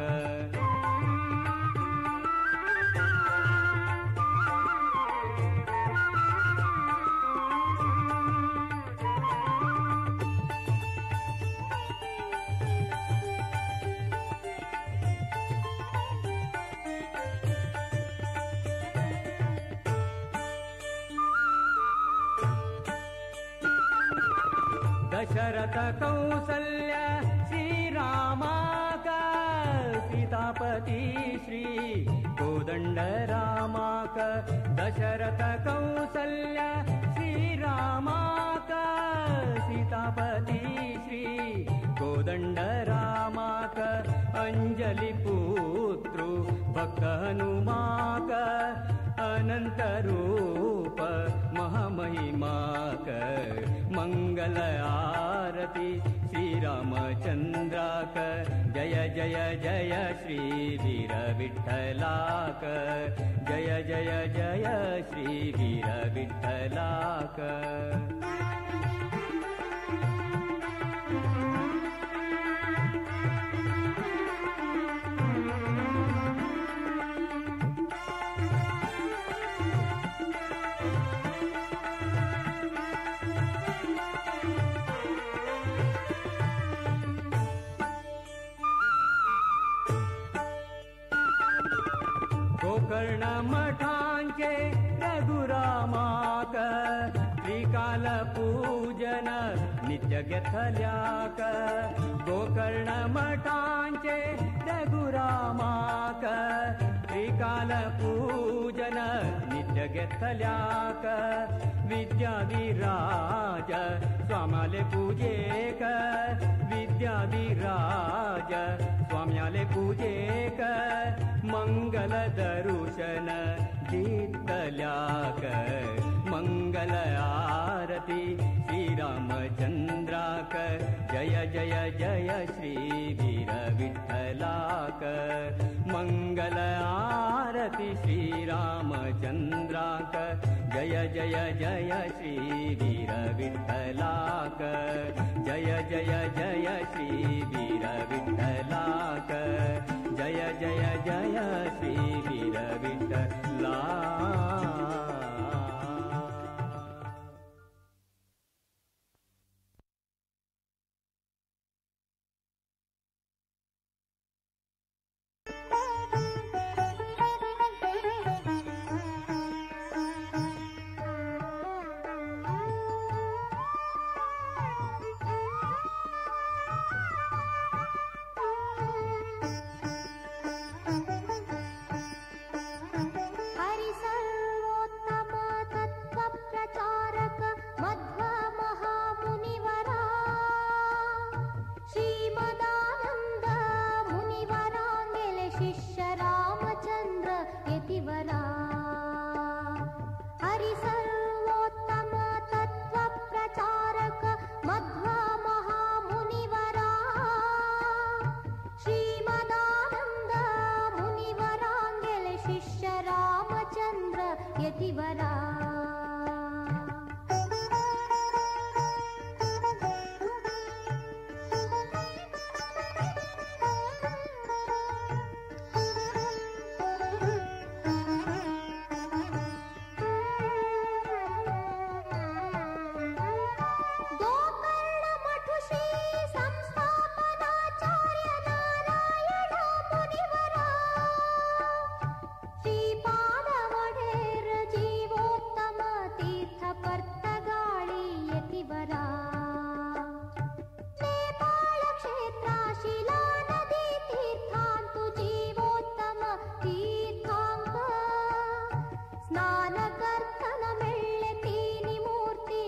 दशरथ कौसल्य श्रीरामाक सीतापति श्री कोदण्ड रामाक दशरथ कौसल्य श्रीरामाक सीतापति श्री कोदण्ड रामाक अंजलि पुत्रु भक्त हनुमाक अनंत रूप महामहिमाक मंगल आरती श्रीरामचन्द्राक जय जय जय श्री वीर विठ्ठलाक जय जय जय श्री वीर विठ्ठलाक। गोकर्ण मठांचे रघुरामाक त्रिकाल पूजन नित्य घेतल्याक गोकर्ण मठांचे रघुरामाक त्रिकाल पूजन नित्य घेतल्याक विद्याधिराज स्वाम्याले पूजेक विद्याधिराज स्वाम्याले पूजेक मंगल दर्शन दितल्याक मंगल आरती श्रीरामचन्द्राक जय जय जय श्री वीर विठ्ठलाक मंगल आरती श्रीरामचन्द्राक जय जय जय श्री वीर विठ्ठलाक जय जय जय श्री वीर विठ्ठलाक जय जय जय श्री वीर विठ्ठलाक। श्रीमदानन्द मुनिवराङ्गेले शिष्य Gokarna Math Shri संस्थापनाचार्य Narayan मुनिवरा Shripad वडेर Jeevottam तीर्थ पर्तगाळी यतिवरा नेपाळ क्षेत्रा शिला नदी तीर्थांतु जीवोत्तम तीर्थांक स्नान करतन मेळ्ळे तीनि मूर्ती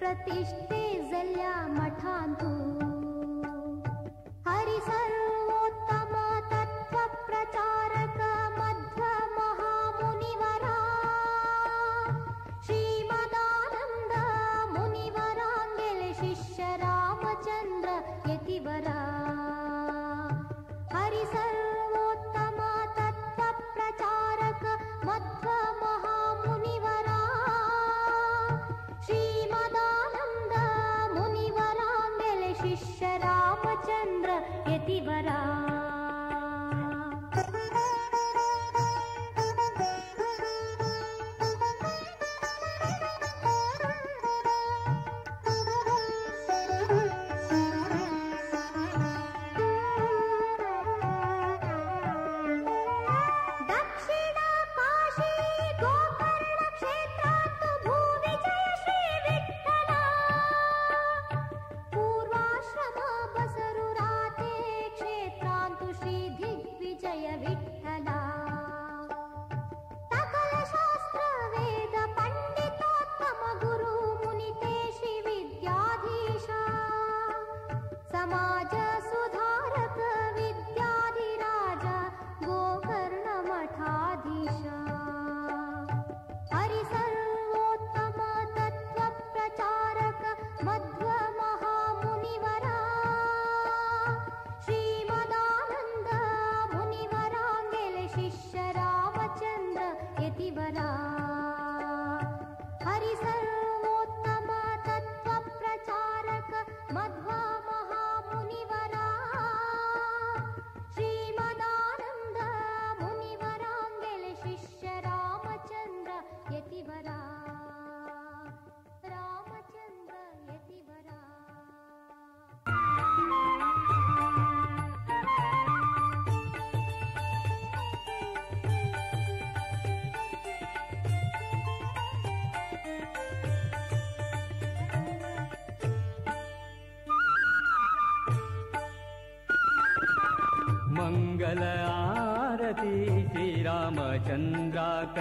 प्रतिष्ठे जल्ल्या मठांतु हरि सर्वोत्तम तत्त्व प्रचारक मध्व महामुनिवरा श्रीमदानंद मुनिवरांगेले शिष्य रामचंद्र यतिवरा हरि सर्वोत्तम तत्त्व प्रचारक मध्व महामुनिवरा श्रीमदानंद मुनिवरांगेले शिष्य रामचंद्र यतिवरा. दक्षिण काशी गोकर्ण क्षेत्रांतु भूविजय श्री विठ्ठला पूर्वाश्रम बसरु राते क्षेत्रांतु श्री दिग्विजय विठ्ठला सकल शास्त्र वेद पंडितोत्तम गुरु मुनिते श्री विद्याधीशा समाज सुधारक विद्याधिराजा गोकर्ण मठाधीशा हरि सर्वोत्तम तत्त्व प्रचारक मध्व महामुनिवरा श्रीमदानंद मुनिवरांगेले शिष्य रामचंद्र यतिवरा हरि सर्वोत्तम तत्त्व प्रचारक मध्व महामुनिवरा श्रीमदानंद मुनिवरांगेले शिष्य रामचंद्र यतिवरा रामचंद्र यतिवरा. मंगल आरती श्री रामचंद्राक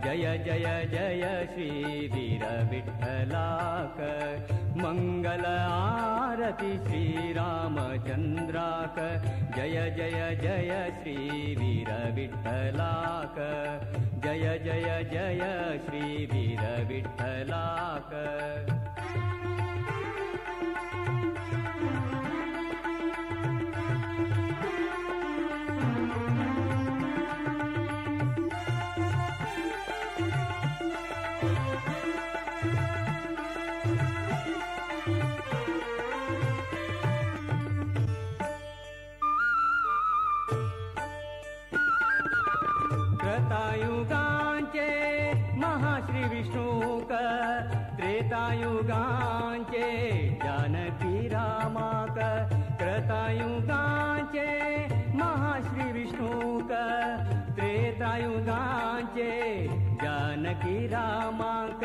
जय जय जय श्री वीर विठ्ठलाक. मंगल आरती श्री रामचंद्राक जय जय जय श्री वीर विठ्ठलाक. जय जय जय श्री वीर विठ्ठलाक. कृतायुगांचे महाश्री विष्णुक त्रेतायुगांचे जानकी रामाक. कृतायुगांचे महाश्री विष्णुक त्रेतायुगांचे जानकी रामाक.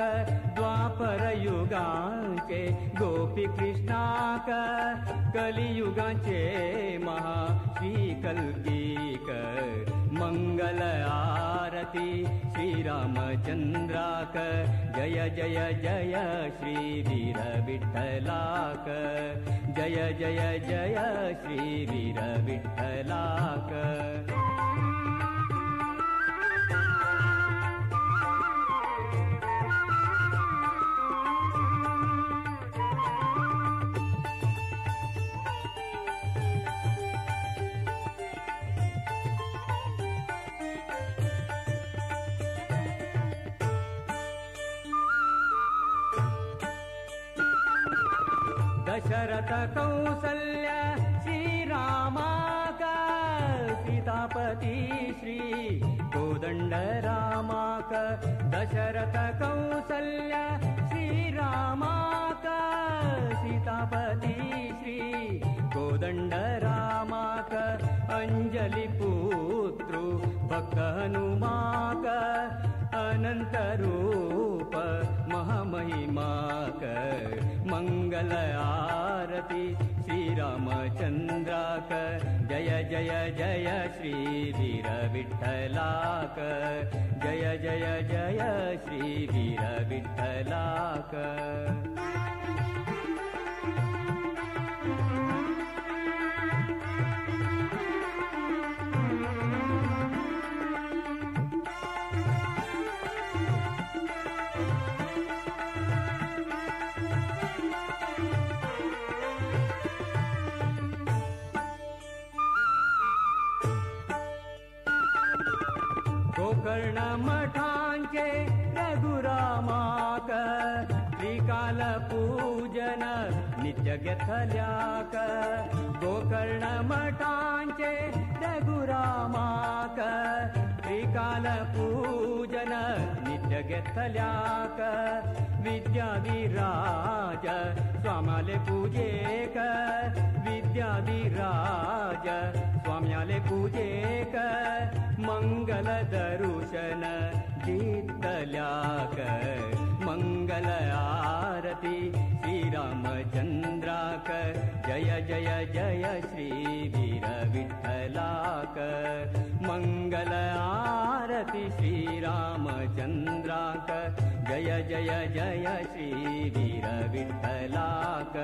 द्वापर युगांचे गोपी कृष्णाक कलियुगांचे महा श्री कल्कीक. मंगल आरती श्री रामचंद्राक जय जय जय श्री वीर विठ्ठलाक. जय जय जय श्री वीर विठ्ठलाक. दशरथ कौसल्य श्रीरामाक सीतापती श्री कोदंड रामाक दशरथ कौसल्य श्रीरामाक सीतापती श्री कोदंड रामाक अंजलि पुत्रु भक्त हनुमाक अनंत रूप महामहिमाक मंगल आरती श्री रामचंद्राक जय जय जय श्री वीर विठ्ठलाक जय जय जय श्री वीर विठ्ठलाक। गोकर्ण मठांचे रघुरामाक त्रिकाल पूजन नित्य घेतल्याक गोकर्ण मठांचे रघुरामाक त्रिकाल पूजन नित्य घेतल्याक विद्याधिराज स्वाम्याले पूजेक विद्याधिराज स्वाम्याले पूजेक मंगल दर्शन दितल्याक मंगल आरती श्री रामचंद्राक जय जय जय श्री वीर विठ्ठलाक मंगल आरती श्री रामचंद्राक जय जय जय श्री वीर विठ्ठलाक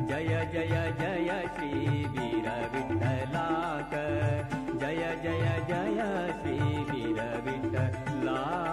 जय जय जय श्री वीर विठ्ठलाक जय जय जय श्री वीर विठ्ठलाक।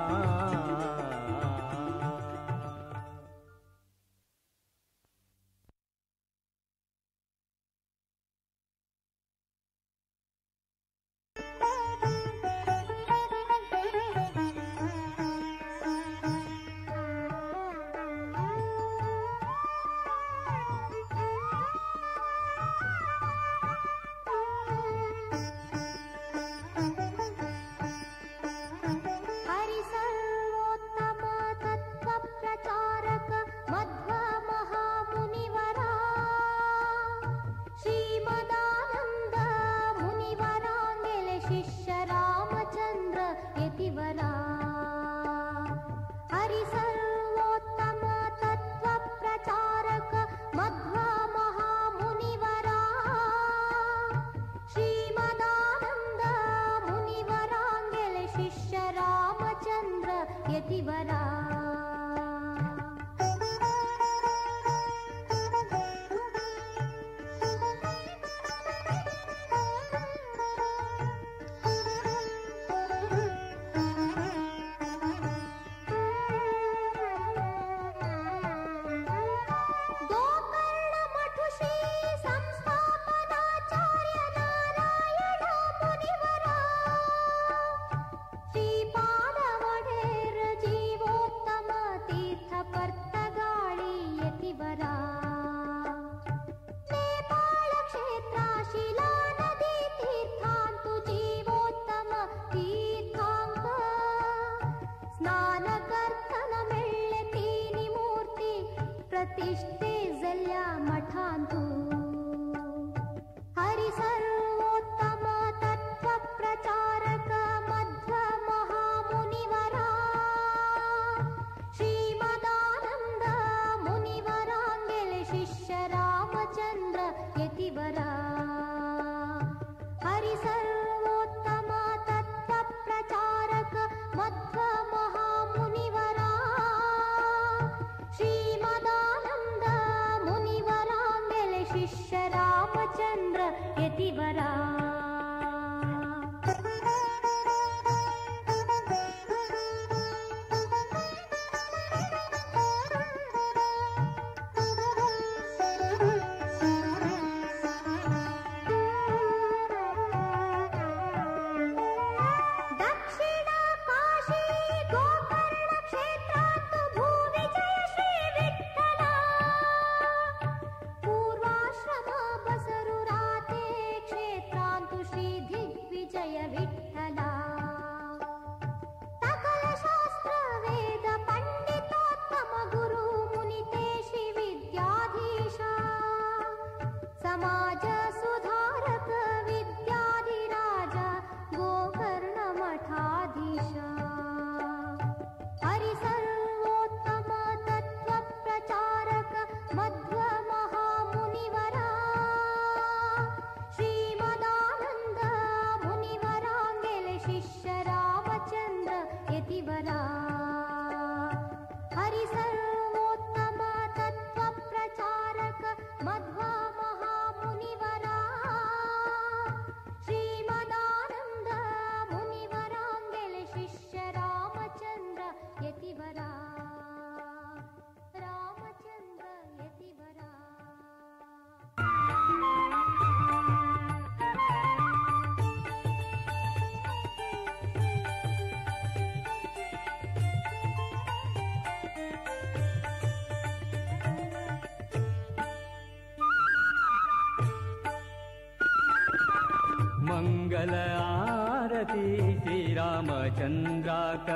मंगल आरती श्रीरामचंद्राक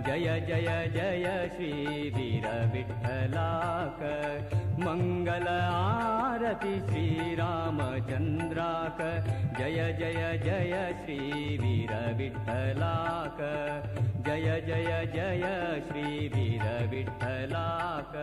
जय जय जय श्री वीर विठ्ठलाक मंगल आरती श्रीरामचंद्राक जय जय जय श्री वीर विठ्ठलाक जय जय जय श्री वीर विठ्ठलाक।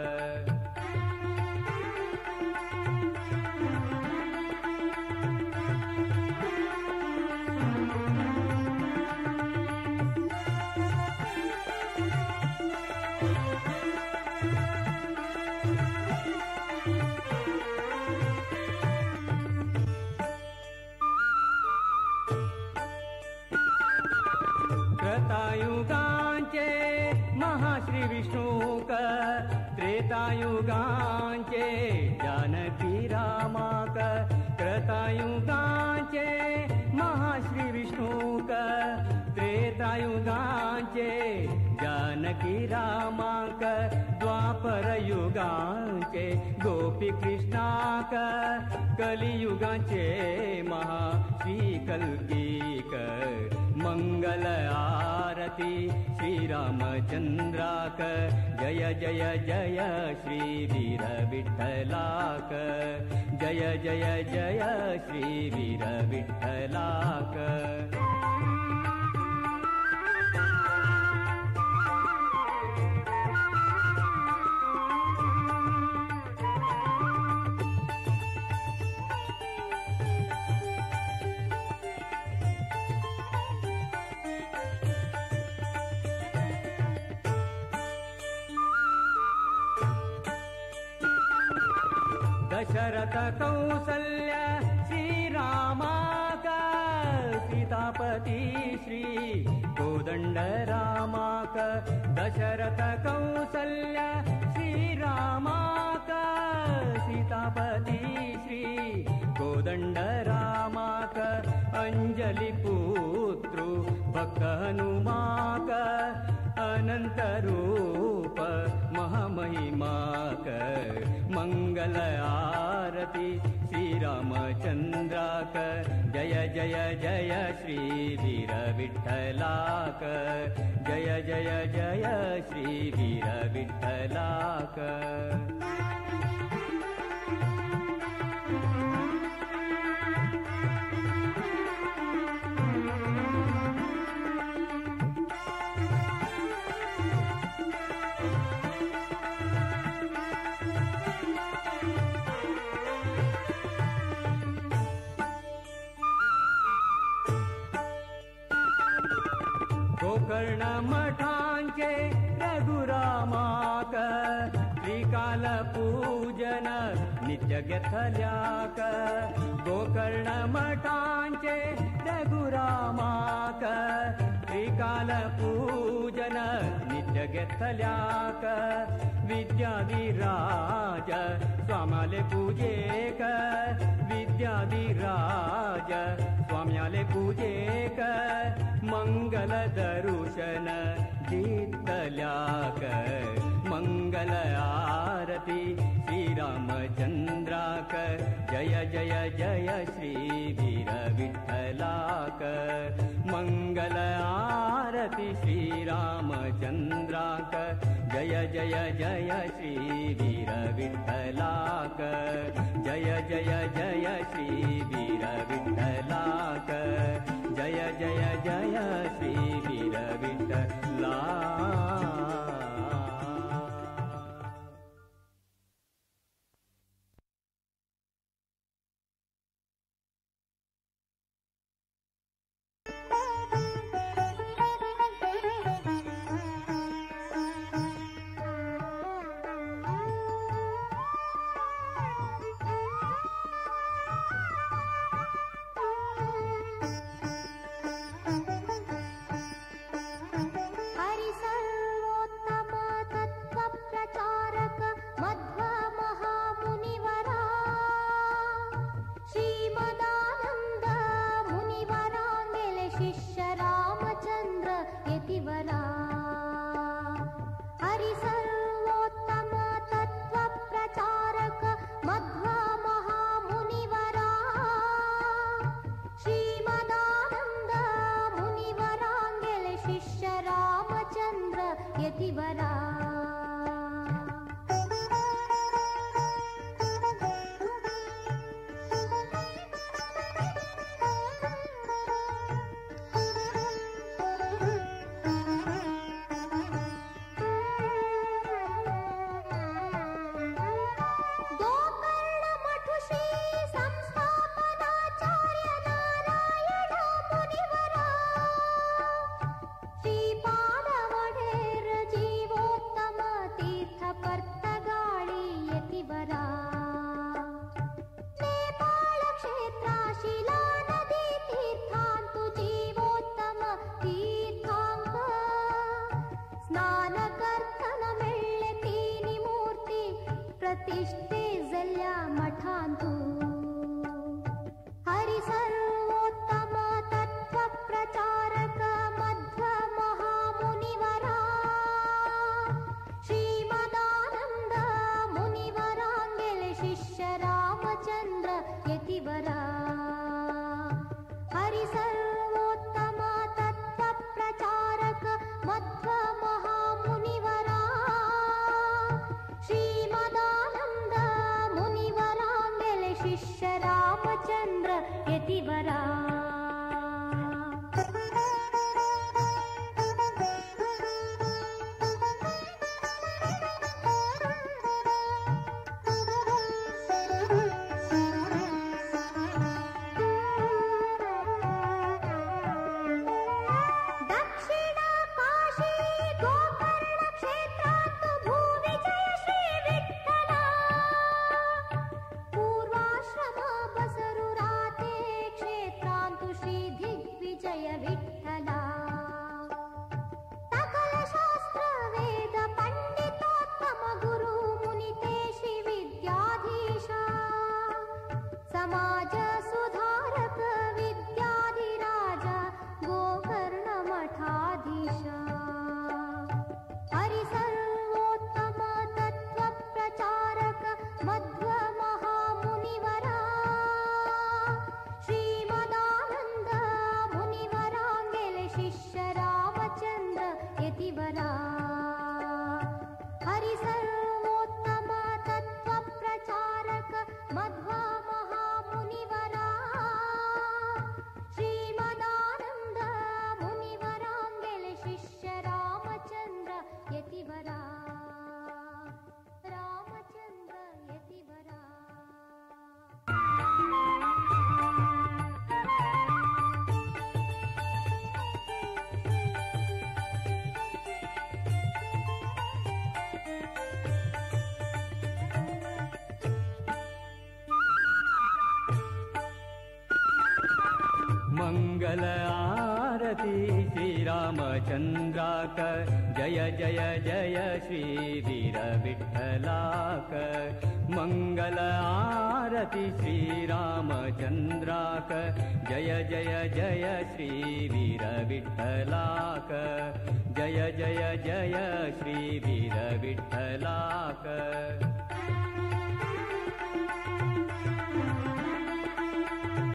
त्रेतायुगांचे महाश्री विष्णूक त्रेतायुगांचे जानकी रामाक त्रतायुगांचे महाश्री विष्णूक त्रेतायुगांचे जानकी रामाक द्वापर युगांचे गोपी कृष्णाक कलियुगांचे महा श्री कल्कीक मंगल आरती श्रीरामचंद्राक जय जय जय श्री वीर विठ्ठलाक जय जय जय श्री वीर विठ्ठलाक। दशरथ कौसल्य श्रीरामाक सीतापति श्री कोदंड रामाक दशरथ कौसल्य श्रीरामाक सीतापति श्री कोदंड रामाक अंजलि पुत्रु भक्त हनुमाक अनंत रूप महामहिमाक मंगल आरती श्रीरामचंद्राक जय जय जय श्री वीर विठ्ठलाक जय जय जय श्री वीर विठ्ठलाक। गोकर्ण मठांचे रघुरामाक त्रिकाल पूजन नित्य घेतल्याक गोकर्ण मठांचे रघुरामाक त्रिकाल पूजन नित्य घेतल्याक विद्याधिराज स्वाम्याले पूजेक विद्याधिराज स्वाम्याले पूजेक मंगल दर्शन दितल्याक मंगल आरती श्रीरामचंद्राक जय जय जय श्री वीर विठ्ठलाक मंगल आरती श्रीरामचंद्राक जय जय जय श्री वीर विठ्ठलाक जय जय जय श्री वीर विठ्ठलाक जय जय जय श्री वीर विठ्ठलाक। मध्व महामुनिवरा श्रीमदानन्द प्रतिष्ठे जल्ल्या मठांतु हरि सर्वोत्तम तत्व प्रचारक मध्व महामुनिवरा श्रीमदानंद मुनिवरांगेले शिष्य रामचंद्र यतिवरा हरि सर्वोत्तम तत्व प्रचारक मध्व महामुनिवरा श्रीमदानंद मुनिवरांगेले शिष्य रामचंद्र यतिवरा. दक्षिण काशी गोकर्ण क्षेत्रांतु भूविजय श्री विठ्ठला पूर्वाश्रम बसरु राते क्षेत्रांतु श्री दिग्विजय विठ्ठला सकल शास्त्र वेद पंडितोत्तम गुरु मुनिते श्री विद्याधीशा समाज सुधारक विद्याधिराजा गोकर्ण मठाधीशा हरि सर्वोत्तम तत्व प्रचारक मध्व महामुनिवरा श्रीमदानंद मुनिवरांगेले शिष्य रामचंद्र यतिवरा हरि सर्वोत्तम तत्व प्रचारक मध्व महामुनिवरा श्रीमदानंद मुनिवरांगेले शिष्य रामचंद्र यतिवरा रामचंद्र यतिवरा. मंगल आरती श्री रामचंद्राक जय जय जय श्री वीर विठ्ठलाक. मंगल आरती श्री रामचंद्राक जय जय जय श्री वीर विठ्ठलाक. जय जय जय श्री वीर विठ्ठल.